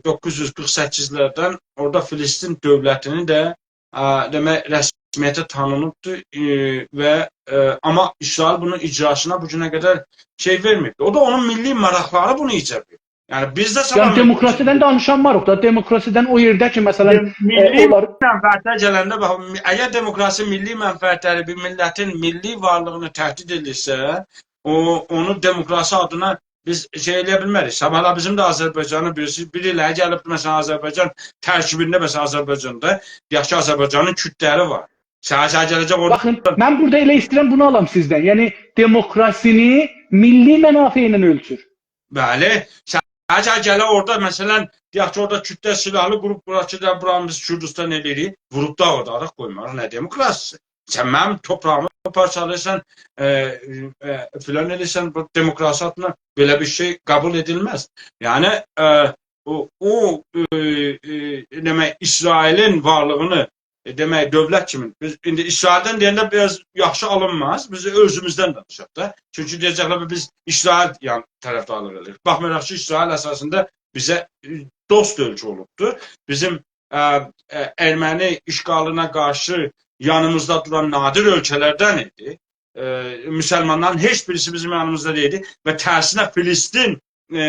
دوققوز یوز قیرخ سککیزلردن اورادا فلسطین دؤولتینی ده، ائ، دئمک، رسمیته تانینیبدیر، ائ، و، ائ، آمما اسرائیل بونون اجراسینا بو گونه قدر شئی وئرمه‌ییبدیر. او دا اونون میللی ماراقلاری بونو ایجاب ائدیر. یعنی، بیز ده یعنی، ساغلام دموکراسی‌دن دانیشانماریق دا، دموکراسی‌دن او یئرده کی، مثلا، دم-، ائ، میللی اونلار منفعته گلنده، باخ، می-، اگر دموکراسی میللی منفعتلری، بیر میللتین میللی وارلیغینی تهدید ائدیرسه، او، اونو دموکراسی آدینا بیز شئی ائله‌یه بیلمریک. صاباحلار بیزیم ده آذربایجانین بیریسی، بیر ایله گلیب، مثلا، آذربایجان ترکیبینده، مثلا، آذربایجاندا، دئیک کی، آذربایجانین کوردلری وار. سه‌ر-سه‌ر گله‌جک اورادا. باخین، من بورادا ائله ایسته‌ییرم بونو آلام سیزدن. یعنی، دموکراسینی میللی منافعینن اؤلچور. بلی، سه‌ر-سه‌ر گله اورادا، مثلا، دئیک کی، اورادا کوردلر سیلاحلی قوروب، بورا کی، ده، بورانی بیز کوردوستان ائله‌ییریک، ووروب داغیداریق، قویماریق، نه دموکراسی‌سی؟ سن منیم توپراغیمی پارچالاییرسان، ائ، ائ، فلان ائله‌ییرسن، بو دموکراسی آدینا بئله بیر شئی قبول ائدیلمز. یعنی، ائ، او، او، ائ، ائ، دئمک، اسرائیلین وارلیغینی، ائ، دئمک، دؤولت کیمی. بیز ایندی اسرائیلدن دئینده بیر آز یاخشی آلینماز، بیز اؤزوموزدن دانیشاق دا. چونکی دئیه‌جکلر، بیز اسرائیل، یعنی، طرفدارلیق ائدیریک. باخمایاراق کی، اسرائیل اساسیندا بیزه، ائ، دوست اؤلکه اولوبدور. بیزیم، ائ، ائ، ارمنی اشغالینا قارشی یانیمیزدا دوران نادر اؤلکه‌لردن ایدی. ائ، مسلمانلارین هئچ بیریسی بیزیم یانیمیزدا دئییلدی و ترسینه فلسطین، ائ،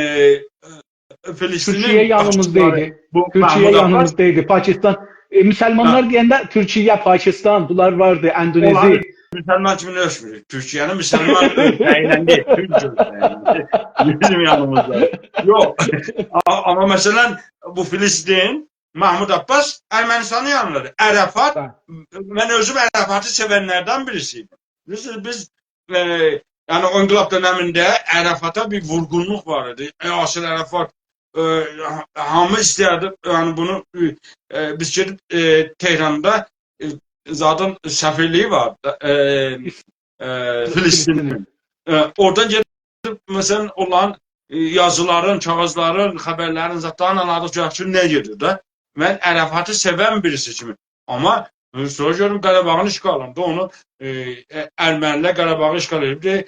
ائ، فلسطینین تورکیه یانیمیزدا باشچیلاری ایدی. بو تورکیه محمود عباس یانیمیزدا ایدی. پاکستان، ائ، مسلمانلار هه. دئینده تورکیه، پاکستان، بونلار واردی، اندونزی. اونلاری مسلمان کیمی اؤلچموروک. تورکیه‌نی مسلمان اؤلکه‌یله دئییل، تورک اؤلکه‌یله. بیزیم یانیمیزدا. یوخ. آ-، آمما مثلا، بو فلسطین، محمود عباس ارمنستانین یانیندادیر. عرفات، هه. من اؤزوم عرفاتی سئونلردن بیریسی‌یدیم. بیلیرسینیز، بیز، ائ، یعنی، او انقلاب دؤنمینده عرفاتا بیر وورغونلوق وار ایدی. ائ، یاسر عرفات، ائ، ها-، هامی ایستردی، یعنی، بونو، ائ، بیز گئدیب، ائ، تهراندا، ائ، زادین سفیرلیگی وار دا، ائ، ائ، فلسطینین. فلسطینین. ائ، اورادان گئدیب، مثلا، اولارین، ائ، یازیلارین، کاغیذلارین، خبرلرین، زادلارین آنلادیق کی، نه گئدیر ده. من عرفاتی سئون بیریسی کیمی. آمما، ائ، سونرا گؤردوم، قاراباغین اشغالیندا اونو، ائ، ائ، ارمنی‌لر قاراباغی اشغال ائدیب،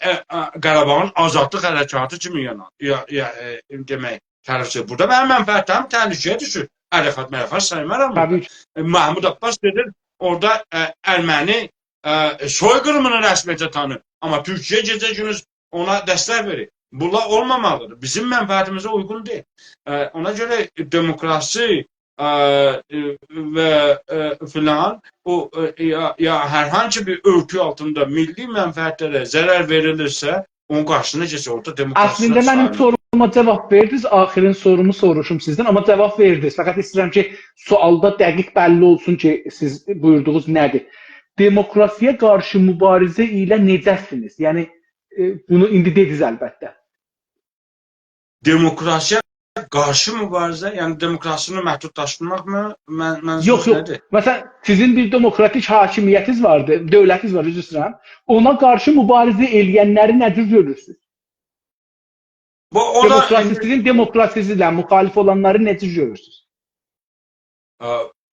ائ، ائ، قاراباغین آزادلیق حرکاتی کیمی یانا، یا، یا، ائ، دئمک، طرف چکیر. بورادا منیم منفعتلریم تهلکه‌یه دوشور. عرفات مرفات سایمارام اورادا. طبیعی کی. ائ، محمود عباس گئدیر اورادا، ائ، ارمنی، ائ، سوی‌قیریمینی رسمیته تانیییر. آمما تورکیه گئجه-گوندوز اونا دستک وئریر. بونلار اولمامالیدیر. بیزیم منفعتیمیزه اویغون دئییل. ائ، اونا گؤره دموکراسی، ائ، ائ، و، ائ، فلان، او، ائ، یا، یا هر هانسی بیر اؤرتو آلتیندا میللی منفعتلره ضرر وئریلیرسه، اونون قارشیسینا کئچیر. اورادا دموکراسی‌نین... اصلینده منیم سوروما جاواب وئردینیز، آخرین سورومو سوروشوم سیزدن، آمما جاواب وئردینیز. فقط ایسته‌ییرم کی، سؤالدا دقیق بللی اولسون کی، سیز بویوردوغونوز نه‌دیر؟ دموکراسی‌یه قارشی موباریزه ایله نئجه‌سینیز؟ یعنی، ائ، بونو ایندی دئدینیز البته. دموکراسی‌یه قارشی موباریزه، یعنی دموکراسی‌نی محدودلاشدیرماق‌می؟ من، منظوروز... یوخ، یوخ. نه‌دیر؟ مثلا، سیزین بیر دموکراتیک حاکمیتینیز واردی، دؤولتینیز وار، عذر ایسته‌ییرم. اونا قارشی موباریزه ائله‌ینلری نه جور گؤرورسونوز؟ بو، او دا دموکراسی، ایندی سیزین دموکراسینیزله مخالف اولانلاری نه جور گؤرورسونوز؟ ا،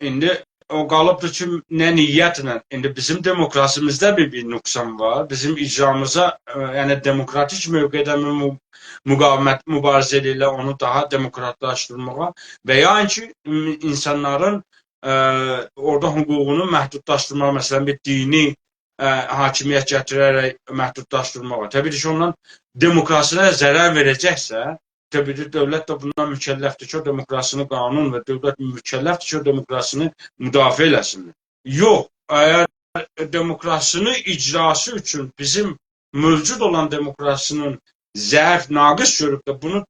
ایندی او قالیبدیر کی، نه نیتله، ایندی بیزیم دموکراسیمیزده بیر، بیر نقصان وار. بیزیم اجرامیزا، ا، یعنی دموکراتیک موقعده مو-، مقاومت، موباریزه ائله‌ییرلر اونو داها دموکراتلاشدیرماغا و یا کی، م-، اینسانلارین، ا، اورادا حقوقونو محدودلاشدیرماغا، مثلا، بیر دینی، ا، حاکمیت گتیره‌رک محدودلاشدیرماغا. طبیعی کی، اوندان دموکراسی‌یه ضرر وئره‌جکسه، طبیعی کی، دؤولت ده بوندان مکلفدیر کی، او دموکراسی‌نی، قانون و دؤولت مکلفدیر کی، او دموکراسی‌نی مدافعه ائله‌سین. یوخ، اگر دموکراسی‌نین اجراسی اوچون بیزیم موجود اولان دموکراسی‌نین ضعیف، ناقص گؤروب ده بونو،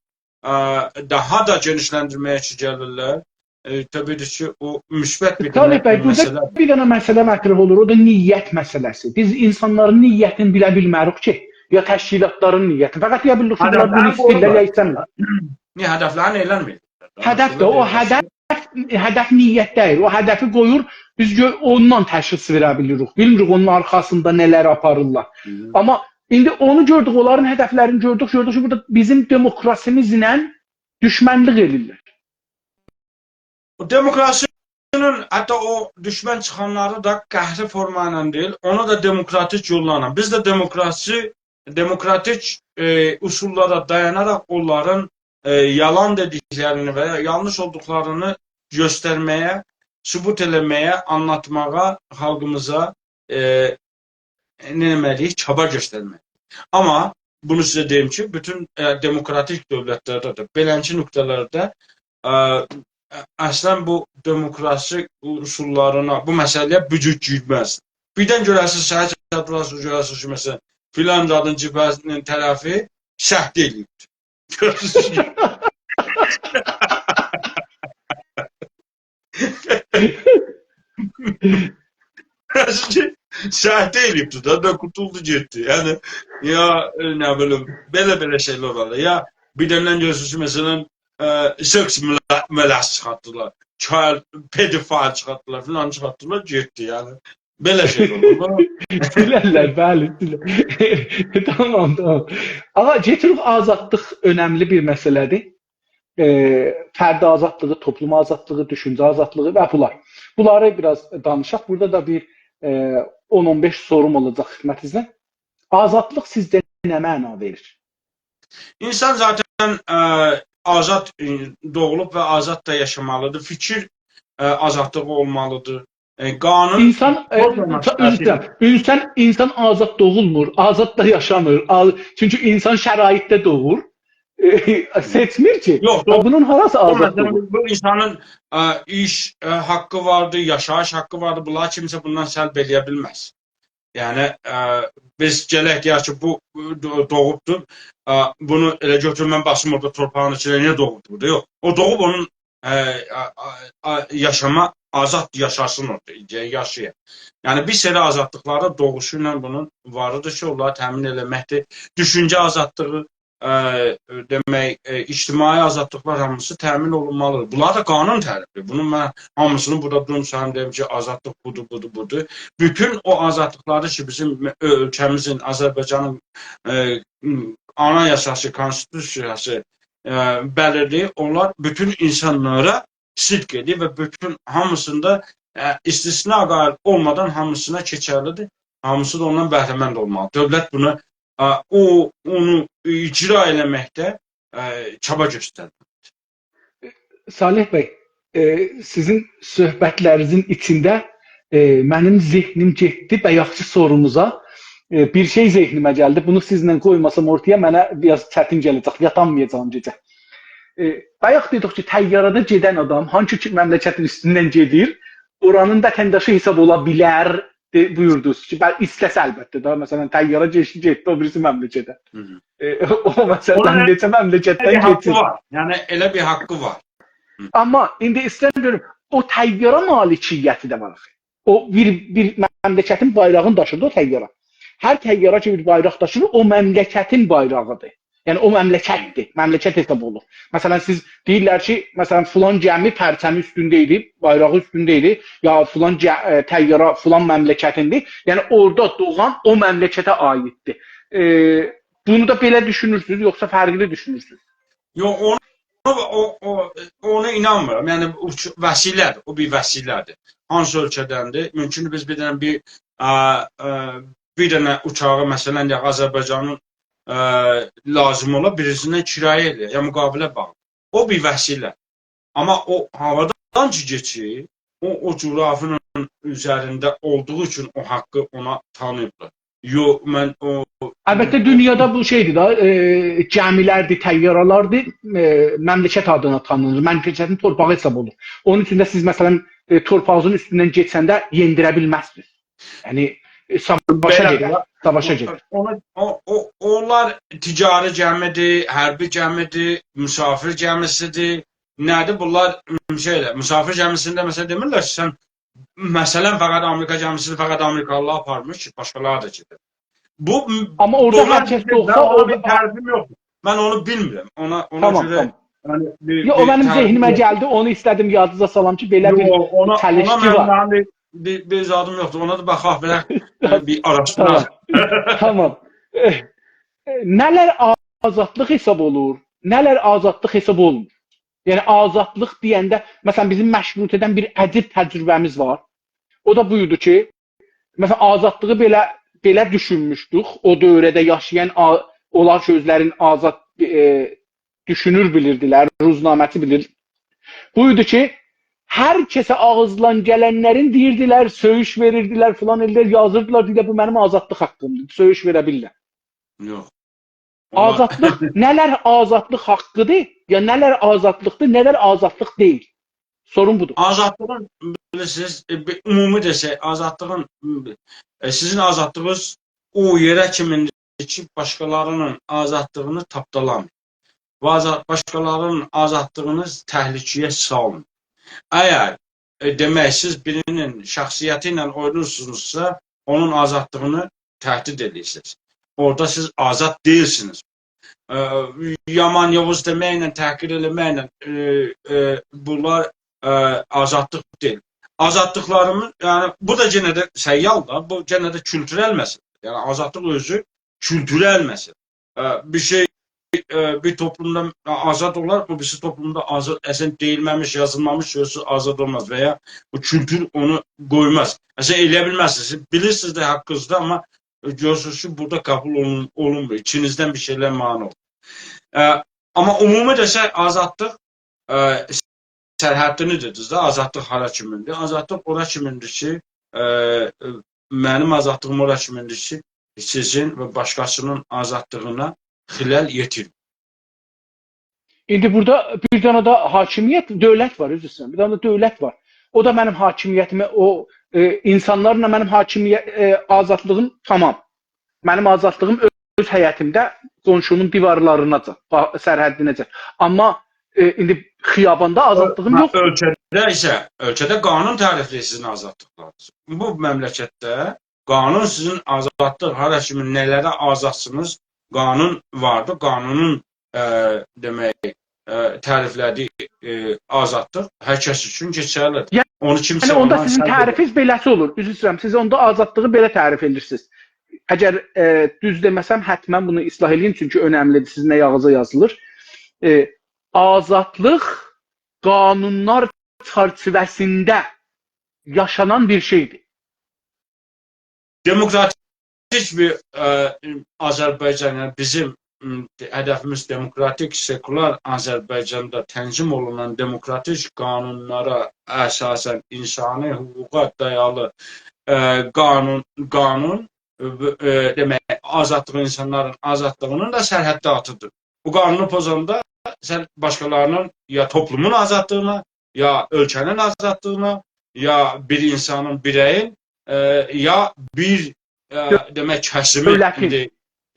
ا، داها دا گئنیشلندیرمه‌یه کی گلیرلر، ائ، طبیعی کی، او مثبت بیر، صالح دئمک، بی، بیر بورادا مسئله. بیر دنه مسئله مطرح اولور، او دا نیت مسئله‌سی. بیز اینسانلارین نیتینی بیله بیلمه‌ریک کی، یا تشکیلاتلارین نیتینی. فقط دئیه بیلیریک کی، بونلار بونو هدفلرین ایسته‌ییرلر، قویوبلار. یا ایسته‌میرلر. نییه، هدفلرین اعلان وئریر؟ هدف ده او، هدف، هدف نیت دئییل. او هدفی قویور، بیز گؤ-، اوندان تشخیص وئره بیلیریک. بیلمیریک اونون آرخاسیندا نه‌لر آپاریرلار. هی هی. آمما ایندی اونو گؤردوک، اونلارین هدفلرینی گؤردوک، گؤردوک کی، بورادا بیزیم دموکراسیمیزله دوشمنلیک ائدیرلر. او دموکراسی‌نین حتی او دوشمن چیخانلاری دا قهری فورما ایله دئییل، اونا دا دموکراتیک یوللارلا. بیز ده دموکراسی، دموکراتیک، ائ، اصوللارا دایاناراق اونلارین، ائ، یالان دئدیکلرینی و یا یانلیش اولدوقلارینی گؤسترمه‌یه، ثبوت ائله‌مه‌یه، آنلاتماغا، خالقیمیزا، ائ، نه ائتمه‌لی‌ییک؟ چابا گؤسترمه‌لی‌ییک. آمما بونو سیزه دئییم کی، بوتون، ائ، دموکراتیک دؤولتلرده ده، بئلنجه نقطه‌لرده، ائ، اصلا بو دموکراسی اصوللارینا، بو مسئله‌یه بو جور گیرمز. بیردن گؤره‌سینیز، شهید عبدالله سوز گؤره‌سینیز کی، مثلا، فلان زادین جبهه‌سینین طرفی سهده ائله‌ییبدیر. گؤرورسونوز کی، گؤرورسونوز کی، سهده ائله‌ییبدیر دا، دا قوتولدو گئتدی. یعنی، یا، ائ، نه بیلیم، بئله-بئله شئیلر اولور. یا، بیردن گؤرورسونوز کی، مثلا، ائ، سکس مله-، مله‌سی چیخارتدیلار، کار-، پدیفایل چیخارتدیلار، فلان چیخارتدیلار، گئتدی، یعنی. بئله شئی اولور. بیلرلر، بلی، بیلر. تامام، تامام. آغا، گئتیریک آزادلیق اؤنملی بیر مسئله‌دیر. ائ، فرد آزادلیغی، توپلوم آزادلیغی، دوشونجه آزادلیغی و بونلار. بونلاری بیر آز دانیشاق. بورادا دا بیر، ائ، اون اون بئش سوروم اولاجاق خدمتینیزده. آزادلیق سیزده نه معنا وئریر؟ اینسان ذاتاً، ائ، آزاد، ائ، دوغولوب و آزاد دا یاشامالیدیر. فیکیر، ائ، آزادلیغی اولمالیدیر. ائ، قانون... اینسان، ائ، پوزماماق تا-، لازیم. عذر ایسته‌ییرم. اینسان، اینسان آزاد دوغولمور، آزاد دا یاشامیر. آز-، چونکی اینسان شرایطده دوغور. ائ، سئچمیر کی. یوخ، ها، دوغ-، بونون هاراسی آزاد دوغولور؟ بو اینسانین، ائ، ایش، ائ، حاققی واردیر، یاشاییش حاققی واردیر. بونلاری کیمسه بوندان سلب ائله‌یه بیلمز. یعنی، ائ، بیز گلک دئیک کی، بو، دو-، دوغوبدور، ائ، بونو ائله گؤتوروم، من باسیم اورادا تورپاغین ایچینه، نییه دوغوبدور بورادا؟ یوخ، او دوغوب اونون، ائ، آ-، آ-، آ-، یاشاما، آزاد یاشاسین اورادا، یا-، یاشایا. یعنی، بیر سری آزادلیقلاری دوغوشو ایله بونون واریدیر کی، اونلاری تأمین ائله‌مکدیر. دوشونجه آزادلیغی، ائ، دئمک، ائ، اجتماعی آزادلیقلار هامیسی تأمین اولونمالیدیر. بونلار دا قانون تعریفی‌دیر. بونون من هامیسینی بورادا دوروم سایم دئییم کی، آزادلیق بودور، بودور، بودور. بوتون او آزادلیقلاری کی، بیزیم اؤ-، اؤلکه‌میزین، آذربایجانین، ائ، آنایاساسی، کونستیتوسیاسی، ائ، بلیرله‌ییر، اونلار بوتون اینسانلارا صدق ائدیر و بوتون هامیسیندا، ائ، استثنا قائل اولمادان هامیسینا کئچرلیدیر. هامیسی دا اوندان بهره‌مند اولمالی. دؤولت بونو، ائ، او، اونو اجرا ائله‌مکده، ائ، چابا گؤسترمه‌لیدیر. صالح بی، ائ، سیزین صحبتلرینیزین ایچینده، ائ، منیم ذهنیم گئتدی بایاقکی سوروموزا. ائ، بیر شئی ذهنیمه گلدی. بونو سیزله قویماسام اورتایا، منه بیر آز چتین گله‌جک. یاتامایاجاغام گئجه. ائ، بایاق دئدیک کی، طیاره‌ده گئدن آدام، هانسی کی مملکتین اوستوندن گئدیر، اورانین وطنداشی حساب اولا بیلر، دئ-، بویوردونوز کی، بل-، ایسته‌سه البته ده، مثلا، طیاره کئچدی، گئتدی او بیریسی مملکته. هوم. ائ، او، مثلا، اونون نئچه مملکتدن ائله بیر حاققی کئچیر. وار. یعنی، ائله بیر حاققی وار. هوم. آمما ایندی ایسته‌ییرم گؤروم، او طیاره مالکیتی ده وار آخی. او بیر، بیر مملکتین بایراغینی داشیدی او طیاره. هر طیاره کی، بیر بایراق داشیر، او مملکتین بایراغیدیر. یعنی، او مملکتدیر. مملکت حساب اولور. مثلا، سیز دئییرلر کی، مثلا، فلان گمی پرچمی اوستونده ایدی، بایراغی اوستونده ایدی، یا فلان گه-، ائ، طیاره فلان مملکتیندیر. یعنی، اورادا دوغان او مملکته عاییددیر. ائ، بونو دا بئله دوشونورسونوز، یوخسا فرقلی دوشونورسونوز؟ یوخ، اونو، او، او، اونو اینانمیرام. یعنی، اوچ-، وسیله‌دیر، او بیر وسیله‌دیر. هانسی اؤلکه‌دندیر؟ مومکوندور، بیز بیر دنه بیر، ا، ا، بیر دنه اوچاغی، مثلا، دئیک، آذربایجانین، ا، لازیم اولا، بیریسیندن کرایه ائله‌یک، یا مقاوله باغلی. او بیر وسیله. آمما او هاوادان کی کئچیر، او، او جغرافیانین اوزرینده اولدوغو اوچون او حاققی اونا تانیییبلار. یوخ، من او البته، دونیادا بو شئیدیر دا، ائ، گمیلردیر، طیاره‌لردیر، ائ، مملکت آدینا تانینیر، مملکتین تورپاغی حساب اولونور. اونون اوچون ده سیز، مثلا، ائ، تورپاغینیزین اوستوندن کئچنده یئندیره بیلمزسینیز. یعنی، ائ، ساواشا بئله، گئدیر، بئله. ساواشا گئدیر. اونا، او، او، اونلار تجاری گمی‌دیر، حربی گمی‌دیر، مسافر گمی‌سیدیر. نه‌دیر بونلار، م، شئیله، مسافر گمی‌سینده، مثلا، دئمیرلر کی، سن، مثلا، فقط آمریکا گمی‌سینی فقط آمریکالیلار آپارمیر کی، باشقالاری دا گئدیر. بو، م، آمما اورادا دولار هر کس گئدیر، یوخسا، من اونا اورادا بیر تعریفیم یوخدور. من اونو بیلمیرم. اونا، اونا تامام، گؤره، تامام. یعنی، بیر، یوخ، او بیر منیم تعریفیم ذهنیمه یوخدور. گلدی، اونو ایسته‌دیم یادینیزا سالام کی، بئله بیر، یوخ، اونا، چلیشکی اونا من وار. داها بیر، بیر، بیر زادیم یوخدور. اونا دا باخاق، بئله، ائ، بیر آراشدیراق. تامام، تامام. ائ، ائ، نه‌لر آزادلیق حساب اولور، نه‌لر آزادلیق حساب اولمور. یعنی، آزادلیق دئینده، مثلا، بیزیم مشروطه‌دن بیر عجیب تجربه‌میز وار. او دا بویدو کی، مثلا، آزادلیغی بئله، بئله دوشونموشدوک. او دؤوره‌ده یاشایان آ-، اونلار کی، اؤزلرینی آزاد، ائ، دوشونور بیلیردیلر، روزنامه‌چی بیلیر. بویدو کی، هر کسه آغیزدان گلنلرین دئییردیلر، سؤیوش وئریردیلر، فلان ائللر، یازیردیلار، دئییردیلر، «بو منیم آزادلیق حاققیمدیر، سؤیوش وئره بیللم.» یوخ. اونا آزادلیق، نه‌لر آزادلیق حاققیدیر، یا نه‌لر آزادلیقدیر، نه‌لر آزادلیق دئییل. سورون بودور. آزادلیغین، بیلیرسینیز، ائ، بیر عمومی دئسک، آزادلیغین، ائ، سیزین آزادلیغینیز او یئره کیمین‌دیر کی، باشقالارینین آزادلیغینی تاپدالامایین. بو آزاد-، باشقالارینین آزادلیغینی تهلکه‌یه سالمایین. اگر، ائ، دئمک، سیز بیرینین شخصیتی ایله اویناییرسینیزسا، اونون آزادلیغینی تهدید ائدیرسینیز. اورادا سیز آزاد دئییلسینیز. ائ، یامان یاووز دئمکله، تحقیر ائله‌مکله، ائ، ائ، بونلار، ائ، آزادلیق دئییل. آزادلیقلاریمیز، یعنی، بو دا یئنه ده سیال دا، بو یئنه ده کولتورل مسئله. یعنی، آزادلیق اؤزو کولتورل مسئله. ائ، بیر شئی، ائ، بیر توپلومدا آزاد اولار، او بیریسی توپلومدا آزاد، اصلا دئییلمه‌میش، یازیلمامیش سؤزسوز آزاد اولماز و یا بو کولتور اونو قویماز. اصلا، ائلیه بیلمزسینیز. سیز بیلیرسینیز ده حاققینیزدا، آمما گؤرورسونوز کی، بورادا قبول اولون-، اولونمور. ایچینیزدن بیر شئیلر مانع اولور. ائ، آمما عمومی دئسک، آزادلیق، ائ، سرحدینی دئدینیز ده، آزادلیق هارا کیمین‌دیر؟ آزادلیق اورا کیمین‌دیر کی، ائ، منیم آزادلیغیم اورا کیمین‌دیر کی، سیزین و باشقاسینین آزادلیغینا خلل یئتیرمیر. ایندی بورادا بیر دنه ده حاکمیت، دؤولت وار، عذر ایسته‌ییرم. بیر دنه ده دؤولت وار. او دا منیم حاکمیتیمه، او، ائ، اینسانلارلا منیم حاکمیت، ائ، آزادلیغیم تامام. منیم آزادلیغیم اؤز حیطیمده، قونشومون دیوارلاریناجان، با-، سرحدینه‌جان. آمما، ائ، ایندی خیاباندا آزادلیغیم یوخدور. اؤلکه‌ده ایسه، اؤلکه‌ده قانون تعریفله‌ییر سیزین آزادلیقلارینیزی. بو مملکتده قانون سیزین آزادلیق، هارا کیمی نه‌لره آزادسینیز، قانون واردیر. قانونون، ائ، دئمک، ائ، تعریفله‌دیگی، ائ، آزادلیق هر کس اوچون کئچرلیدیر. یعنی، اونو کیمسه یعنی، اوندا اونلایین سیزین سلب ائدیر. تعریفینیز بئله‌سی اولور. عذر ایسته‌ییرم، سیز اوندا آزادلیغی بئله تعریف ائدیرسینیز. اگر، ائ، دوز دئمه‌سم، حتما بونو اصلاح ائله‌یین، چونکی اؤنملی‌دیر، سیزین آغزینیزا یازیلیر. ائ، آزادلیق قانونلار چرچیوه‌سینده یاشانان بیر شئی‌دیر. دموکراتیک بیر، ائ، آذربایجان، یعنی بیزیم م، هدفیمیز دموکراتیک، سکولار آذربایجاندا تنظیم اولونان دموکراتیک قانونلارا اساساً، انسانی حقوقا دایالی، ائ، قانون، قانون، ائ، ائ، دئمک، آزادلیق، انسانلارین آزادلیغینین دا سرحدده آتیدیر. بو قانونو پوزاندا سن باشقالارینین، یا توپلومون آزادلیغینا، یا اؤلکه‌نین آزادلیغینا، یا بیر انسانین، بیره‌یین، ائ، یا بیر، ائ، دؤ-، دئمک، کسیمین، دؤولتین، ایندی،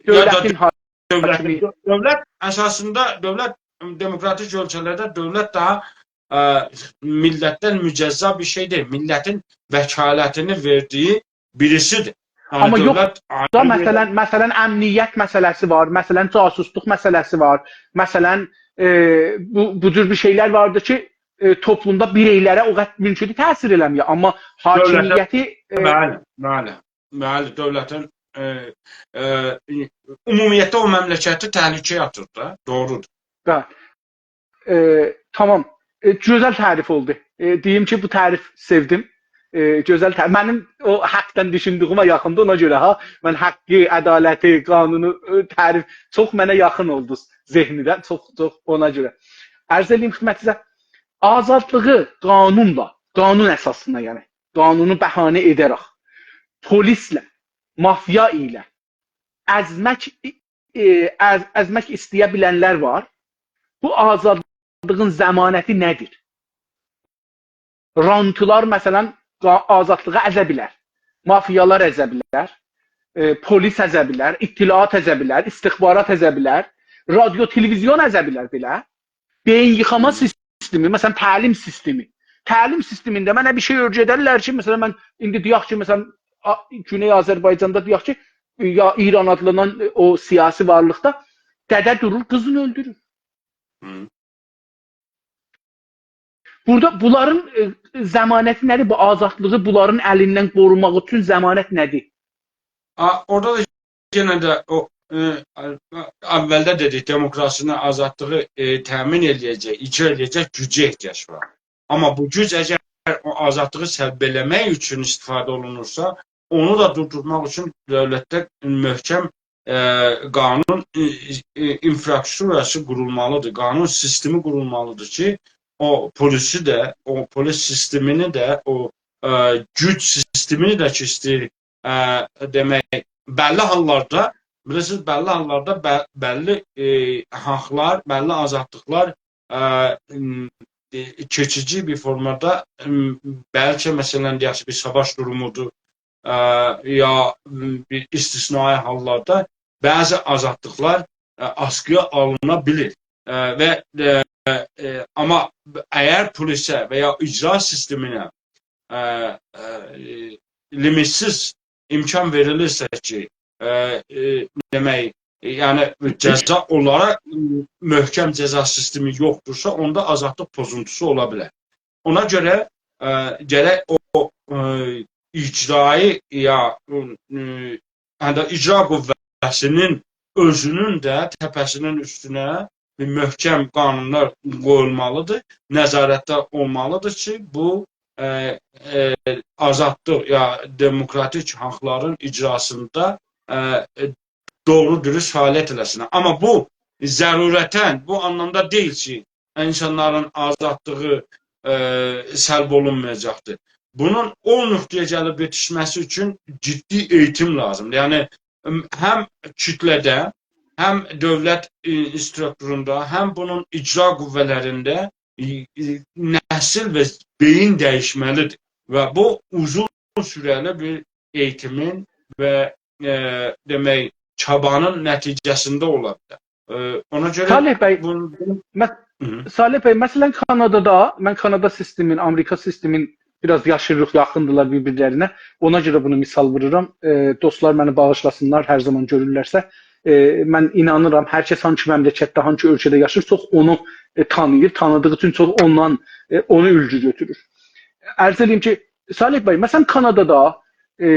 یا دا دؤولتین دؤ-، ها-، دؤولتین، حاکمی- دؤ-، دؤولت اساسیندا، دؤولت، دموکراتیک اؤلکه‌لرده دؤولت داها، ائ، میللتدن مجزا بیر شئی دئییل. میللتین وکالتینی وئردیگی بیریسیدیر. یعنی آمما یوخ دؤولت دا، آیری بیر مثلا، مثلا، امنیت مسئله‌سی وار، مثلا، جاسوسلوق مسئله‌سی وار، مثلا، ائ، بو، بو جور بیر شئیلر واردیر کی، ائ، توپلومدا بیرئیلره او قدر مومکوندور تأثیر ائله‌مه‌یه، آمما دؤولته، حاکمیتی، ائ، بلی، بلی، بلی، دؤولتین، ائ، ائ، عمومیتله او مملکتی تهلکه‌یه آتیر دا، دوغرودور. بلی. ائ، تامام. ائ، گؤزل تعریف اولدو. ائ، دئییم کی، بو تعریف سئودیم. ائ، گؤزل تع-، منیم او حقدن دوشوندویومه یاخیندیر، اونا گؤره ها. من حقی، عدالتی، قانونو، ائ، تعریف، چوخ منه یاخین اولدو ذهنیده، چوخ، چوخ اونا گؤره. عرض ائله‌ییم خدمتینیزه، آزادلیغی قانونلا، قانون اساسیندا، یعنی قانونو بهانه ائده‌رک، پلیسله، مافیا ایله ازمک، ائ، از-، ازمک ایسته‌یه بیلنلر وار. بو آزادلیغین ضمانتی نه‌دیر؟ رانتلار، مثلا، قا-، آزادلیغی ازه بیلر. مافیالار ازه بیلر. ائ، پلیس ازه بیلر، اطلاعات ازه بیلر، استخبارات ازه بیلر، رادیو، تلویزیون ازه بیلر بئله. بئیین ییخاما هی. سیستمی، مثلا، تعلیم سیستمی. تعلیم سیستمینده منه بیر شئی اؤیره‌درلر کی، مثلا، من ایندی دئیک کی، مثلا، آ-، گونئی آذربایجاندا دئیک کی، یا ایران آدلانان او سیاسی وارلیقدا دده دورور، قیزینی اؤلدورور. هی. بورادا بونلارین، ائ، ضمانتی نه‌دیر؟ بو آزادلیغی بونلارین الیندن قوروماق اوچون ضمانت نه‌دیر؟ آ، اورادا دا یئنه ده او، ائ، اولده دئدیک، دموکراسینی، آزادلیغی، ائ، تأمین ائله‌یه‌جک، اجرا ائله‌یه‌جک گوجه احتیاج وار. آمما بو گوج اگر او آزادلیغی سلب ائله‌مک اوچون استفاده اولونورسا، اونو دا دوردورماق اوچون دؤولتده محکم، ائ، قانون، ائ، ائ، اینفراستروکتوراسی قورولمالیدیر، قانون سیستمی قورولمالیدیر کی، او پلیسی ده، او پلیس سیستمینی ده، او، ائ، گوج سیستمینی ده کی، ایسته‌ییر ائ، دئمک، بللی حاللاردا، بیلیرسینیز، بللی حاللاردا به-، بللی، ائ، حاقلار، بللی آزادلیقلار، ائ، م، ائ، کئچیجی بیر فورمادا، م، بلکه، مثلا، دئیک کی، بیر ساواش دورومودور، ائ، یا، م، بیر استثنایی حاللاردا بعضی آزادلیقلار، ائ، آسقییا آلینا بیلیر. ائ، و، ائ، ائ، آمما اگر پلیسه و یا اجرا سیستمینه ائ، ائ، لیمیتسیز امکان وئریلیرسه کی، ائ، ائ، دئمک، ائ، یعنی جزا اولارا، م، محکم جزا سیستمی یوخدورسا، اوندا آزادلیق پوزونتوسو اولا بیلر. اونا گؤره، ائ، گرک او، ائ، اجرایی یا، ائ، هه ده اجرا قوه‌سینین اؤزونون ده تپه‌سینین اوستونه بیر محکم قانونلار قویولمالیدیر، نظارتده اولمالیدیر کی، بو، ائ، ائ، آزادلیق یا دموکراتیک حاقلارین اجراسیندا، ائ، ائ، دوغرو دوروست فعالیت ائله‌سینلر. آمما بو ضرورتاً، بو آنلامدا دئییل کی، اینسانلارین آزادلیغی، ائ، سلب اولونمایاجاقدیر. بونون او نقطه‌یه گلیب یئتیشمه‌سی اوچون جدی ائییتیم لازیمدیر. یعنی، م، هم کوتله‌ده، هم دؤولت، ائ، استروکتوروندا، هم بونون اجرا قوه‌لرینده، ائ، ائ، نسیل و بئیین دییشمه‌لیدیر. و بو اوزون سوره‌لی بیر ائییتیمین و، ائ، دئمک، چابانین نتیجه‌سینده اولا بیلر. ائ، اونا گؤره صالح بی، بونو، بونو مس-، هی. صالح بی، مثلا، کانادادا، من کانادا سیستمین، آمریکا سیستمین بیر آز یاشیریق، یاخیندیلار بیر-بیرلرینه. اونا گؤره بونو مثال وورورام. ائ، دوستلار منی باغیشلاسینلار، هر زامان گؤرورلرسه. ائ، من اینانیرام، هر کس هانسی مملکتده، هانسی اؤلکه‌ده یاشیر، چوخ اونو، ائ، تانیییر، تانیدیغی اوچون چوخ اوندان، ائ، اونو اولگو گؤتورور. عرض ائدیم کی، صالح بی، مثلا، کانادادا، ائ،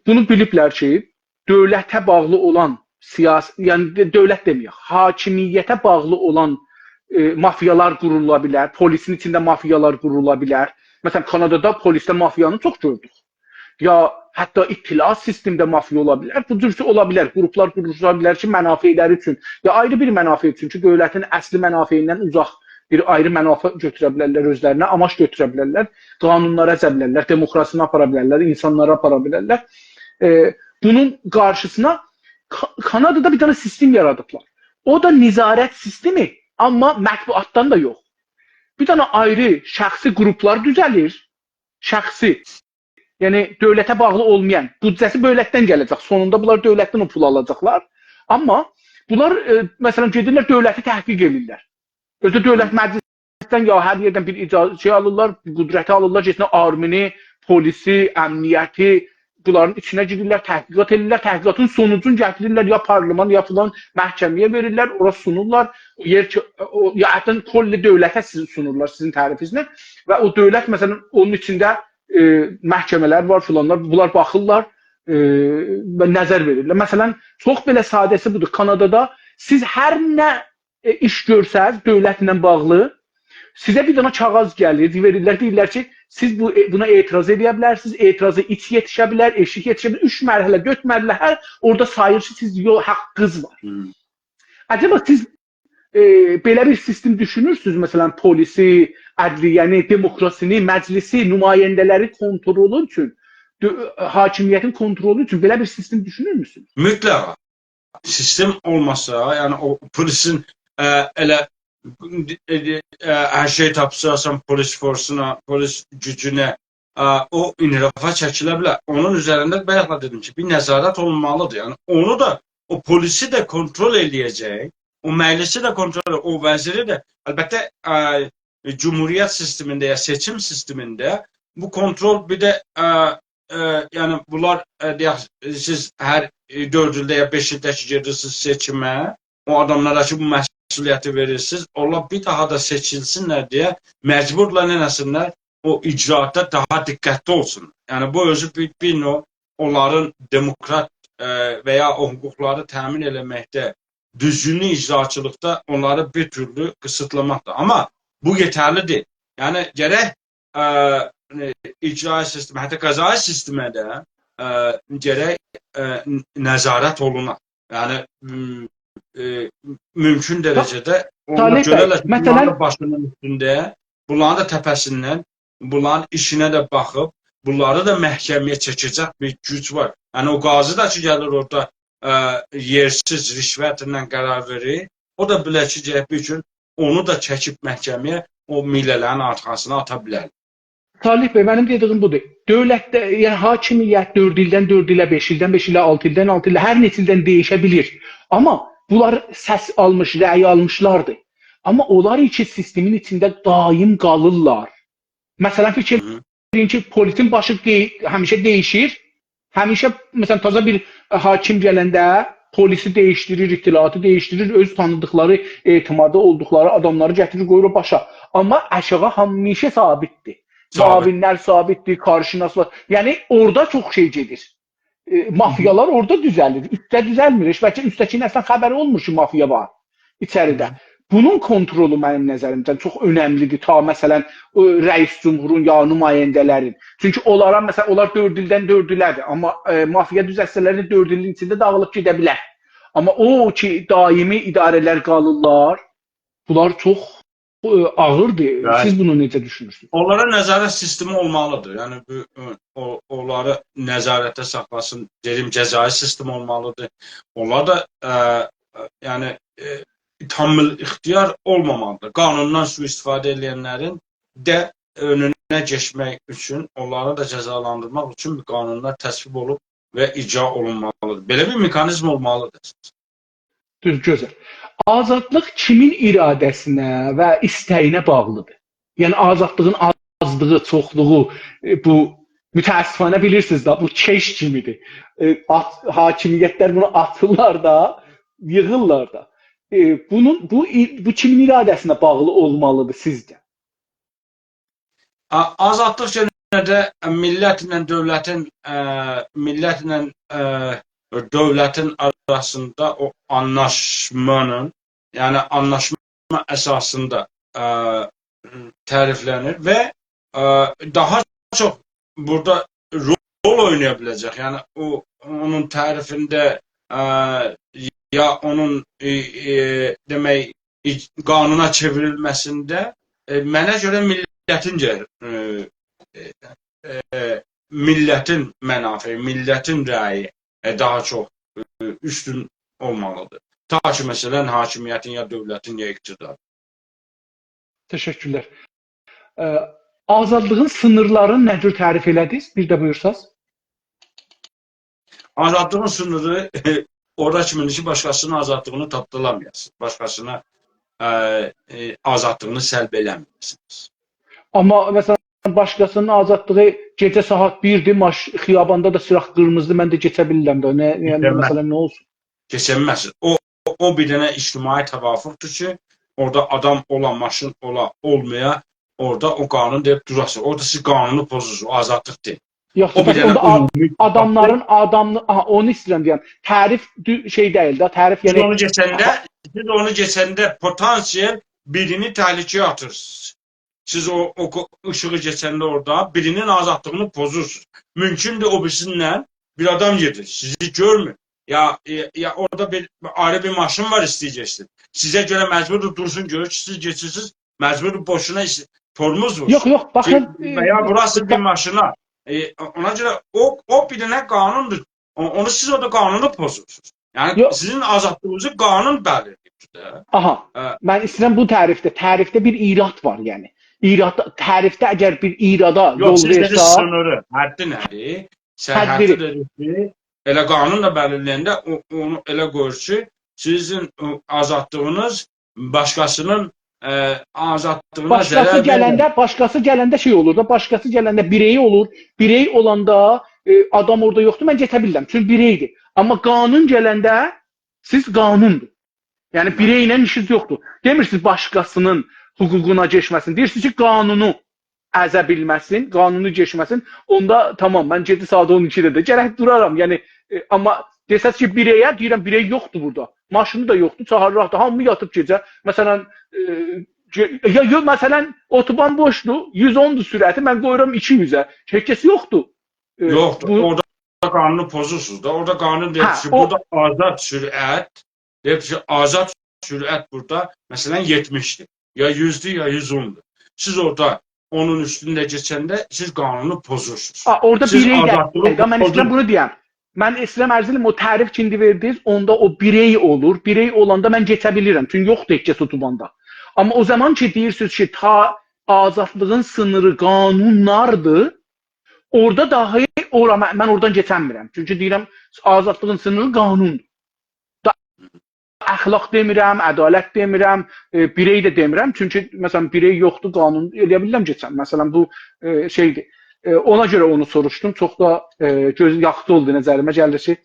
بونو بیلیبلر کی، دؤولته باغلی اولان سیاسی، یعنی دؤ-، دؤولت دئمه‌یک، حاکمیته باغلی اولان، ائ، مافیالار قورولا بیلر، پلیسین ایچینده مافیالار قورولا بیلر. مثلا، کانادادا پلیسده مافیانی چوخ گؤردوک. یا حتی اطلاعات سیستمده مافیا اولا بیلر. بو جور شئی اولا بیلر. گروپلار قورولا بیلر کی، منافع‌لری اوچون، یا آیری بیر منافع اوچون کی، دؤولتین اصلی منافعیندن اوزاق بیر آیری منافع گؤتوره بیلرلر اؤزلرینه، آماج گؤتوره بیلرلر، قانونلارا ازه بیلرلر، دموکراسینی آپارا بیلرلر، اینسانلاری آپارا بیلرلر. ائ، بونون قارشیسینا کا-، کانادادا بیر دنه سیستم یارادیبلار. او دا نظارت سیستمی، آمما مطبوعاتدان دا یوخ. بیر دنه آیری شخصی گروپلار دوزه‌لیر، شخصی. یعنی، دؤولته باغلی اولمایان، بودجه‌سی دؤولتدن گله‌جک. سونوندا بونلار دؤولتدن او پولو آلاجاقلار. آمما بونلار، ائ، مثلا، گئدیرلر، دؤولتی تحقیق ائدیرلر. اؤزو دؤولت مجلسدن یا هر یئردن بیر اجازه شئی آلیرلار، قدرتی آلیرلار، گئتسینلر آرمینی، پلیسی، امنیتی، بونلارین ایچینه گیریرلر، تحقیقات ائدیرلر، تحقیقاتین سونوجونو گتیریرلر یا پارلمان، یا فلان محکمه‌یه وئریرلر، اورا سونورلار، او یئر کی، او، یا حتی کلی دؤولته سیزین سونورلار، سیزین تعریفینیزله و او دؤولت، مثلا، اونون ایچینده، ائ، محکمه‌لر وار، فلانلار، بونلار باخیرلار، ائ، و نظر وئریرلر. مثلا، چوخ بئله ساده‌سی بودور. کانادادا سیز هر نه، ائ، ایش گؤرسز دؤولتله باغلی، سیزه بیر دنه کاغیذ گلیر، وئریرلر، دئییرلر کی، سیز بو، ائ، بونا اعتراض ائده بیلرسینیز، اعتراضا ایت یئتیشه بیلر، ائشیک یئتیشه بیلر، اوچ مرحله، دؤرد مرحله، اورادا ساییر کی، سیز یو-، حاققینیز وار. هوم. عجبا سیز، ائ، بئله بیر سیستم دوشونورسونوز، مثلا، پلیسی، عدلیه‌نی، دموکراسینی، مجلسی، نماینده‌لری کنترلو اوچون، دؤ-، حاکمیتین کنترلو اوچون بئله بیر سیستم دوشونورموسونوز؟ مطلقا. سیستم اولماسا، یعنی او پلیسین، ائ، ائله، ائ، ائ، هر شئی تاپسا، سن پلیس فورسونا، پلیس گوجونه، ائ، او انحرافا چکیله بیلر. اونون اوزرینده بایاق دا دئدیم کی، بیر نظارت اولونمالیدیر. یعنی اونو دا، او پلیسی ده کنترل ائله‌یه‌جک، او مجلسی ده کنترل، او وزیری ده. البته، ائ، جمهوریت سیستمینده یا سئچیم سیستمینده بو کنترل بیر ده، ائ، ائ، یعنی بونلار، ائ، دئیک، سیز هر، ائ، دؤرد ایلده یا بئش ایلده کی گئدیرسینیز سئچیمه، او آداملارا کی بو مسئولیتی وئریرسینیز، اونلار بیر داها دا سئچیلسینلر دئیه مجبوردولار نئینه‌سینلر؟ او اجراآتدا داها دقتلی اولسون. یعنی بو اؤزو بیر، بیر نوع اونلارین دموکرات، ائ، و یا او حقوقلاری تأمین ائله‌مکده، دوزگونلو اجراچیلیقدا اونلاری بیر تورلو قیسیتلاماقدیر. آمما بو یئترلی دئییل. یعنی گرک، ائ، اجرایی سیستم، حتی قضایی سیستمه ده، ائ، گرک، ائ، ن-، نظارت اولونا. یعنی، م-، ائ، مومکون درجه‌ده اونلار گؤره‌لر کی، مثلا بونلارین باشینین اوستونده، بونلارین دا تپه‌سیندن، بونلارین ایشینه ده باخیب، بونلاری دا محکمه‌یه چکه‌جک بیر گوج وار. یعنی او قاضی دا کی گلیر اورادا، ائ، یئرسیز رشوتله قرار وئریر، او دا بیلر کی گرک بیر گون اونو دا چکیب محکمه‌یه، او میله‌لرین آرخاسینا آتا بیلر. صالح بی، منیم دئدیگیم بودور. دؤولتده، یعنی حاکمیت دؤرد ایلدن دؤرد ایله، بئش ایلدن بئش ایله، آلتی ایلدن آلتی ایله، هر نئچه ایلدن دییشه بیلیر. آمما بونلار سس آلمیش، رأی آلمیشلاردیر. آمما اونلار کی سیستمین ایچینده دائم قالیرلار. مثلا، فیکیر هی. ائدین کی، پلیسین باشی دی-، همیشه دییشیر. همیشه، مثلا، تازا بیر حاکم گلنده پلیسی دییشدیریر، اطلاعاتی دییشدیریر، اؤز تانیدیقلاری، اعتمادی اولدوقلاری آداملاری گتیریر، قویور او باشا. آمما آشاغی همیشه ثابتدیر. ثابت. معاونلر ثابتدیر، کارشناسلار. یعنی، اورادا چوخ شئی گئدیر. ائ، مافیالار اورادا دوزه‌لیر. اوستده دوزلمیر. هئچ بلکه اوستده‌کی‌نین اصلا خبری اولمور کی، مافیا وار ایچریده. هی. بونون کنترلو منیم نظریمدن چوخ اؤنملیدیر. تا، مثلا، او رئیس جمهورون یا نماینده‌لرین. چونکی اونلارا، مثلا، اونلار دؤرد ایلدن دؤرد ایله‌دیر. آمما، ائ، مافیا دوزلتسه‌لر ده دؤرد ایلین ایچینده داغیلیب گئده بیلر. آمما او کی، دائمی اداره‌لر قالیرلار، بونلار چوخ، ائ، آغیردیر. بلی. سیز بونو نئجه دوشونورسونوز؟ اونلارا نظارت سیستمی اولمالیدیر. یعنی، بو، او، اونلاری نظارتده ساخلاسین، دئدیم، جزایی سیستم اولمالیدیر. اونلار دا، ائ، ائ، یعنی، ائ، تام اختیار اولمامالیدیر. قانوندان سوءاستفاده ائله‌ینلرین ده اؤنونه کئچمک اوچون، اونلاری دا جزالاندیرماق اوچون بیر قانونلار تصویب اولوب و اجرا اولونمالیدیر. بئله بیر مکانیزم اولمالیدیر. دوز، گؤزل. آزادلیق کیمین اراده‌سینه و ایسته‌یینه باغلیدیر؟ یعنی، آزادلیغین آزلیغی، چوخلوغو، ائ، بو، متأسفانه بیلیرسینیز ده، بو کئش کیمیدیر. ائ، آت-، حاکمیتلر بونو آتیرلار دا، ییغیرلار دا. ائ، بونون، بو، بو کیمین اراده‌سینه باغلی اولمالیدیر سیزجه؟ آ-، آزادلیق یئنه ده میللتله دؤولتین، ائ، میللتله، ائ، دؤولتین آراسیندا او آنلاشمانین، یعنی آنلاشما اساسیندا، ائ، تعریفله‌نیر و، ائ، داها چوخ بورادا رول اوینایا بیله‌جک. یعنی او، اونون تعریفینده، ائ، یا اونون، ائ، ائ، دئمک، ائ، قانونا چئوریلمه‌سینده، ائ، منه گؤره میللتین گه-، ائ، ائ، ائ، میللتین منافعی، میللتین رأیی، ائ، داها چوخ، ائ، اوستون اولمالیدیر. تا کی، مثلا، حاکمیتین یا دؤولتین یا اقتدار. تشکرلر. ائ، آزادلیغین سینیرلارینی نه جور تعریف ائله‌دینیز؟ بیر ده بویورساز. آزادلیغین سینیری اورادا کیمین‌دیر کی، باشقاسینین آزادلیغینی تاپدالامایاسینیز. باشقاسینا، ائ، ائ، آزادلیغینی سلب ائله‌مه‌یه‌سینیز. آمما، مثلا، باشقاسینین آزادلیغی گئجه ساعات بیردیر، ماش-، خیاباندا دا چیراق قیرمیزیدیر، من ده کئچه بیلیرم ده. نه، یعنی، بیلیرم. مثلا، نه اولسون؟ کئچنمه‌سین. او، او بیر دنه اجتماعی توافقدور کی، اورادا آدام اولا، ماشین اولا، اولمایا، اورادا او قانون دئییب دوراسین. اورادا سیز قانونو پوزورسونوز، او آزادلیق دئییل. یوخ، او بیر مثلا، دنه اوندا آ-، عمومی آداملارین، آداملی، آها، اونو ایسته‌ییرم دئیم. تعریف دو-، شئی دئییل ده، تعریف، سیز یعنی، اونو کئچنده، سیز اونو کئچنده پتانسیل بیرینی تهلکه‌یه آتیرسینیز. سیز او، او قو-، ایشیغی کئچنده اورادا بیرینین آزادلیغینی پوزورسونوز. مومکوندور او بیریسیندن بیر آدام گئدیر، سیزی گؤرمور. یا، یا، یا اورادا بیر آیری بیر ماشین وار، ایسته‌ییر گئچسین. سیزه گؤره مجبوردور دورسون، گؤرور کی، سیز کئچیرسینیز، مجبوردور بوشونا ایش-، تورموز وورسون. یوخ، یوخ، باخین، کی، و یا ووراسین بیر ماشینا. ائ، اونا گؤره او، او بیر دنه قانوندور. او-، اونو سیز اورادا قانونو پوزورسونوز. یعنی، یوخ. سیزین آزادلیغینیزی قانون بلیرله‌ییبدیر ده. آها، ائ. من ایسته‌ییرم بو تعریفده، تعریفده بیر ایراد وار، یعنی. ایراد، تعریفده اگر بیر ایرادا یول وئرسه، سیز دئدینیز سینیری، حدی نه‌دیر؟ سرحدی دئدینیز کی، ائله قانون دا بلیرله‌ینده او-، اونو ائله قویور کی، سیزین، ائ، آزادلیغینیز باشقاسینین، ائ، آزادلیغینا ضرر وئرمیر. باشقاسی گلنده، باشقاسی گلنده شئی اولور دا، باشقاسی گلنده بیرئی اولور، بیرئی اولاندا، ائ، آدام اورادا یوخدور، من گئچه بیلیرم، چونکی بیرئیدیر. آمما قانون گلنده سیز قانوندور. یعنی بیرئی ایله ایشینیز یوخدور. دئمیرسینیز باشقاسینین حقوقونا گئچمه‌سین. دئییرسینیز کی، قانونو ازه بیلمه‌سین، قانونو کئچمه‌سین، اوندا تامام، من گئجه ساعات اون ایکیده ده گرک دورارام. یعنی، ائ، آمما دئسز کی، بیرئیه، دئییرم، بیرئی یوخدور بورادا. ماشینی دا یوخدور، چهارراهدا، هامی یاتیب گئجه. مثلا، ائ، گئ-، یا، یو-، مثلا، اتوبان بوشدور، یوز اوندور سرعتی، من قویورام ایکی یوزه. هئچ کس یوخدور. ائ، یوخدور، بو اورادا قانونو پوزورسونوز دا. اورادا قانون دئییر کی، بورادا آزاد سرعت، دئییر کی، آزاد سرعت بورادا، مثلا، یئتمیشدیر. یا یوزدور، یا یوز اوندور. سیز اورادا اونون اوستونده کئچنده سیز قانونو پوزورسونوز. آ، اورادا بیرئی دئییل. من ایسته‌ییرم بونو دئیم. من ایسته‌ییرم عرض ائله‌ییم، او تعریف کی ایندی وئردینیز، اوندا او بیرئی اولور. بیرئی اولاندا من کئچه بیلیرم. چونکی یوخدور هئچ کس اتوباندا. آمما او زامان کی دئییرسینیز کی، تا آزادلیغین سینیری قانونلاردیر، اورادا داهی اورا، من، من اورادان کئچنمیرم. چونکی دئییرم، آزادلیغین سینیری قانوندور. دا اخلاق دئمیرم، عدالت دئمیرم، ائ، بیرئی ده دئمیرم. چونکی، مثلا، بیرئی یوخدور، قانون ائلیه بیلیرم کئچم. مثلا، بو، ائ، شئیدیر. ائ، اونا گؤره اونو سوروشدوم. چوخ دا، ائ، گؤز یاخشی اولدو نظریمه گلدی کی،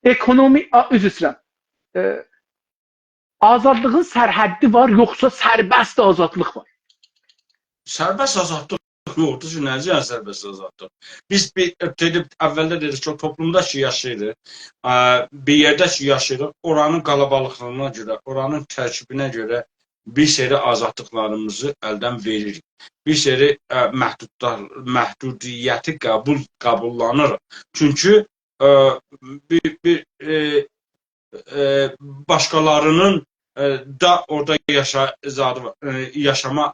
اکونومی، آ، عذر ایسته‌ییرم. ائ، آزادلیغین سرحدی وار، یوخسا سربست آزادلیق وار؟ سربست آزادلیق یوخدور کی، نه‌جور سربست آزادلیق؟ بیز بیر، دئدیک، اولده دئدیک کی، او توپلومدا کی یاشاییریق، ا، بیر یئرده کی یاشاییریق، اورانین قالابالیقلیغینا گؤره، اورانین ترکیبینه گؤره بیر سری آزادلیقلاریمیزی الدن وئریریک. بیر سری، ا، محدودلار، محدودیتی قبول، قبوللانیریق. چونکی، ا، بیر، بیر، ائ، ائ، باشقالارینین، ائ، دا اورادا یاشا-، زادی وار، ائ، یاشاما،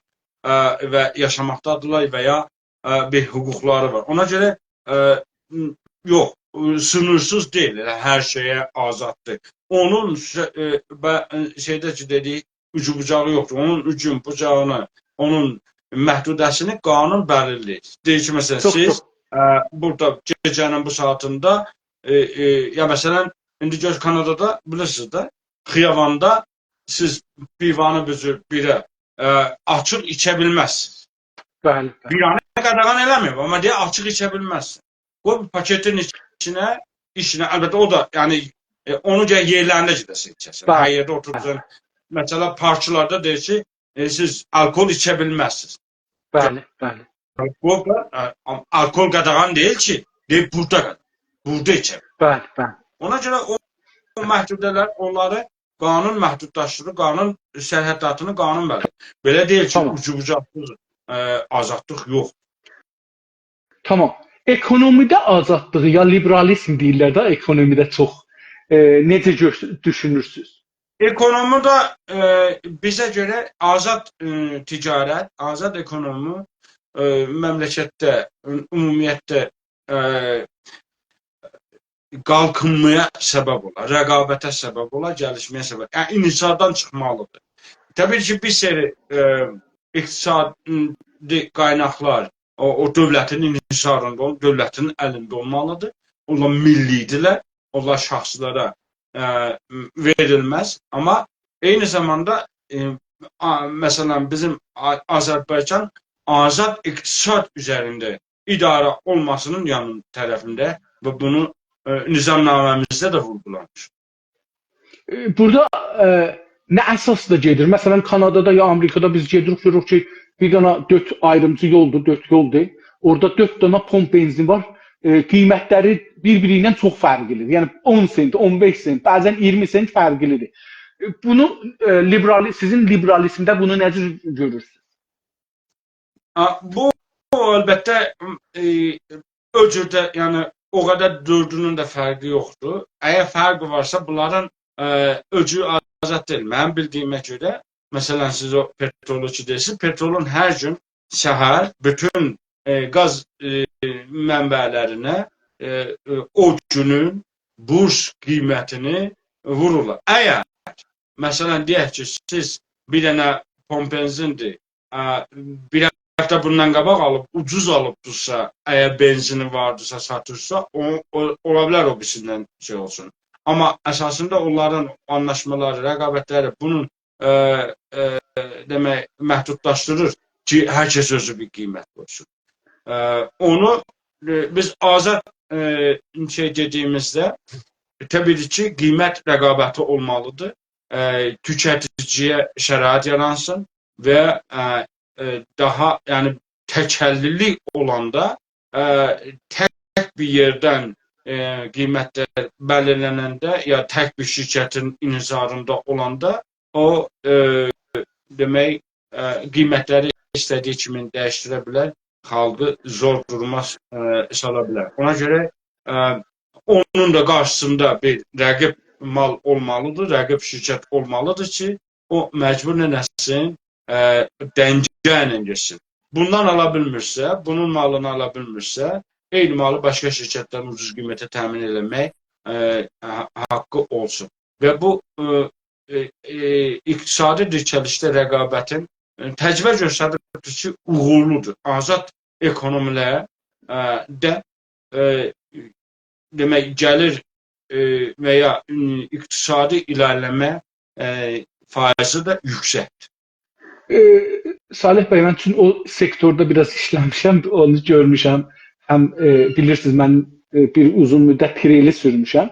ائ، و یاشاماقدادیرلار و یا، ائ، بیر حقوقلاری وار. اونا گؤره، ائ، م، یوخ، ائ، سینیرسیز دئییل، ائله هر شئیه آزاددیر. اونون ش-، ائ، و، ائ، شئیده کی، دئدیک، اوجو بوجاغی یوخدور. اونون اوجون، بوجاغینی، اونون محدوده‌سینی قانون بلیرله‌ییر. دئییر کی، مثلا، چوخ، سیز، چوخ. ائ، بورادا گئجه‌نین بو ساعاتیندا، ائ، ائ، یا، مثلا، ایندی گؤر کانادادا، بیلیرسینیز ده، خیاباندا سیز بیرانی بیر جور بیره، ائ، آچیق ایچه بیلمزسینیز. بلی، بلی. بیرانی قاداغان ائله‌مه‌ییب، آمما دئییر، آچیق ایچه بیلمزسین. قوی بیر پاکتین ایچینه، ایچینه، البته، او دا، یعنی، ائ، اونو گرک یئرلرینده گئده‌سن ایچه‌سن. بلی. هر یئرده اوتورورسان. مثلا، پارکلاردا دئییر کی، ائ، سیز آلکول ایچه بیلمزسینیز. بلی، بلی. قوی دا، ائ، آم-، آلکول قاداغان دئییل کی، دئییب بورادا قاداغان. بورادا ایچه بیلر. بلی، بلی. اونا گؤره او، او محدوده‌لر، اونلاری قانون محدودلاشدیریر، قانون سرحداتینی قانون بلیرله‌ییر. بئله دئییل کی، تامام. اوجو بوجاقسیز، ائ، آزادلیق یوخ. تامام. اکونومیده آزادلیغی، یا لیبرالیزم دئییرلر ده اکونومیده چوخ، ائ، نئجه گؤ-، دوشونورسونوز؟ اکونومیده، ائ، بیزه گؤره آزاد، ائ، تجارت، آزاد اکونومی، ائ، مملکتده، عمومیتده، ائ، قالخینمایا سبب اولار، رقابته سبب اولار، گلیشمه‌یه سبب. یعنی انحصاردان چیخمالیدیر. طبیعی کی، بیر سری، ائ، اقتصادی قایناقلار او، او دؤولتین انحصاریندا اول-، دؤولتین الینده اولمالیدیر. اونلار میللی‌دیرلر، اونلار شخصلره، ائ، وئریلمز. آمما عینی زاماندا، ائ، آ-، مثلا، بیزیم آ-، آذربایجان آزاد اقتصاد اوزرینده اداره اولماسینین یانین طرفینده و بونو، ائ، نظامنامه‌میزده ده وورغولانیر. ائ، بورادا، ائ، نه اساسدا گئدیر؟ مثلا، کانادادا یا آمریکادا بیز گئدیریک، گؤروروک کی، بیر دنه دؤرد آیریمجی یولدور، دؤرد یولدور. اورادا دؤرد دنه پمپ بنزین وار. ائ، قیمتلری بیر-بیری ایله چوخ فرقلیدیر. یعنی اون سنت، اون بئش سنت، بعضا اییرمی سنت فرقلیدیر. ائ، بونو، ائ، لیبرالی-، سیزین لیبرالیزمده بونو نه جور گؤرورسونوز؟ آ، بو، البته، ائ، او جورده، یعنی، او قدر دؤردونون ده فرقی یوخدور. اگر فرق وارسا، بونلارین، ائ، او جور آزاد دئییل. منیم بیلدیییمه گؤره، مثلا، سیز او پترولو کی دئییرسینیز، پترولون هر گون سحر بوتون، ائ، گاز، ائ، منبع‌لرینه، ائ، ائ، او گونون بورس قیمتینی وورورلار. اگر، مثلا، دئیک کی، سیز بیر دنه پمپ بنزین‌دیر، ا، بیر هفته بوندان قاباق آلیب، اوجوز آلیبدیرسا، اگر بنزینی واردیرسا، ساتیرسا، او، او، اولا بیلر او بیریسیندن شئی اولسون. آمما اساسیندا اونلارین آنلاشمالاری، رقابتلری بونون، ائ، ائ، دئمک، محدودلاشدیریر کی، هر کس اؤزو بیر قیمت قویسون. ائ، اونو، ائ، بیز آزاد، ائ، شئی دئدیییمیزده، طبیعی کی، قیمت رقابتی اولمالیدیر. ائ، توکه‌تیجی‌یه شرایط یارانسین و، ائ، ائ، داها، یعنی، تک‌اللی‌لیک اولاندا، ائ، تک بیر یئردن، ائ، قیمتلر بلیرلننده یا تک بیر شرکتین انحصاریندا اولاندا او، ائ، دئمک، ائ، قیمتلری ایسته‌دییی کیمی دییشدیره بیلر، خالقی زور دوروما، ائ، سالا بیلر. اونا گؤره، ائ، اونون دا قارشیسیندا بیر رقیب مال اولمالیدیر، رقیب شرکت اولمالیدیر کی، او مجبور نئینه‌سین، ائ، دنگه ایله گئتسین. بوندان آلا بیلمیرسه، بونون مالینی آلا بیلمیرسه، عینی مالی باشقا شرکتدن اوجوز قیمته تأمین ائله‌مک، ائ، حا-، حاققی اولسون. و بو، ائ، ائ، ائ، اقتصادی دیرچلیشده رقابتین، ائ، تجربه گؤستریبدیر کی، اوغورلودور. آزاد اکونومی‌لر، ائ، ده، ائ، دئمک، گلیر، ائ، و یا، ائ، اقتصادی ایره‌لیله‌مه، ائ، فایزی ده یوکسکدیر. ائ، صالح بی، من چون او سکتوردا بیر آز ایشله‌میشم، اونو گؤرموشم. هم، ائ، بیلیرسینیز، من، ائ، بیر اوزون مدت تریلی سورموشم.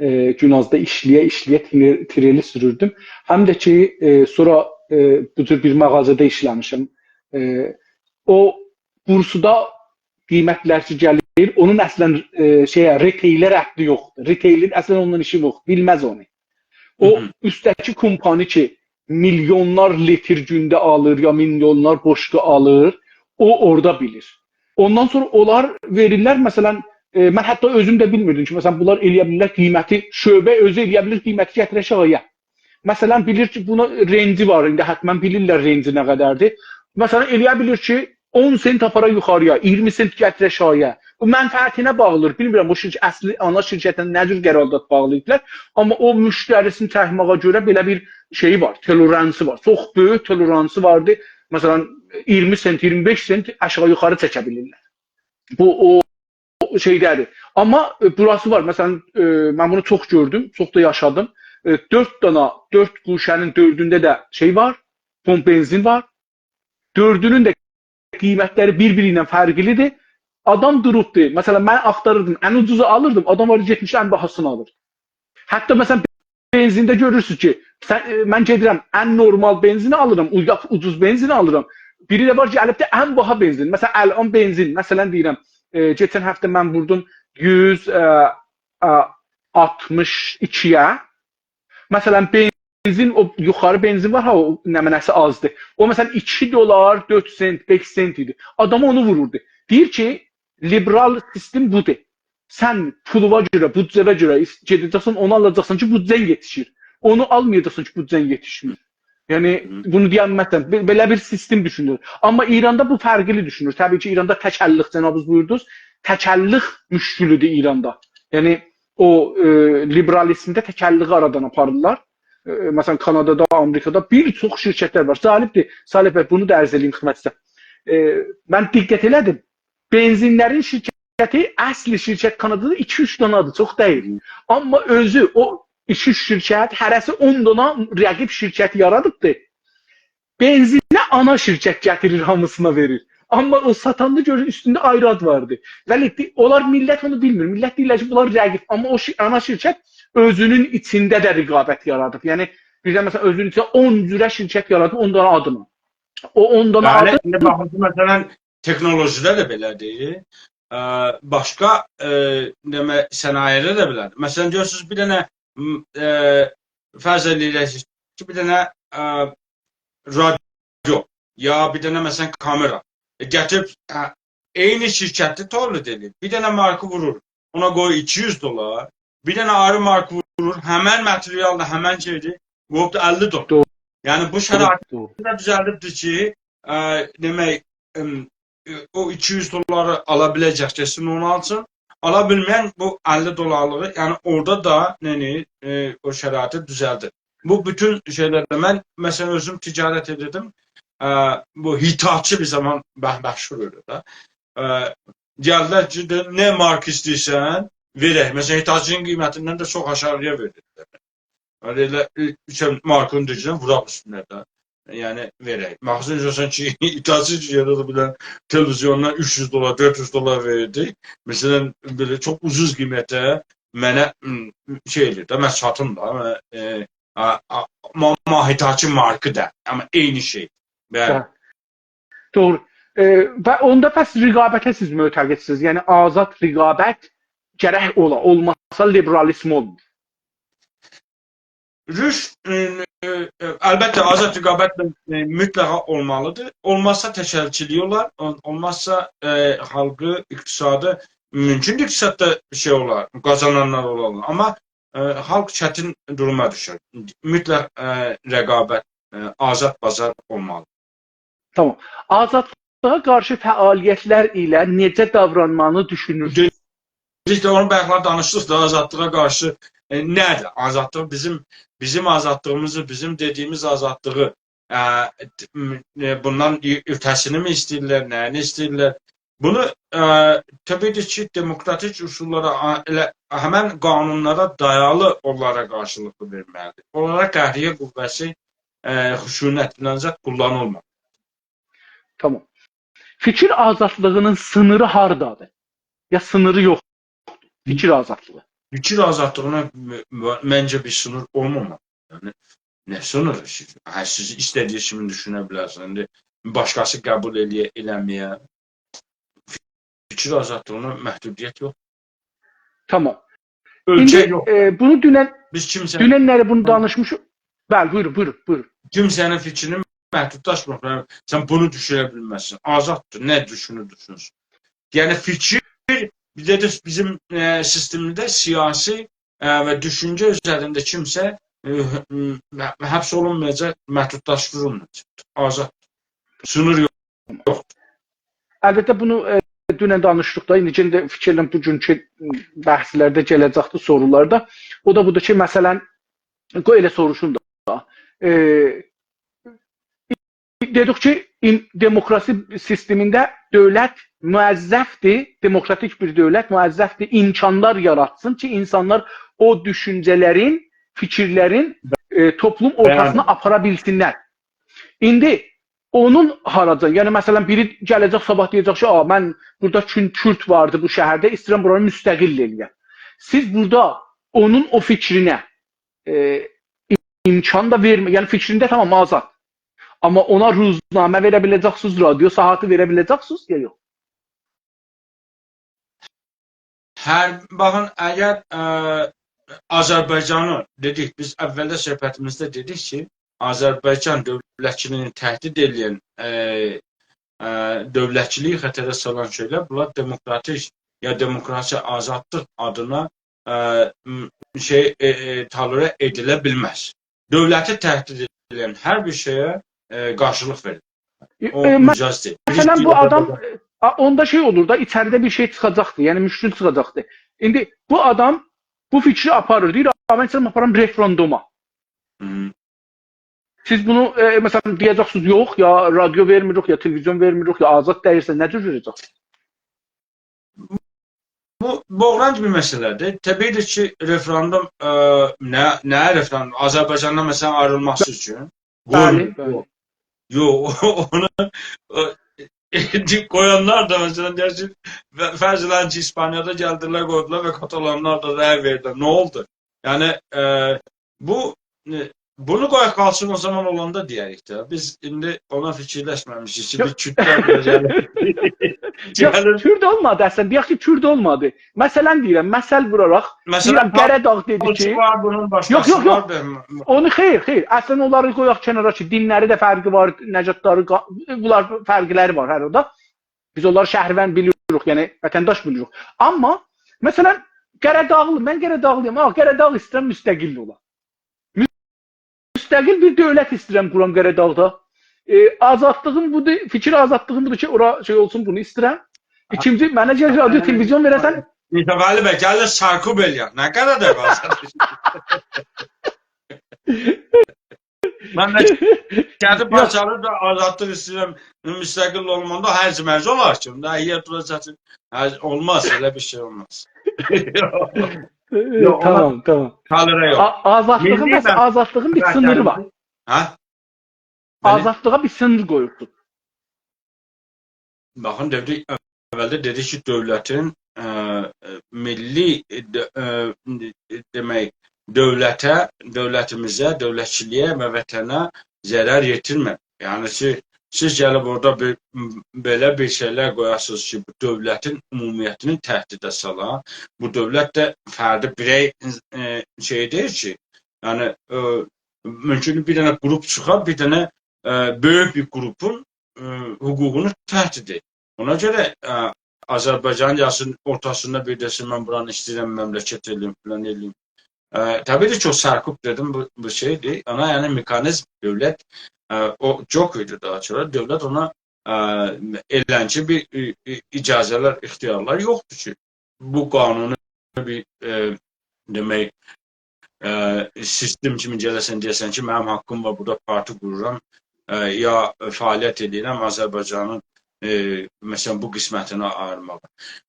ائ، گوناذدا ایشله‌یه-ایشله‌یه تری-، تریلی سوروردوم. هم ده کی، ائ، سونرا، ائ، بو جور بیر مغازه‌ده ایشله‌میشم. ائ، او بورسدا قیمتلر کی گلیر، اونون اصلا، ائ، شئیه، ریتیله ربطی یوخدور. ریتیلین اصلا اوننان ایشی یوخدور، بیلمز اونو. او، هی هی، اوستده‌کی کمپانی کی، میلیونلار لیتر گونده آلیر، یا میلیونلار بوشقو آلیر، او اورادا بیلیر. اوندان سونرا اونلار وئریرلر، مثلا، ائ، من حتی اؤزوم ده بیلمیردیم کی، مثلا، بونلار ائلیه بیلیرلر قیمتی، شعبه اؤزو ائلیه بیلیر قیمتی گتیره آشاغییا. مثلا، بیلیر کی، بونا رنجی وار، ایندی حتما بیلیرلر رنجی نه قدردیر. مثلا، ائلیه بیلیر کی، اون سنت آپارا یوخارییا، اییرمی سنت گتیره آشاغییا. بو منفعتینه باغلیدیر. بیلمیرم، بو شرک-، اصلی آنا شرکتینن نه جور قرارداد باغلاییبلار. آمما او مشتری‌سینی چکمه‌یه گؤره بئله بیر شئیی وار، تولرانسی وار. چوخ بؤیوک تولرانسی واردی. مثلا، اییرمی سنت، اییرمی بئش سنت آشاغی یوخاری چکه بیلیرلر. بو او شئیده‌دیر. آمما، ائ، بوراسی وار. مثلا، ائ، من بونو چوخ گؤردوم، چوخ دا یاشادیم. ائ، دؤرد دانا، دؤرد گوشه‌نین دؤردونده ده شئی وار، پمپ بنزین وار. دؤردونون ده قیمتلری بیر-بیری ایله فرقلیدیر. آدام دوروبدور. مثلا، من آختاریردیم، ان اوجوزو آلیردیم. آدام وار، گئتمیشدی، ان باهاسینی آلیر. حتی، مثلا، بنزینده گؤرورسونوز کی، سن، ائ، من گئدیرم، ان نورمال بنزینی آلیرام، او-، اوجوز بنزینی آلیرام. بیری ده وار، گلیبدیر، ان باها بنزین. مثلا، الان بنزین، مثلا، دئییرم، ائ، کئچن هفته من ووردوم یوز، ائ، ائ، آلتمیش ایکی‌یه. مثلا، بنزین، او یوخاری بنزین وار ها، او نمنه‌سی آزدیر. او، مثلا، ایکی دلار، دؤرد سنت، بئش سنت ایدی. آدام اونو ووروردو. دئییر کی، لیبرال سیستم بودور. سن پولووا گؤره، بودجه‌وه گؤره ایس-، گئده‌جکسن، اونو آلاجاقسان کی، بودجه‌ن یئتیشیر. اونو آلمایاجاقسان کی، بودجه‌ن یئتیشمیر. یعنی، هی. بونو دئیم، مثلا، بئ-، بئله بیر سیستم دوشونور. آمما ایراندا بو فرقلی دوشونور. طبیعی کی، ایراندا تک‌اللیق، جنابینیز بویوردونوز، تک‌اللیق مشکلودور ایراندا. یعنی، او، ائ، لیبرالیزمده تک‌اللیغی آرادان آپاریرلار. ائ، مثلا، کانادادا، آمریکادا بیر چوخ شرکتلر وار. جالبدیر، صالح بی، بونو دا عرض ائله‌ییم خدمتینیزه. ائ، من دقت ائله‌دیم. بنزینلرین شرکتی، اصلی شرکت کانادادا ایکی-اوچ دانادیر، چوخ دئییل. آمما اؤزو او ایکی-اوچ شرکت، هره‌سی اون دانا رقیب شرکت یارادیبدیر. بنزینی آنا شرکت گتیریر، هامیسینا وئریر. آمما او ساتاندا گؤرور، اوستونده آیری آد واردی. ولی دی-، اونلار، میللت اونو بیلمیر. میللت دئییرلر کی، بونلار رقیب. آمما او شی-، آنا شرکت اؤزونون ایچینده ده رقابت یارادیب. یعنی، بیردن، مثلا، اؤزونون ایچینده اون جوره شرکت یارادیب، اون دانا آدینان. او اون دانا بلی، آدین ایندی باخین کی، مثلا، تکنولوژی‌ده ده بئله‌دیر. ا، باشقا، ا، دئمک، صنایعده ده بئله‌دیر. مثلا، گؤرورسونوز، بیر دنه، م، ا، فرض ائله‌یک کی، بیر دنه، ا، رادیو، یا بیر دنه، مثلا، کامئرا. ائ، گتیریب، ا، عینی شرکتی تولید ائدیر. بیر دنه مارکی وورور، اونا قویور ایکی یوز دلار. بیر دنه آیری مارکی وورور، همن ماتریالدا، همن شئیدیر، قویوب دا اللی دلار. دوغرو. یعنی، بو شرایطی دوغرو، دوغرو. ده دوزلدیبدیر کی، ا، دئمک، ام، ائ، او ایکی یوز دلاری آلا بیله‌جک، گئتسین اونو آلسین. آلا بیلمه‌ین بو اللی دلارلیغی، یعنی اورادا دا، یعنی، ائ، او شرایطی دوزلدیر. بو بوتون شئیلرده من، مثلا، اؤزوم تجارت ائدیردیم. ا، بو هیتاچی بیر زامان مه-، مشهور ایدی ده. ا، گلدیلر کی، دئ-، نه مارک ایسته‌ییرسن، وئرک. مثلا، هیتاچی‌نین قیمتیندن ده چوخ آشاغی‌یا وئریردیلر. یعنی ائله، ائ، سن مارکین دوزگون ووراق اوستونه ده. یعنی، وئرک. مخصوصا گؤرسن کی، هیتاچی کی، گلیر، او بیر دنه تلویزیوندان اوچ یوز دلار، دؤرد یوز دلار وئردی. مثلا، بئله چوخ اوجوز قیمته منه، م، شئی ائله‌ییر ده، من ساتیم دا، من، ائ، آ، آ، ما-، ما هیتاچی مارکی دا، آمما عینی شئی. بلی. هه. دوغرو. ائ، و اوندا پس رقابته سیز معتقدسینیز. یعنی آزاد رقابت گرک اولا، اولماسا لیبرالیزم اولمور. روش، ائ، ائ، ائ، البته، آزاد رقابت، ائ، مطلقا اولمالیدیر. اولمازسا تک‌الچیلیک اولار، اول-، اولمازسا، ائ، خالقی، اقتصادی، مومکون اقتصاددا شئی اولار، قازانانلار اولارلار. آمما، ائ، خالق چتین دوروما دوشر. مطلق، ائ، رقابت، ائ، آزاد بازار اولمالی. تامام. آزادلیغا قارشی فعالیتلر ایله نئجه داورانمانی دوشونورسونوز؟ دئدیک ده، اونو بایاقلار دانیشدیق دا، آزادلیغا قارشی، ائ، نه‌دیر؟ آزادلیق بیزیم، بیزیم آزادلیغیمیزی، بیزیم دئدیگیمیز آزادلیغی، ائ، م، ائ، بوندان ی-، اؤته‌سینی می ایسته‌ییرلر، نه‌یینی ایسته‌ییرلر؟ بونو، ائ، طبیعی کی، دموکراتیک اصوللارا، آ، ائله همن قانونلارا دایالی اونلارا قارشیلیق وئرمه‌لیدیر. اونلارا قهریه قوه‌سی، ائ، خشونت فلان زاد قوللانیلماز. تامام. فیکیر آزادلیغینین سینیری هاردادیر؟ یا سینیری یوخدور؟ فیکیر آزادلیغی. فیکیر آزادلیغینا م-، م-، منجه بیر سینیر اولمامالی. یعنی، نه سینیری؟ هه، سیز ایسته‌دیگی کیمی دوشونه بیلرسینیز. ایندی باشقاسی قبول ائله‌یه، ائله‌مه‌یه. فیکیر آزادلیغینا محدودیت یوخ. تامام. اؤلکه ایندی، یوخ. ائ، بونو دونن، بیز کیمسه-، دوننلری بونو، هه، دانیشمیشیق. بلی، بویورون، بویورون، بویورون. کیمسه‌نین فیکرینی محدودلاشمیریق. یعنی، سن بونو دوشونه بیلمزسن. آزاددیر، نه دوشونور، دوشونسون. یعنی، فیکیر، بیر ده بیزیم، ائ، سیستمده سیاسی، ائ، و دوشونجه اوزرینده کیمسه، ائ، م-، م-، حبس اولونمایاجاق، محدودلاشدیریلمایاجاق. آزاد. سینیر یوخ. یوخدور. البته، بونو، ائ، دونن دانیشدیق دا، ایندی یئنه ده فیکر ائلیرم بوگونکو بحثلرده گله‌جکدیر، سورولاردا. او دا بودور کی، مثلا، قوی ائله سوروشوم دا. ائ، دئدیک کی، این-، دموکراسی سیستمینده دؤولت موظفدیر، دموکراتیک بیر دؤولت موظفدیر، امکانلار یاراتسین کی، اینسانلار او دوشونجه‌لرین، فیکیرلرین، ائ، توپلوم اورتاسینا، بلی، آپارا بیلسینلر. ایندی اونون هاراجان، یعنی، مثلا، بیری گله‌جک، صاباح دئیه‌جک کی، «آ، من بورادا چون کورد واردی بو شهرده، ایسته‌ییرم بورانی مستقل ائله‌یم.» سیز بورادا اونون او فیکرینه، ائ، امکان دا وئرمه-، یعنی، فیکرینده تامام آزاد. آمما اونا روزنامه وئره بیله‌جکسینیز، رادیو ساعاتی وئره بیله‌جکسینیز، یا یوخ؟ هر، باخین، اگر، ائ، آذربایجانی دئدیک، بیز اولده صحبتیمیزده دئدیک کی، آذربایجان دؤولتچیلیگینی تهدید ائله‌ین، ائ، ائ، دؤولتچیلیگی خطره سالان شئیلر، بونلار دموکراتیک یا دموکراسی، آزادلیق آدینا، ائ، م-، شئی، ائ، ائ، تالره ائدیله بیلمز. دؤولتی تهدید ائدن هر بیر شئیه، ائ، قارشیلیق وئریر. او ائ، مه-، امکانسیز دئییل. بیز مثلا، بو دئییل، آدام، بابا. ائ، آ-، اوندا شئی اولور دا، ایچریده بیر شئی چیخاجاقدیر، یعنی مشکل چیخاجاقدیر. ایندی بو آدام بو فیکری آپاریر، دئییر: «آ، من ایسته‌ییرم آپارام رفراندوما.» هی. سیز بونو، ائ، مثلا، دئیه‌جکسینیز: «یوخ، یا رادیو وئرمیریک، یا تلویزیون وئرمیریک، یا آزاد دئییلسن»، نه جور گؤره‌جکسینیز؟ بو، بو بحران بیر مسئله‌دیر. طبیعی‌دیر کی، رفراندوم، ائ، نه، نه رفراندوم؟ آذربایجاندان، مثلا، آیریلماسی اوچون؟ بلی، قویمور، بلی. یوخ. یوخ، اونو، او، قویانلار دا، مثلا، دئیرسن، ف-، فرض ائله‌یین کی، ایسپانیادا گلدیلر، قویدولار و کاتالانلار دا رأی وئردیلر. نه اولدو؟ یعنی، ائ، بو، ائ، بونو قویاق قالسین، او زامان اولاندا دئیه‌ریک ده. بیز ایندی اونا فیکیرلشمه‌میشیک کی، یوخ. بیر کوردلر بئله گلیر. یوخ، گلیر. کورد اولمادی اصلا. دئیک کی، کورد اولمادی. مثلا دئییرم، مثل ووراراق، مثلا، دئییرم، قاراداغ دئدی کی، باشقاسی وار، بونون باشقاسی یوخ، یوخ، یوخ. وار، بئله. اونو خیر، خیر. اصلا اونلاری قویاق کنارا کی، دینلری ده فرقی وار، نژادلاری، قا-، بونلار فرقلری وار هر اورادا. بیز اونلاری شهروند بیلیریک، یعنی وطنداش بیلیریک. آمما، مثلا، قاراداغلی، من قاراداغلی‌یام، آمما قاراداغ ایسته‌ییرم مستقل اولا. مستقل بیر دؤولت ایسته‌ییرم قورام قاراداغدا. ائ، آزادلیغیم بودور، فیکیر آزادلیغیم بودور کی، اورا شئی اولسون، بونو ایسته‌ییرم. ایکینجی، منه گل رادیو، تلویزیون وئره‌سن. میرزه ولی بی، گلیر سرکوب ائله‌یک. نه قاراداغ آزاد؟ مملکتی یوخ. پارچالاییب دا آزادلیق ایسته‌ییرم، مستقل اولماندا هرج مرج اولار کی، دا یئر دوراجاق کی، هرج، اولماز، ائله بیر شئی اولماز. یوخ، اونا تامام، تامام. تالره یوخ. آ-، آزادلیغین، میللی بس آزادلیغین بیر سینیری وار. منفعتلریمیزی، هه؟ بلی. آزادلیغا بیر سینیر قویوبدور. باخین، دئدیک، اولده دئدیک کی، دؤولتین، ائ، ائ، میللی، ائ، دئ-، ائ، دئمک، دؤولته، دؤولتیمیزه، دؤولتچیلیگه و وطنه ضرر یئتیرمه. یعنی کی، سیز گلیب اورادا بیر، بئله بیر شئیلر قویاسینیز کی، بو دؤولتین عمومیتینی تهدیده سالا، بو دؤولت ده فردی بیرئی، ائ، شئی دئییل کی، یعنی، ائ، مومکون بیر دنه قروپ چیخا، بیر دنه، ائ، بؤیوک بیر قروپون، ائ، حقوقونو تهدید ائدیر. اونا گؤره، ائ، آذربایجانین یاریسینین اورتاسیندا بیر دئسین، «من بورانی ایسته‌ییرم مملکت ائله‌ییم، فلان ائله‌ییم.» ائ، طبیعی کی، او سرکوب دئدیم، بو، بو شئیدیر. اونا، یعنی، مکانیزم، دؤولت، ائ، او جوک ایدی داها سونرا. دؤولت اونا، ائ، ائله‌نچه بیر، ائ، ائ، اجازه‌لر، اختیارلار یوخدور کی، بو قانونی بیر، ائ، دئمک، ائ، سیستم کیمی گله‌سن، دئیه‌سن کی، منیم حاققیم وار، بورادا پارتی قورورام، ائ، یا فعالیت ائدیرم، آذربایجانین، ائ، مثلا، بو قسمتینی آییرماغا.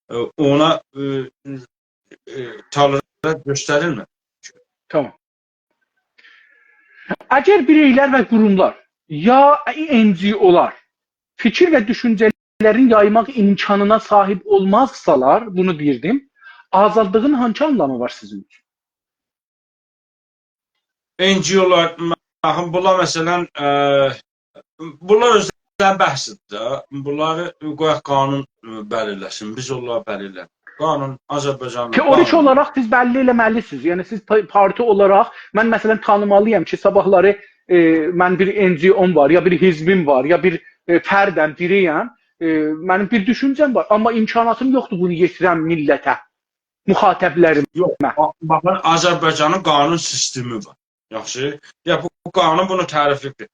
ائ، اونا، ائ، ائ، تالره گؤستریلمیر. تامام. اگر بیرئیلر و قوروملار، یا ان جی اولار فیکیر و دوشونجه‌لرین یایماق امکانینا صاحیب اولمازسالار، بونو دئییردیم، آزادلیغین هانسی آنلامی وار سیزین اوچون؟ ان جی اولار، باخین، بونلار، مثلا، ائ، بونلار اؤزلری بحثدیر ده. بونلاری قویاق قانون، ائ، بلیرله‌سین. بیز اونلاری بلیرله‌میریک. قانون، آذربایجانین قانونو. تئوریک اولاراق سیز بللی ائله‌مه‌لیسینیز. یعنی، سیز تا-، پارتی اولاراق، من، مثلا، تانیمالییام کی، صاباحلاری، ائ، من بیر ان جی اوم وار، یا بیر حزبیم وار، یا بیر، ائ، فردم، بیرییم. ائ، منیم بیر دوشونجه‌م وار، آمما امکاناتیم یوخدور بونو یئتیرم میللته، مخاطبلریمه. یوخ، با-، باخین، آذربایجانین قانون سیستمی وار. یاخشی؟ یا، بو قانون بونو تعریفله‌ییبدیر.